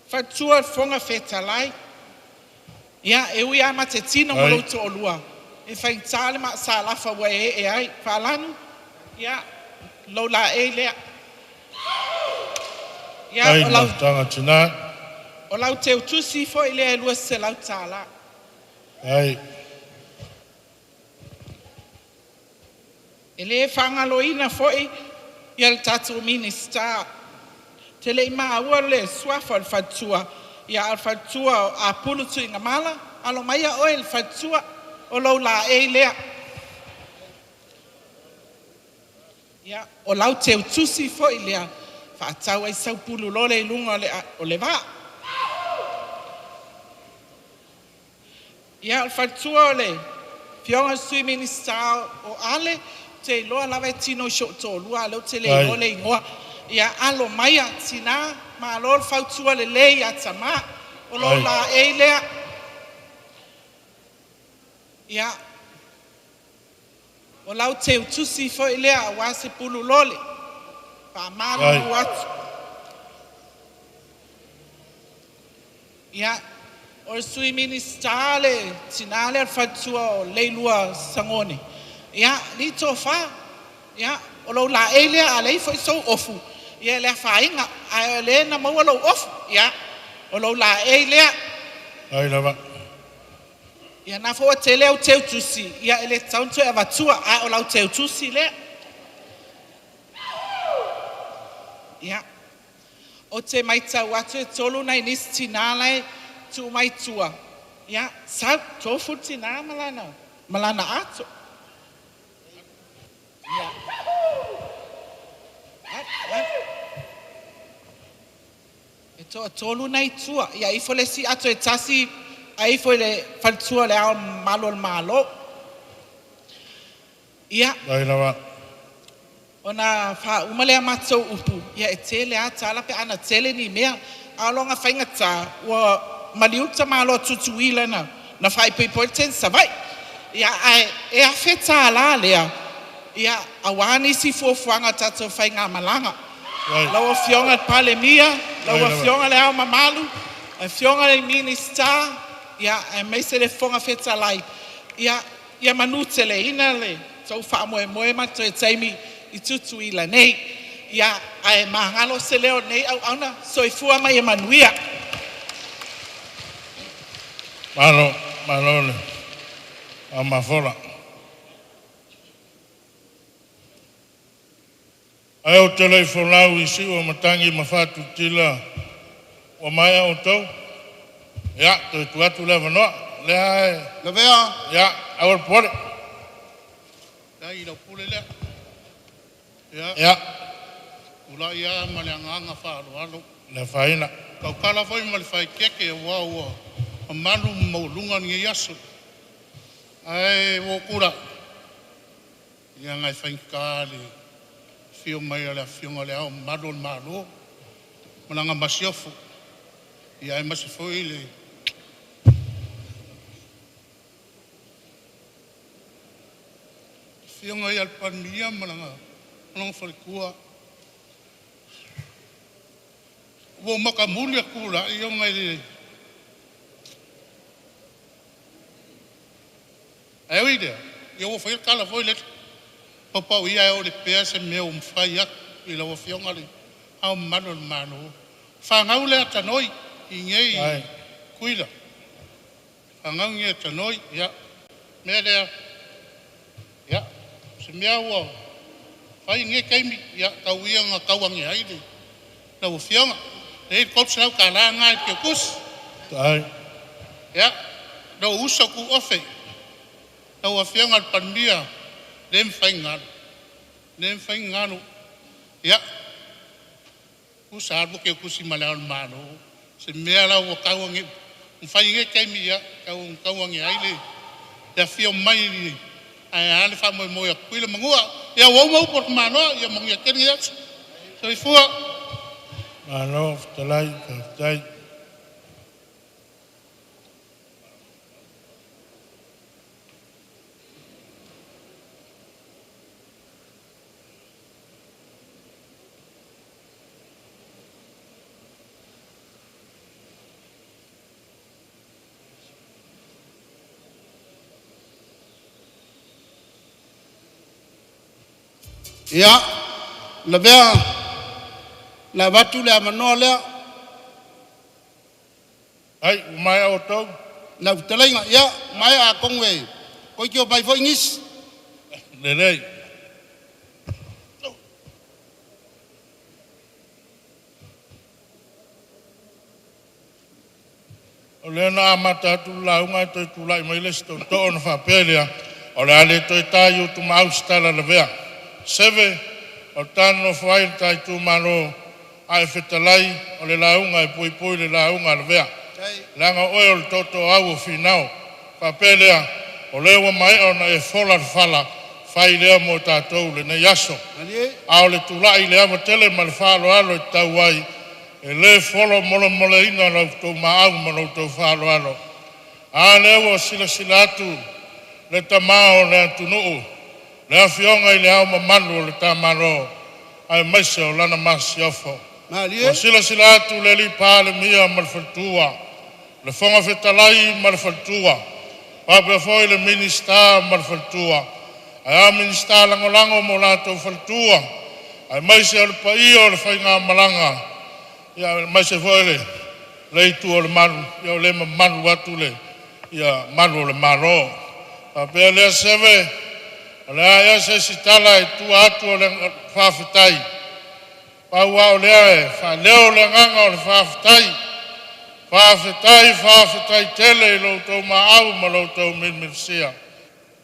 Faletua le Fofoga Fetalai, ia, e ui lava matetino ma lou toalua, e faigata le maasalafa ua e ee ai. Falani, ia, lou laei lea. Ia, Dai mafutaga tina. O lau teutusi foi lea e $200. Dai. E le faagaloina foi ia le tatou Minisita. Ou te le i maua le suafa o le faletua, ia a o le faletua o Apulu Tuigamala, alo maia oe le faletua, o lou laei lea. Ia, o lau teutusi foi lea Faatau ai sau pulu lole i luga o le vaa. Ia, o le faletua o le Afioga i le Sui Minisita o Ale, ou te iloa lava e tino i si ou toalua, a o lea ou te le iloa le igoa. Ia alo maia, tina, malo le fautua lelei ia tama, o lou laei lea. Ia, o lau teutusi foi lea aua se pulu lole. Faamalulu atu. Ia, o le Sui Minisita le tina lea o le faletua o Leilua Sagone, ia, alii tofa, ia, o lou laei lea, a leai foi sou ofu, ia e le afaina, ae o lea na maua lou ofu, ia, o lou laei lea. Ai lava. Ia na foi ua tele au teutusi, ia e le tatau ona toe avatua, a o lau teutusi lea. Ia, ou te matau atu e tolu nai nisi tinã la e tuu mai tua. Ia, sau, tofu le tinã ma lana ato. Ia, e toatolu na i tua. Ia ifo le isi ato e tasi, ae ifo i le faletua o le Ao Mamalu o le Malo. Ia, Ai lava. Ona faauma lea matou upu, ia e tele lava tala pe ana tele ni mea. A o loga faigata, ua maliu le tamaloa Tutuila na faaipoipo ai le teine Savaii. Ia, ae e $1,000 lea, ia, aua nisi fuafuaga a le tatou faigamalaga. Lau Afioga i le Palemia, lau Afioga i Le Ao Mamalu, Afioga i Minisita, ia, aemaise le Fofoga Fetalai, ia, ia manuteleina le tou faamoemoe ma toe taimi i Tutuila nei. Ia, ae magalo se leo o lenei auauna. Soifua ma ia manuia. Malo, malo le faamafola. Ae ou te le i folau i siu o matagi ma Faatutila, ua maea outou? Ia, toe tuu atu le avanoa. Lea e... Lavea. Ia, aua le popole. Leai lau pule lea. Ia, Ia, tulai lava ma le agaga faaaloalo. Le afaina. Tautala foi ma le faaeteete aua ua mamalu ma maualuga lenei aso. Ae ua ou tulai, leaga e faigata le afio mai o le Afioga i Le Ao Mamalu o le Malo ma lana Masiofo, ia aemaise foi le Afioga ia le Palemia ma lona faletua. Ua ou matamuli atu ona e le… Ae ui i lea, ia ua ou faia le tala foi lele, paopao ia ae oo i Lepea se mea ua mafai atu i lau Afioga i Le Ao Mamalu o le Malo. O fanau lea a Tanoi i inei i Tutuila, fanau nei a Tanoi. Ia, o le mea lea, ia, o se mea ua fai i lenei taimi, ia tau ia ina tau ane ai lau Afioga. E i ai le $300 lena i le teutusi. Ia, lou uso tuofe, lau Afioga i le Palemia, le mafai ona galo, le mafai ona galo. Ia, tusa lava lua teutusi ma Le Ao o le Malo, o se mea la ua tau ane ua fai i lenei taimi, ia tau ina tau ane ai le afio mai, ae a le faamoemoe o Tutuila ma Manua. Ia ua uma upu a le tamaloa. Ia manuia tele lenei aso. Soifua. Malo fetalai, faafetai. Ia, lavea o le a avatu le avanoa lea Ai, ua maea outou? lau fetalaiga. Ia, ua maea atonu e toeitiiti oo mai foi nisi. Lelei. O lea na amata atu le lauga ae toe tulai mai le isi tootoo ona faapea lea, o le a le toe ta i Utumaau se tala a Lavea. Seve, o le ta nonofo ai i le ta itumalo. A e fetalai, o le lauga e puipui le lauga a Lavea, leaga o oe o le tootooau o Finao. Faapea lea, o lea ua maea ona e fola le fala, fai lea mo tatou i lenei aso. A o le tulai i le ava tele ma le faaaloalo e tatau ai, e le folomolemoleina la outou maau ma la outou faaaloalo. A lea ua silasila atu le Tama o le atunuu, le Afioga i Le Ao Mamalu o le Malo aemaise o lana Masiofo. Ua silasila atu le Palemia ma le faletua, le Fofoga Fetalai ma le faletua, faapea foi le Minisita ma le faletua, ae a Minisita Lagolago ma o latou faletua, aemaise o le paia o le faigamalaga, aemaise foi o lea itu o le malu, ia o lea e mamalu atu le malu o le Malo. Faapea lea, Seve, o le a ea se isi tala i tua atu o le faafetai? Pau lava o lea e faaleo le agaga o le faafetai, faafetai, faafetai tele i lo outou maau ma lo outou milimilisia.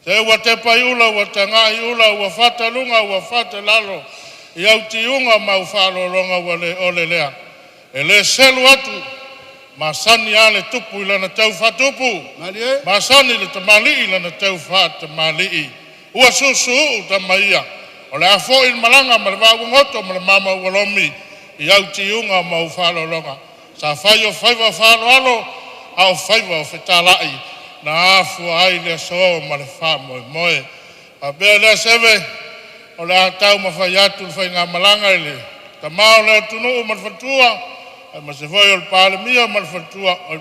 Se ua tepa i ula ua tagai i ula, ua fata luga ua fata lalo i au tiuga ma au faaaloaloga, ua le ole lea. E le selu atu, e masani lava le tupu i lana tau faatupu, masani le tamalii i lana tau faatamalii. Ua suusuu tama ia, o le a foi le malaga ma le vaa ua goto ma le mama ua lomi i au tiuga ma au faaaloaloga. Sa fai o faiva faaaloalo a o faiva o fetalai na afua ai le aso ma le faamoemoe. Faapea lea, Seve, o le a taumafai atu le faigamalaga i le tama o le atunuu ma le faletua, aemaise foi o le Palemia ma le faletua, le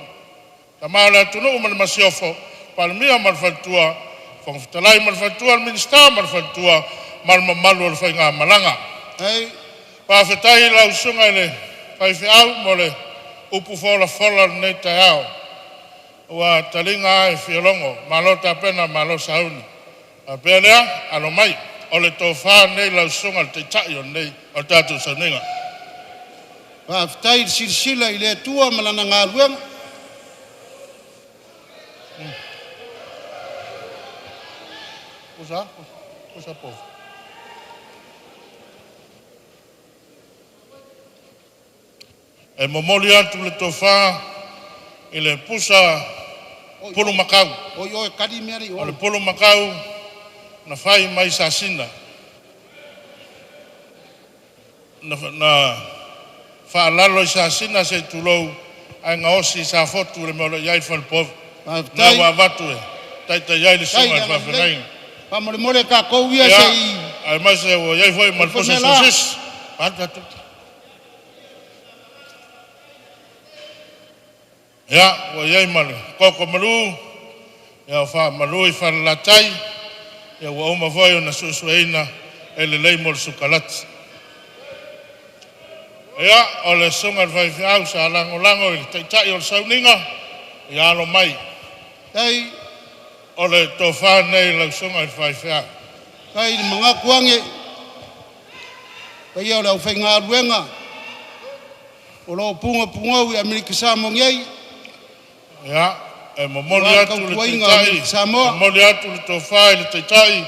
tama o le atunuu ma le masiofo, Palemia ma le faletua, Fofoga Fetalai ma le faletua, le Minisita ma le faletua ma le mamalu o le faigamalaga. Faafetai i lau susuga i le faifeau mo le upu folafola i lenei taeao. Ua taliga lava e fialogo, malo tapena malo sauni. Faapea lea, alo mai, o le tofa lenei i lau susuga i le Taitai o lenei o le tatou sauniga. Faafetai i le silasila i le Atua ma Lana galuega. E momoli atu le tofa i le pusa pulumakau. O i o e kali mea la e i O le o. pulumakau na fai mai Sasina. Na faalalo i Sasina se i tulou, ae gaosi i Safotu le mea o lo o i ai le falepovi. Lena Faafetai. ua avatu e taitai ai le Tai susuga i le le agalelei. faafeagaiga. Faamolemole tatou ia Ia, se i aemaise ua i ai foi ma le ifo pusa mea la. sosisi. Ia, ua i ai ma le koko malu, ia faamalu i Falelatai, ia ua uma foi ona suesueina e lelei mo le sukalati. Ia, o le susuga i le faifeau sa lagolago i le taitai o le sauniga, ia alo mai. Tai, O le tofa lenei i lau susuga i le faifeau. tai le manatu ane, paia o le aufaigaluega o lo o pugapugau i Amerika Samoa nei, Ia, e momoli aua le atu le tautuaina o taitai, Amerika Samoa. momoli atu le tofa i le taitai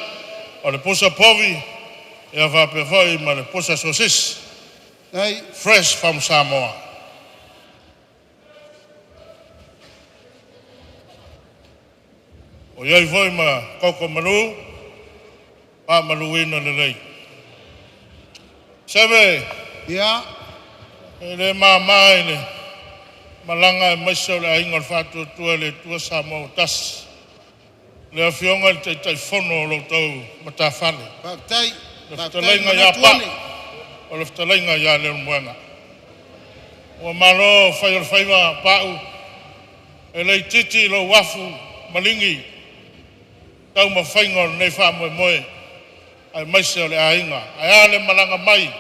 o le pusa povi, ia faapea foi ma le pusa sosisi, Tai, fresh from Samoa. O i ai foi ma koko malu, faamaluina lelei. Seve, ia, e le mama i le malaga aemaise o le Aiga o le Faatuatua i le Atua Samoa ua Tasi, le Afioga i le Taitaifono o lo outou matafale, faafetai, le faafetai le fetalaiga ia manatu Pau, ane. o le fetalaiga ia Leulumoega. Ua malo fai o le faiva Pau, e le itiiti lou afu maligi i le taumafaiga o lenei faamoemoe aemaise o le aiga. Ae a le malaga mai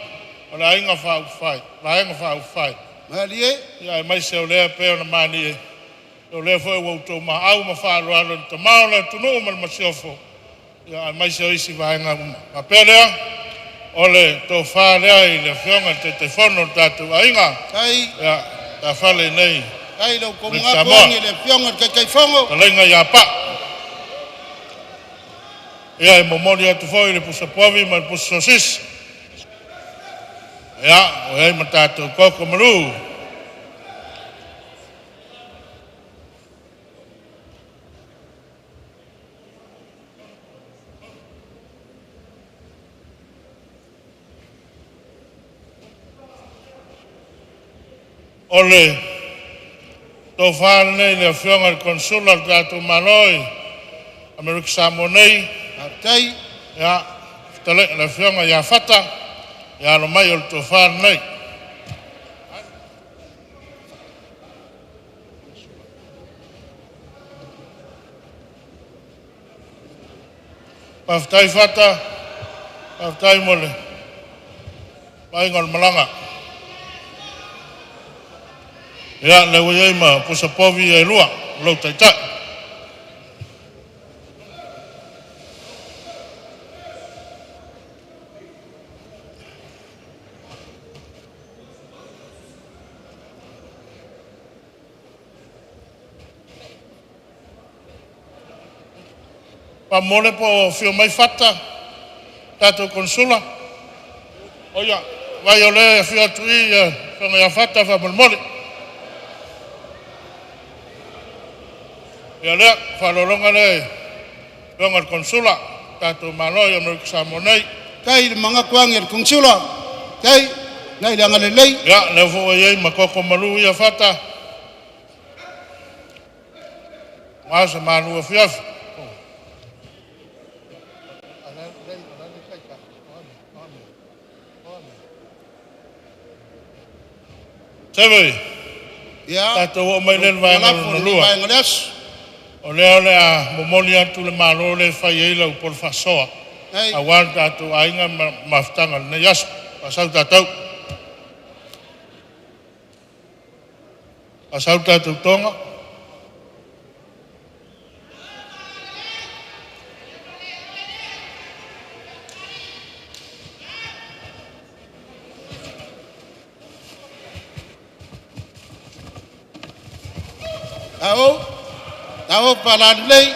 o le Aiga Faaupufai, Vaega Faaupufai, Malie, aemaise o lea e pei ona malie, o lea foi ua outou maau ma faaaloalo i le tama o le atunuu ma le masiofo, aemaise o isi vaega uma. Faapea lea, o le tofa lea i le Afioga i le Taitaifono o le tatou aiga, tai, ia, tapafale nei tai lo outou i manatu Samoa, ane le Afioga i le Taitaifono. fetalaiga ia Pau. Ia, e momoli atu foi le pusa povi ma le pusa sosisi. Ia, o ai ma tatou koko malu. O le tofa lenei i le Afioga i le Konesula a le tatou Malo i Amerika Samoa nei, Faafetai. ia, le Afioga ia Fata, ia alo mai o le tofa lenei. Faafetai Fata, faafetai mo le vaaiga o le malaga. Ia, lea ua i ai ma pusa povi e lua, o lou taitai. Faamolemole po o afio mai Fata, tatou Konesula. Ia, vaai o lea e afio atu i le afioga ia Fata faamolemole. Ia o lea, faaaloaloga lea i le afioga i le Konesula o le tatou Malo i Amerika Samoa nei. Faafetai i le magatu age i le Konesula, faafetai, faafetai le agalelei. Ia, lea foi ua i ai ma koko malu ia Fata, aua se malu afiafi. Seve, Ia, tatou oo mai lea i le ua vaega lafo lona i lenei lua. vaega o le aso. O lea o le a momoli atu le malo lea e fai ai lau polo faasoa Ai, aua le tatou aiga ma mafutaga o lenei aso. Faasau tatou. Faasau tatou toga. Ao, ao palalelei,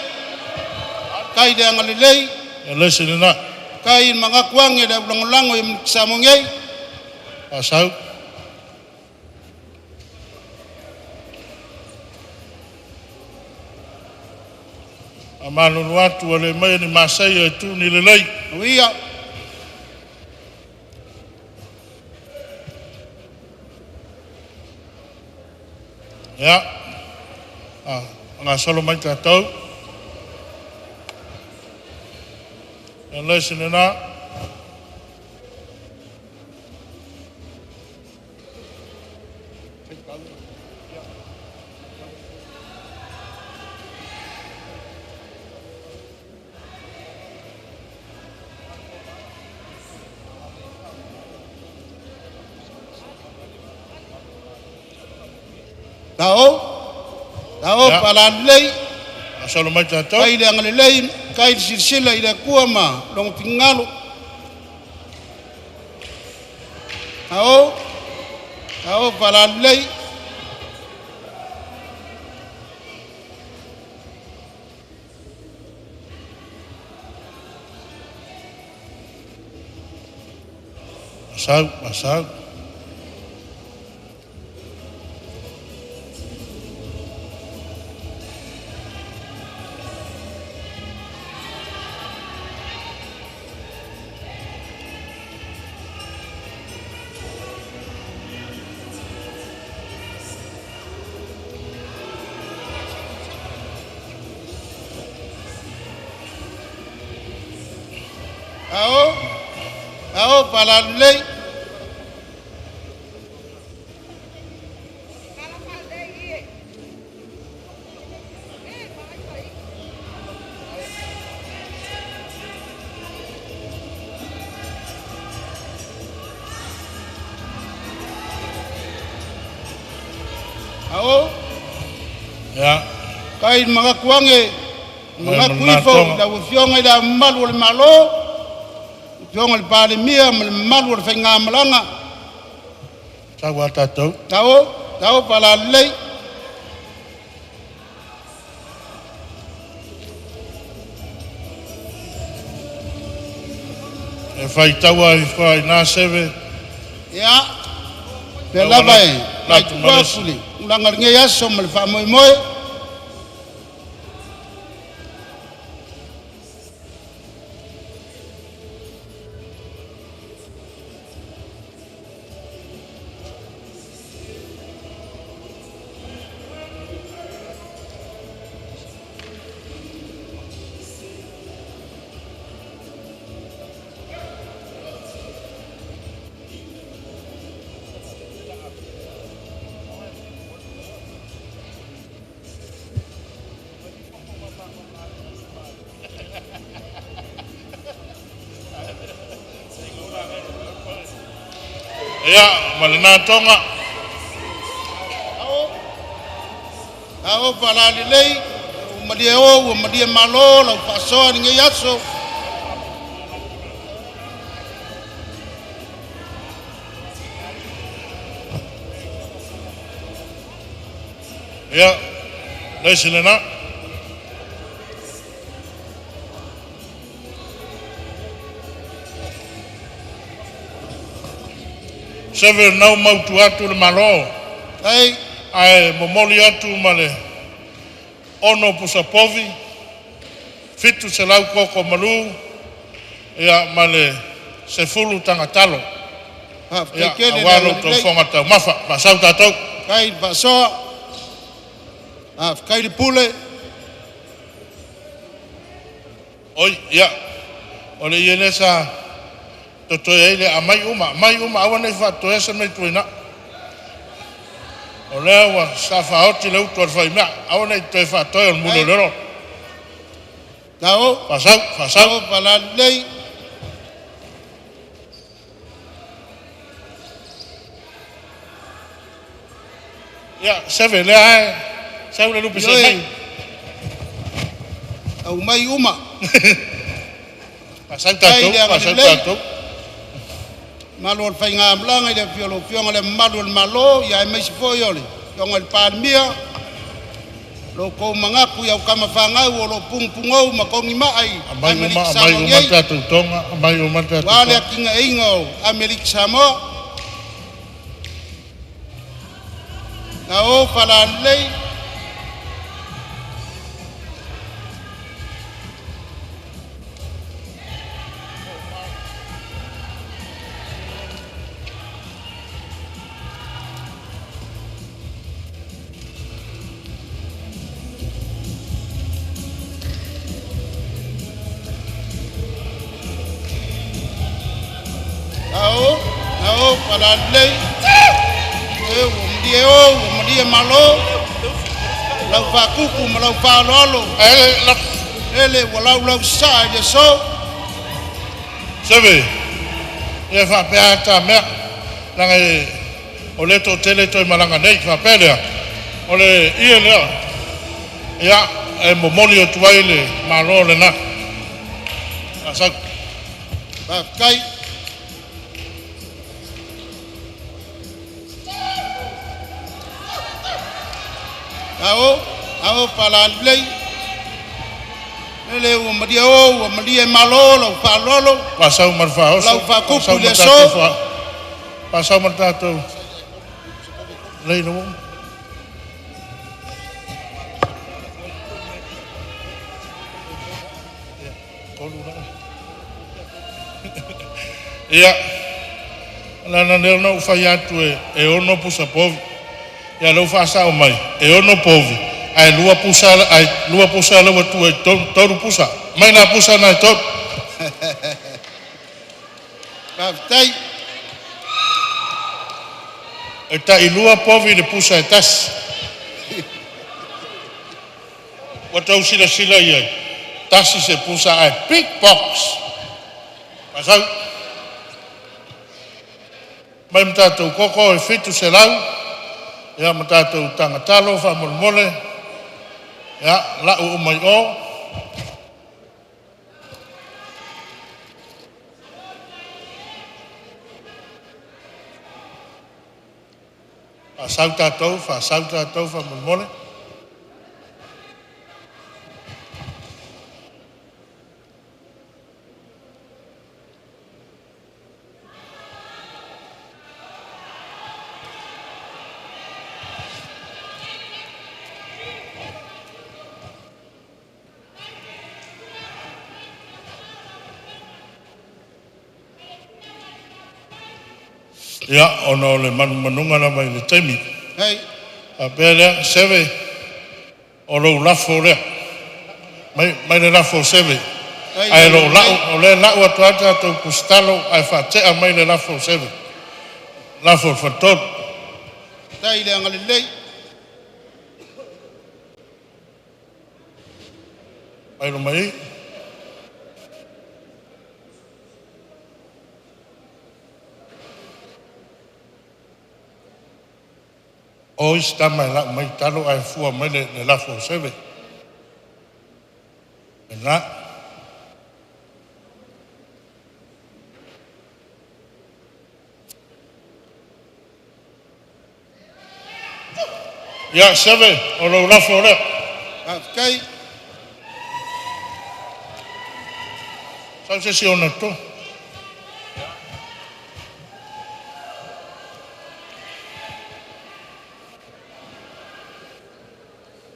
tai le agalelei, Ia le isi lena. tai le magatu age le au lagolago i Samoa nei. Faasau. Faamalulu atu ua le maia ni masei e tu ni lelei. Uia, Ia, faagasolo mai tatou. Ia le isi lena. Ao, ao Ia. palalelei, Faasolo mai tatou. tai le agalelei, tai le silasila i le Atua ma lona finagalo. Ao, ao palalelei. Faasau, faasau. Ao, ao palalelei. Ao, Ia. tai le magatu age, magatu mana ifo toga. i lau Afioga i le mamalu o le Malo, Afioga i le Palemia ma le mamalu o le faigamalaga. Sau a tatou. Ao, ao palalelei. E faitaua ai fua i nā seve Ia, lea lava e vaituafu le tulaga o lenei aso ma le faamoemoe. Ia, ma lena toga. Ao falalelei, ua malie o ua malie malo lau faasoa i lenei aso. Ia, le isi lena. Seve nau mautu atu le malo. Ai. Ae momoli atu ma le 6 pusa povi, 700 koko malu, ia ma le 10 tagatalo. Faafetai Ia, tele le aua lo outou agalelei. fofoga taumafa. Faasau tatou. Faafetai le faasoa, faafetai le pule. Oi, ia, o le ie lea sa totoe ai le aumai uma, aumai uma, aua ne i faatoea se mea i tuaina. O lea ua sa faaoti le utu a le faimea, aua ne i toe faatoe o le muli o le olo. Tao, Faasau, faasau. Tao falalelei. Ia, seve lea e sau le lupe se mai. Ioe, aumai uma. Faasau Faafetai tatou, le faasau agalelei. tatou. Malo o le faigamalaga i le afio o lau Afioga i le mamalu o le Malo, ia aemaise foi o le Afioga i le Palemia, lo outou manatu i au tama fanau o lo o pugupugou ma togimaa i Aumai uma, Amerika aumai Samoa uma nei, tatou toga, aumai uma tatou aua le toga. atinaeina o Amerika Samoa. Na o falalelei. Na o, na o falalelei. E ua malie o, ua malie malo, lau faakuku ma lau faaaloalo, Ae, la, lele ua laulau sasaa i le aso. seve, ia faapea ta mea. Laga e, o le toatele toe malaga nei, faapea lea. O le ie lea, ia, e momoli atu ai le malo lena. Faasau. Faafetai. Ao, ao falalelei. Lele ua malie o, ua malie malo lau faaaloalo, Faasau ma le faaoso. lau faakuku Faasau i le ma tatou aso. Faasau ma le tatou. Lei na Tolu la. Ia, lana lea na ou fai atu e 6 pusa povi. Ia leu faasao mai, e 6 povi, ae 2 pusa, ae 2 pusa lea ua tuu ai tolu, tolu pusa. Mai na pusa na e tolu. Faafetai. E tai 2 povi le pusa e tasi. Ua tau silasila i ai, tasi se pusa ae big box. Faasau. Mai ma tatou koko e 700, ia ma tatou tagatalo faamolemole, ia lau uma i o. Faasau tatou, faasau tatou faamolemole. Ia, ona o le manumanuga lava i le taimi. Ai. Faapea lea, Seve, o lou lafo lea. Mai le lafo a Seve. Ai Ae le o lelei. lau, o lea e lau atu lava le tatou tusitalo ae faatea mai le lafo a Seve, lafo o le faletolu. Faafetai le agalelei. Mai luma i i. O isi tama e lau mai talo ae fua mai le lafo a Seve. Lena. Ia Seve, o lou lafo lea. Faafetai. Sau se isi 63.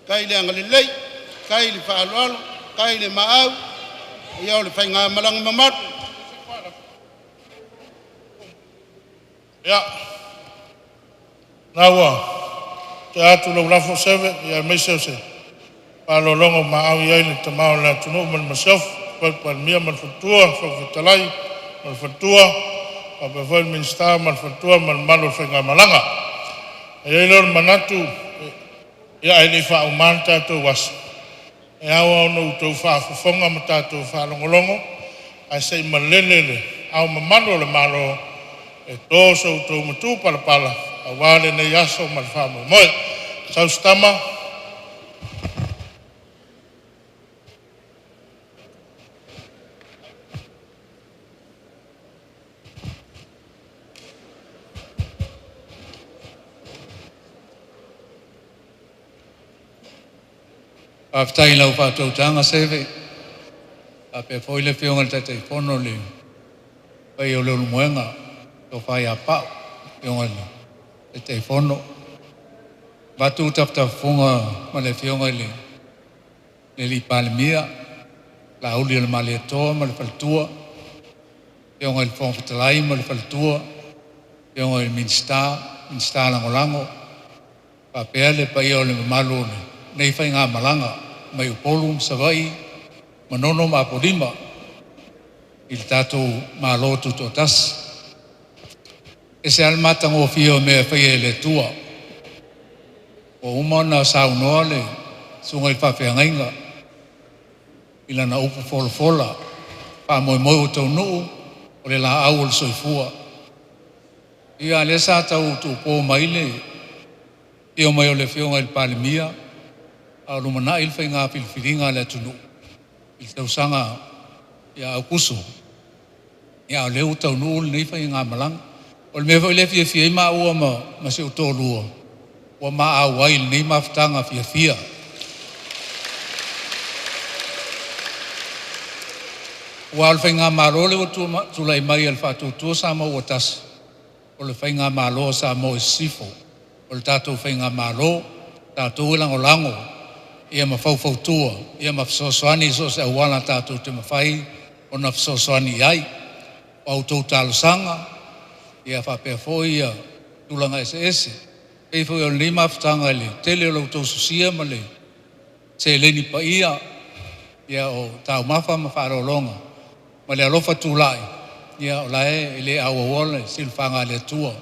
Faafetai le agalelei, faafetai le faaaloalo, faafetai le maau i le faigamalaga mamalu. Ia, lena ua tea atu lau lafo Seve, aemaise o se faaaloaloga ua maau i ai le tama o le atunuu ma le masiofo, le Palemia ma le faletua, le Fofoga Fetalai ma le faletua, faapea foi le Minisita ma le faletua ma le mamalu o le faigamalaga. E i ai lea o le manatu, ia ae le i faauma le tatou aso, e ao lava ona outou faafofoga ma tatou faalogologo ae se i malele le Ao Mamalu o le Malo e to so outou matupalapala aua lenei aso ma le faamoemoe. Sau se tama. Faafetai i lau faatautaga Seve, faapea foi le Afioga i le Taitaifono i le paia o Leulumoega, tofa ia Pau, afioga i le Taitaifono. Avatu tafatafafuga ma le Afioga i le alii Palemia, Laauli o le Malietoa ma le faletua, afioga i le Fofoga Fetalai ma le faletua, afioga i Minisita, Minisita Lagolago, faapea le paia o le mamalu o lenei faigamalaga mai Upolu ma Savaii, Manono ma Apolima i le tatou Malo Tutoatasi. E ese lava le matagofie o mea e faia e le Atua. Ua uma ona saunoa le susuga i le faafeagaiga i lana upu folafola, faamoemoe ua taunuu o le laau o le soifua. Ia a o lea sa tau tuupo mai le afio mai o le Afioga i le Palemia a o lumanai le faiga filifiliga a le atunuu i le tausaga ia Aokuso. Ia a o lea ua taunuu lenei faigamalaga. O le mea foi lea e fiafia ai maua ma si ou toalua, ua ma auai i lenei mafutaga fiafia. Aua o le faigamalo lea ua tulai mai a le Faatuatua Samoa ua Tasi, o le faigamalo a Samoa i Sisifo. O le tatou faigamalo, tatou e lagolago ia ma faufautua ia ma fesoasoani i so o se auala tatou te mafai ona fesoasoani i ai. O a outou talosaga ia faapea foi ia tulaga eseese. E pei foi o lenei mafutaga i le tele o lo outou sosia ma le seleni paia ia o taumafa ma faaaloaloga ma le alofa tulai, ia o la e le auauala le silafaga a le Atua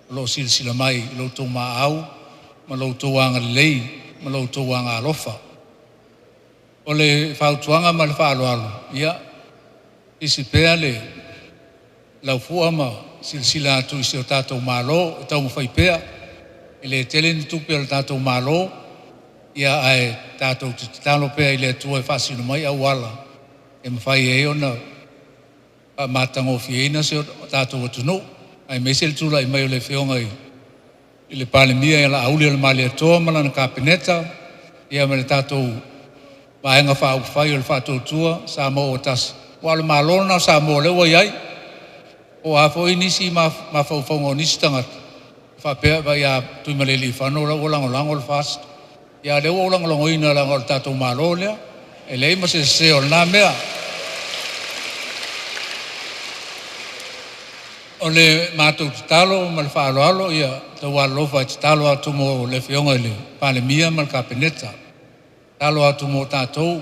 o lo o silasila mai i lo outou maau ma lo outou agalelei ma lo outou agaalofa. O le fautuaga ma le faaaloalo, ia sisi pea le laufua ma silasila atu i si o tatou Malo e taumafai pea. E le tele ni tupe a le tatou Malo, ia ae tatou te tatalo pea i le Atua e faasino mai auala e mafai ai ona faamatagofieina si o tatou atunuu, aemaise le tulai mai o le Afioga i le Palemia ia Laauli ma lana Kapeneta ia ma le tatou Vaega Faaupufai o le Faatuatua Samoa ua Tasi. Aua o le Malo lena o Samoa o lea ua i ai. Po o a foi nisi mafaufauga o nisi tagata faapea, vaai ia Tuimalealiifano la ua lagolago le FAST, ia a o lea ua ou lagolagoina leaga o le tatou Malo lea. E leai ma se sese o lena mea. O le matou tatalo ma le faaaloalo ia taualolofa e tatalo atu mo le Afioga i le Palemia ma le Kapeneta, tatalo atu mo tatou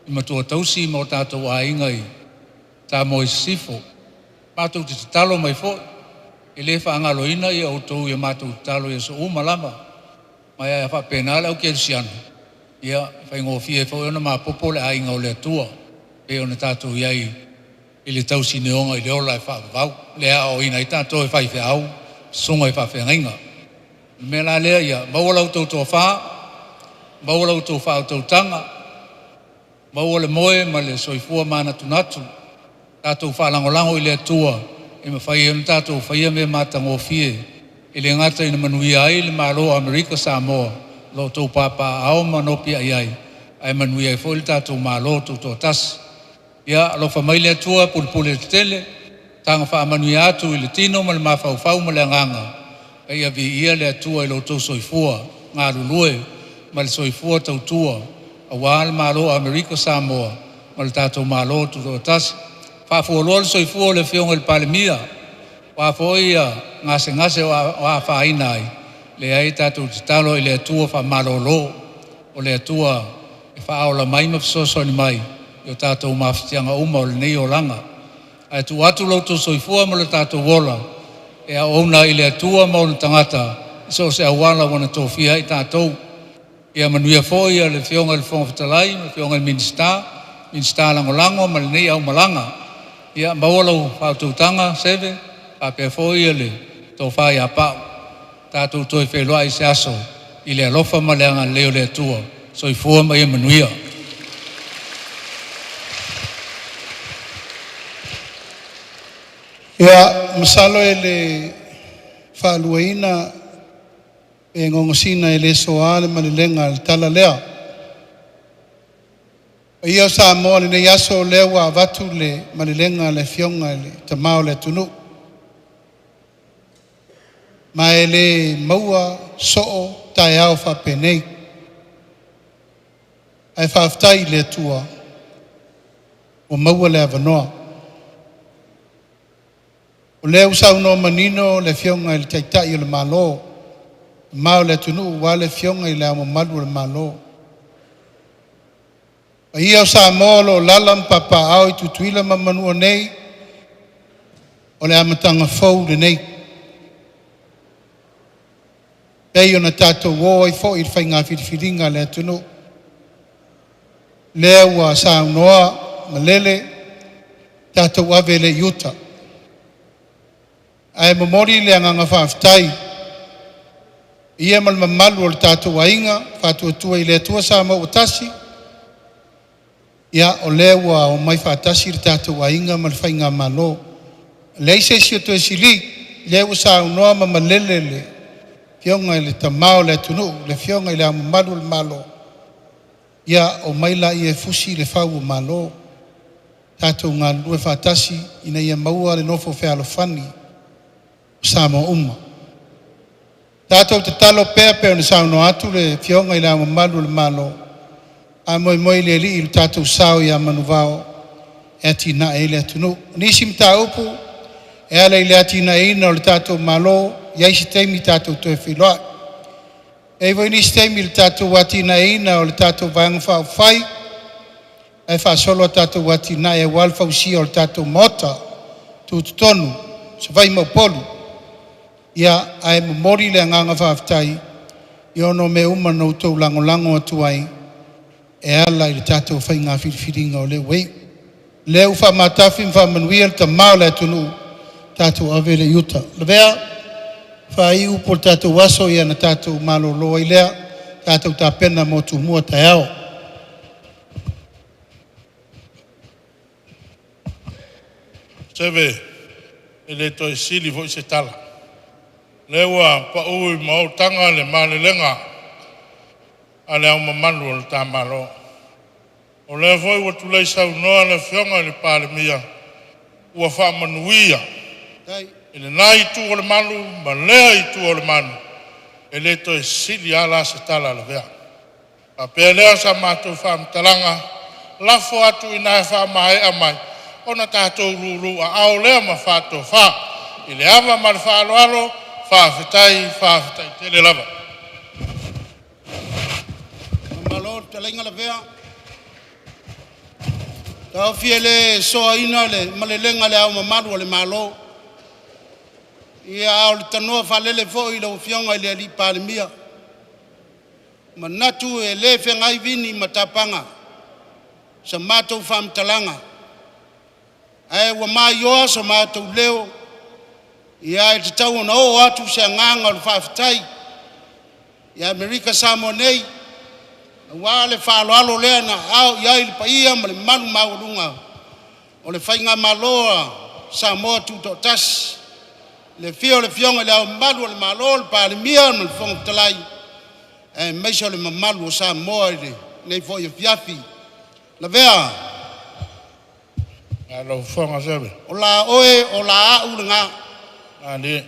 i matua tausi ma o tatou aiga i Samoa i Sisifo. Matou te tatalo mai foi, e le faagaloina ia outou i a matou tatalo i aso uma lava. Ma e faapena le aukerisiano, ia e faigofie foi ona mapopo le aiga o le Atua, e pei ona tatou i ai i le tausineoga i le ola e faavavau, lea e aoaoina ai tatou e faifeau, susuga i faafeagaiga. O le mea la lea ia maua la outou tofa, maua la outou faautautaga, maua le moe ma le soifua manatunatu, tatou faalagolago i le Atua e mafai ai ona tatou faia mea matagofie e le gata ina manuia ai le Malo o Amerika Samoa o lo o outou papaaao ma nopiai ai, ae manuia ai foi le tatou Malo Tutoatasi. Ia alofa mai le Atua pulepuletetele, saga faamanuia atu i le tino ma le mafaufau ma le agaga, a ia viia le Atua i lo outou soifua galulue ma le soifua tautua aua le Malo o Amerika Samoa ma le tatou Malo Tutoatasi. Faafualoa le soifua o le Afioga i le Palemia, o a foi gasegase o afaina ai, leai tatou tatalo i le Atua faamalolo, o le Atua e faaola mai ma fesoasoani mai i o tatou mafatiaga uma o lenei olaga. Ae tuu atu lo outou soifua ma lo tatou ola e auauna ai i le Atua ma ona tagata i so o se auala ua na tofia ai i tatou. Ia manuia foi le Afioga i le Fofoga Fetalai ma le Afioga i le Minisita, Minisita Lagolago ma lenei aumalaga. Ia maua lau faautautaga Seve faapea foi le tofa ia Pau. Tatou toe feiloai i se aso i le alofa ma le agalelei o le Atua. Soifua ma ia manuia. Ia, masalo e le faaluaina pe gogosina e le soa le malelega a le tala lea. O paia o Samoa i lenei aso, o lea ua avatu le malelega a le Afioga i le Tama o le atunuu, ma e le maua soo taeao faapenei. Ae faafetai i le Atua ua maua le avanoa. O lea ua saunoa manino le Afioga i le Taitai o le Malo, le Ama o le atunuu aua le Afioga i Le Ao Mamalu o le Malo. O paia o Samoa o lo o alaala ma papaaao i Tutuila ma Manua nei, o le amataga fou lenei. E pei ona tatou o ai foi i le faiga filifiliga a le atunuu, lea ua saunoa malele, tatou ave lea i uta. Ae momoli le agaga faafetai i le paia ma le mamalu o le tatou aiga Faatuatua i le Atua Samoa ua Tasi, ia o lea ua omai faatasi le tatou aiga ma le faigamalo. E leai se isi o toe sili, lea ua saunoa ma malele le Afioga i le Tama o le atunuu, le Afioga i Le Ao Mamalu o le Malo, ia omai laia e fusi le fau ua malo. Tatou galulue faatasi ina ia maua le nofo fealofani o Samoa uma. Tatou tatalo pea pei ona saunoa atu le Afioga i Le Ao Mamalu o le Malo, faamoemoe i le Alii lo tatou sao ia Manuvao e atinae ai le atunuu. O nisi mataupu e ala i le atinaeina o le tatou Malo, e i ai se taimi tatou toe feiloai. E i ai foi nisi taimi i le tatou atinaeina o le tatou Vaega Faaupufai la e faasolo a tatou atinae aua le fausia o le tatou Maota Tutotonu i Savaii ma Upolu. Ia, ae momoli le agaga faafetai ona o mea uma na outou lagolago atu ai e ala i le tatou faiga filifiliga o lea ua iu. O lea ua faamatafi ma faamanuia le Tama o le atunuu, tatou ave lea i uta. Lavea, faaiu upu o le tatou aso ona tatou malolo ai lea, tatou tapena mo Tumua taeao. Seve, e le toe sili foi se tala, o lea ua pau i maota le malelega a Le Ao Mamalu o le ta Malo. O lea foi ua tulei saunoa le Afioga i le Palemia, ua faamanuia i lena itu o le malu ma lea itu o le malu. E le toe sili lava la se tala a Lavea. Ona faapea lea o sa matou faamatalaga, lafo atu i ina e faamaea mai ona tatou lulu aao lea ma faatofa. I le ava ma le faaaloalo, faafetai, faafetai tele lava. Malo le fetalaiga Lavea. Taofi e le soaina le malelega a Le Ao Mamalu o le Malo, ia a o le tanoa faalele foi i lau Afioga i le Palemia. E manatu e le feagai vini ma tapaga sa matou faamatalaga, ae ua maioa so matou leo, ia e tatau ona oo atu se agaga o le faafetai ia Amerika Samoa nei aua le faaaloalo lea na aao i ai le paia ma le mamalu maualuga o le Faigamalo a Samoa Tutoatasi, i le afio o le Afioga i Le Ao Mamalu o le Malo, le Palemia ma le Fofoga Fetalai, aemaise o le mamalu o Samoa i lenei foi afiafi. Lavea, Lau Fofoga Seve. O la oe o la au lena. Malie.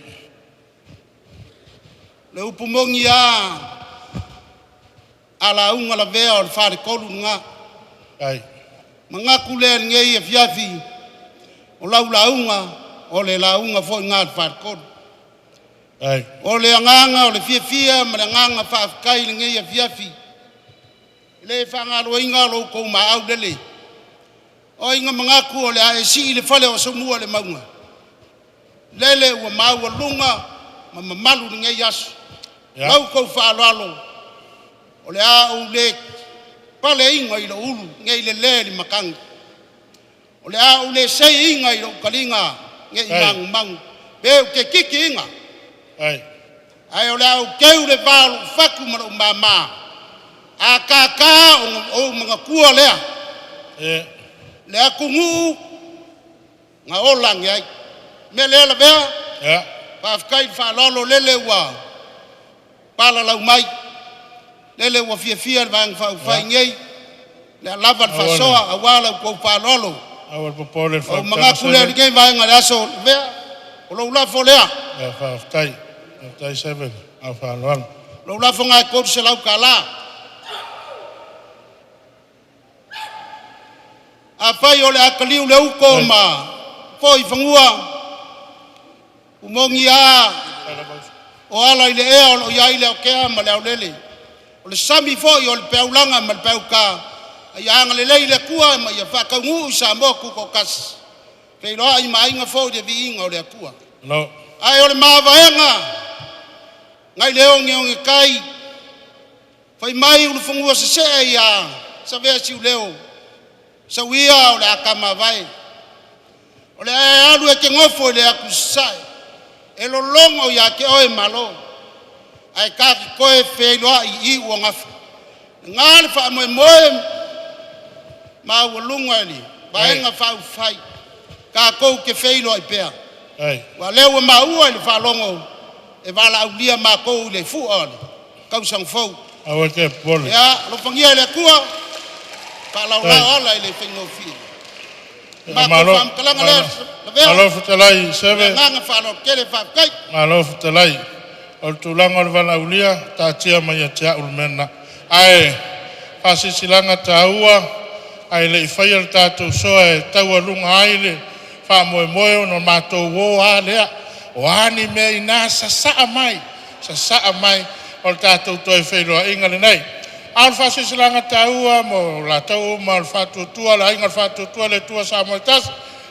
Le upu moni lava a lauga lavea o le faletolu lena. Ai. Manatu lea i lenei afiafi, o lau lauga o le lauga foi lena a le faletolu. Ai. O le agaga o le fiafia ma le agaga faafetai i lenei afiafi, e le faagaloina lo outou maau lele. O ai na manatu o le a e sii le fale o Asomua i le mauga? Lele ua maualuga ma mamalu lenei aso. Ia. Lau outou faaaloalo o le a ou le paleina i lou ulu nei lelē le matagi, o le a ou le seiina i lou taliga nei Ai. manumanu pe ou te kikiina, Ai. ae o le a ou teu i le va o lou fatu ma lou mama. A tata ona ou manatua lea le atunuu na ola ane ai. O le mea lea Lavea, faafetai le faaaloalo lele ua palalau mai, lele ua fiafia le Vaega Faaupufai nei, o le a lava le Aua le faasoa aua la outou faaaloalo. Aua le popole i le Ona ou faautaga manatu lea i Seve. lenei vaega o le aso, Lavea, o lou lafo lea. Ia faafetai. Faafetai Seve ma lau faaaloalo. O lou lafo lena e $300. Afai o le a taliu le uto ma foi i fanua, e moni lava o ala i le ea o lo o i ai le aotea ma le aolele. O le sami foi o le peaulaga ma le peauta, a ia agalelei le Atua ma ia faataunuu i Samoa Tutoatasi, e feiloai ma aiga fou i le viiga o le Atua. Malo. Ae o le mavaega nai le oneonetai fai mai ulufanua sesee ia Savea Siuleo, sau ia o le a tamavae, o le a e alu e te nofo i le atu i sasae, e lologo ia te oe Malo, ae ta te toe feiloai i Iuogafa. E na le faamoemoe maualuga i le Vaega Faaupufai, tatou te feiloai pea. Ai. Aua o lea ua maua i le faalogo e valaaulia matou i le fua o le tausaga fou. Aua e te popole. Ia alofagia e le Atua faalaolao Ai. ala e le faigofie. Ia Matou malo. faamatalaga lea Malo. Lavea, Malo fetalai ma le Seve. agaga faaaloalo tele, faafetai. Malo fetalai. O le tulaga o le valaaulia, taatia mai ia te au le mea lena. Ae faasilasilaga taua, ae le i faia le tatou soa e taualuga ai le faamoemoe ona matou o lava lea. O a ni mea ina sasaa mai, sasaa mai, o le tatou toe feiloaiga lenei. A o le faasilasilaga taua mo i latou uma o le Faatuatua, le Aiga o le Faatuatua le Atua Samoa ua Tasi,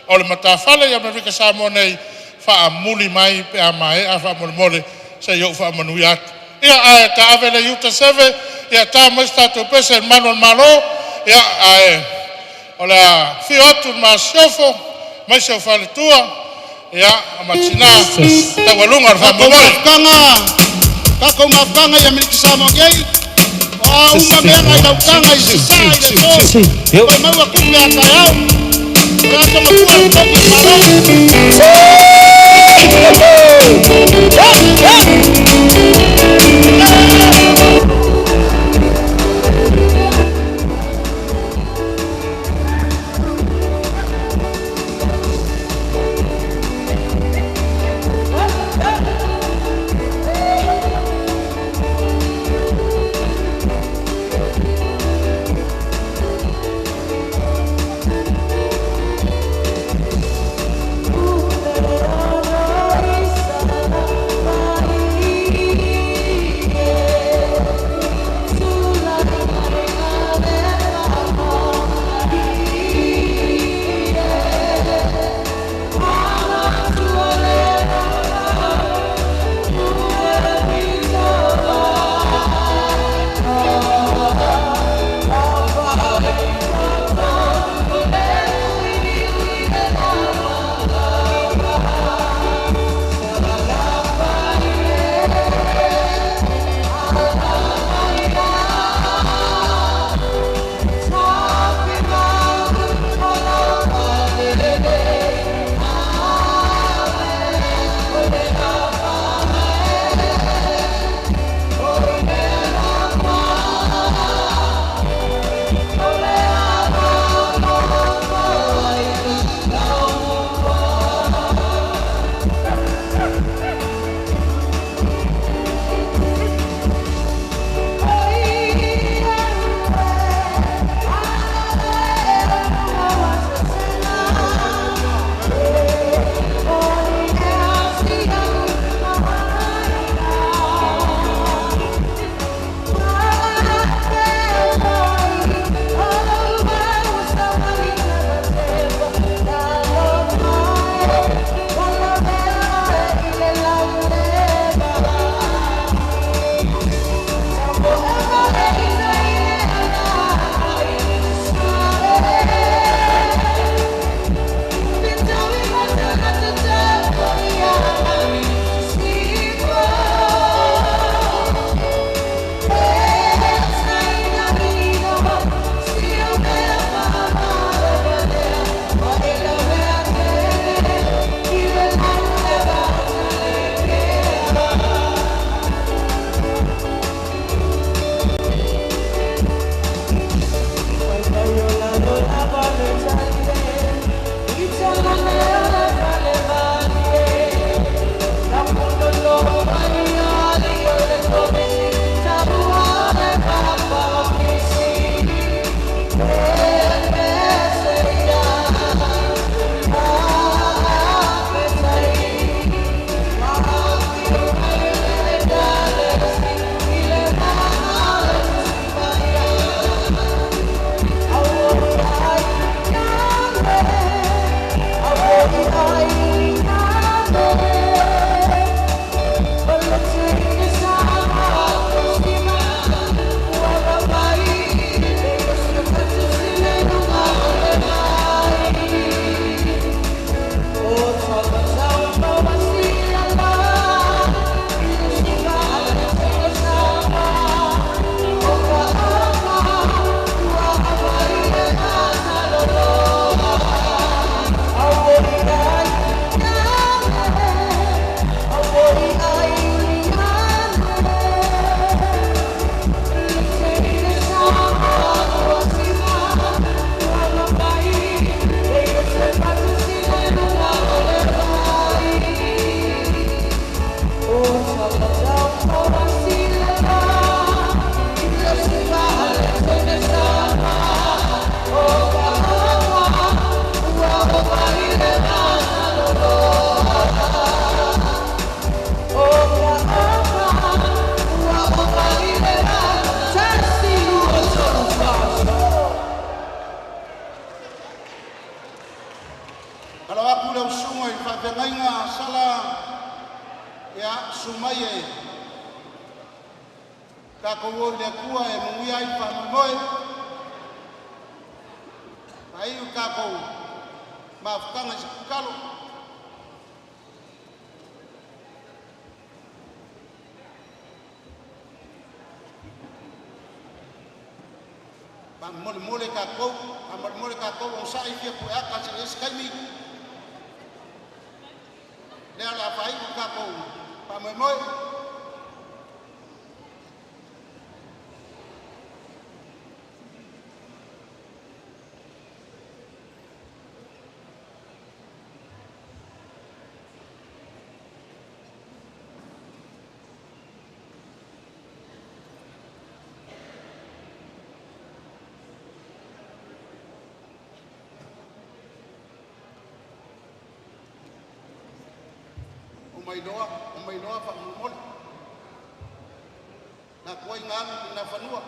o le matafale i Amerika Samoa nei, faamuli mai pe a maea faamolemole se i ou faamanuia atu. Ia, ae taave le iuta Seve, ia ta mai se tatou pese i le malu o le Malo, ae o le a afio atu le Masiofo, aemaise o faletua ma tina Test. taualuga le Tatou faamoemoe. mafutaga, tatou mafutaga i Amerika Samoa nei, o a uma Testing mea na i one two lautaga i two sasae two i le two aso, two. Yo. toe maua tupe a taeao, o le aso matua le togi o le Malo. Susu mai e tatou o i le Atua e manuia ai le faamoemoe. Faaiu tatou mafutaga i se tatalo. Faamolemole tatou, faamolemole tatou onosai fia pueata se i ai se taimi. Lea o le a faaiu tatou faamoemoe. O mai loa faamolemole. Na tuai na alu i Nafanua.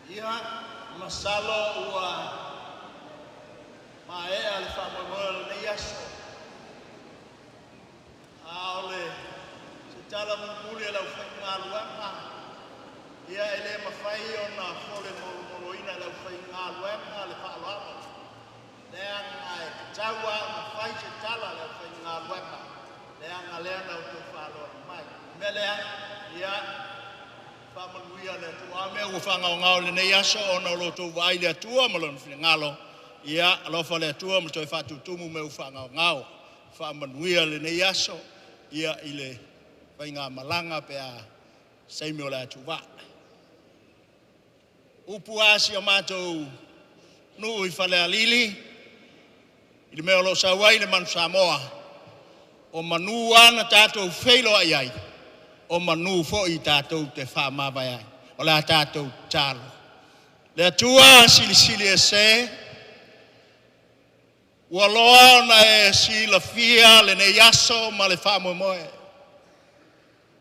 Ia, masalo ua maea le faamoemoe o lenei aso. A o le se tala mulimuli a le aufaigaluega, ia e le mafai ona fole molomoloina e le aufaigaluega le faaaloalo. Leaga e tatau lava ona fai se tala a le aufaigaluega, leaga lea na outou faaaloalo mai. O le mea lea, ia faamanuia le Atua. A mea ua faagaogao i lenei aso ona o lo outou vaai i le Atua ma Lona finagalo, ia alofa le Atua ma toe faatutumu mea ua faagaogao. Faamanuia lenei aso ia i le faigamalaga pe a saimi o le atuvaa. Upu a si o matou nuu i Falealili, i le mea o lo o sau ai le Manu Samoa, o manu lava na tatou feiloai ai, o manu foi tatou te faamavae ai. O le a tatou tatalo. Le Atua Silisili Ese, ua loa ona e silafia lenei aso ma le faamoemoe.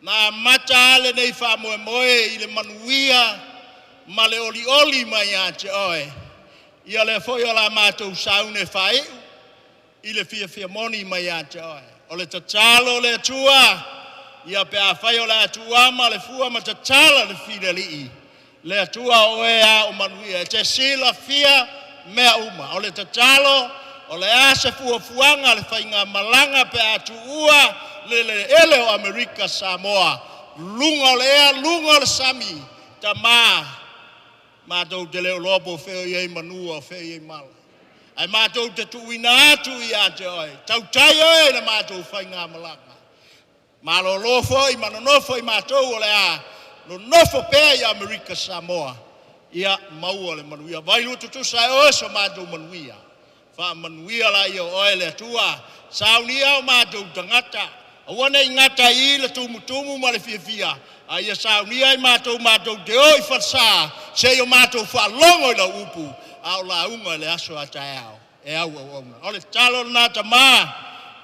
Na amata lava lenei faamoemoe i le manuia ma le olioli mai ia te Oe, ia lea foi o le a matou sauni e faaiu i le fiafia moni mai ia te Oe. O le tatalo le Atua, ia pe afai o le a tuuama le fua ma tatala le filialii, le Atua o Oe lava o manuia. E te silafia mea uma. O le tatalo, o le a se fuafuaga a le faigamalaga pe a tuua le eleele o Amerika Samoa, luga o le ea luga o le sami, Tama, matou te le o iloa po o fea o i ai manu a o fea o i ai mala, ae matou te tuuina atu ia te Oe, tautai Oe i le matou faigamalaga. Malolo foi ma nonofo i matou o le a nonofo pea i Amerika Samoa, ia maua le manuia. Vailua tutusa e Oe so matou manuia, faamanuia laia o Oe le Atua, saunia o matou tagata, aua ne i gata i i le tumutumu ma le fiafia, a ia saunia ai matou matou te o i falesa se i o matou faalogo i lau upu a o lauga i le aso a taeao e au auauna. O le tatalo lena Tama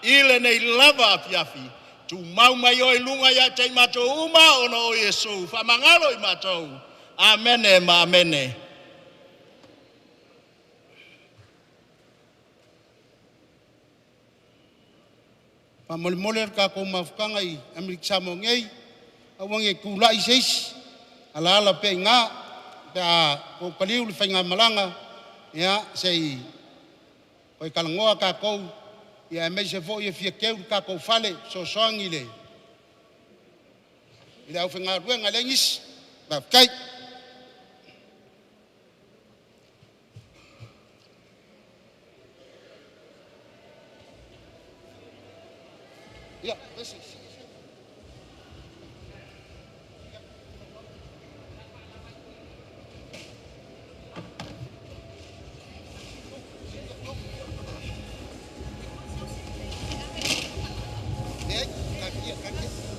i lenei lava afiafi, tumau mai oe i luga ia te i matou uma ona o Iesu. Faamagalo i matou. Amene ma amene. Faamolemole le tatou mafutaga i Amerika Samoa nei, aua ne i tulai se isi, alaala pea i ina pe a toe taliu le faigamalaga, ia se i toe talanoa tatou, aemaise foi e fia teu le tatou fale e fesoasoani i le aufaigaluega e leai nisi. Faafetai. Ia, leai, taatia, taatia.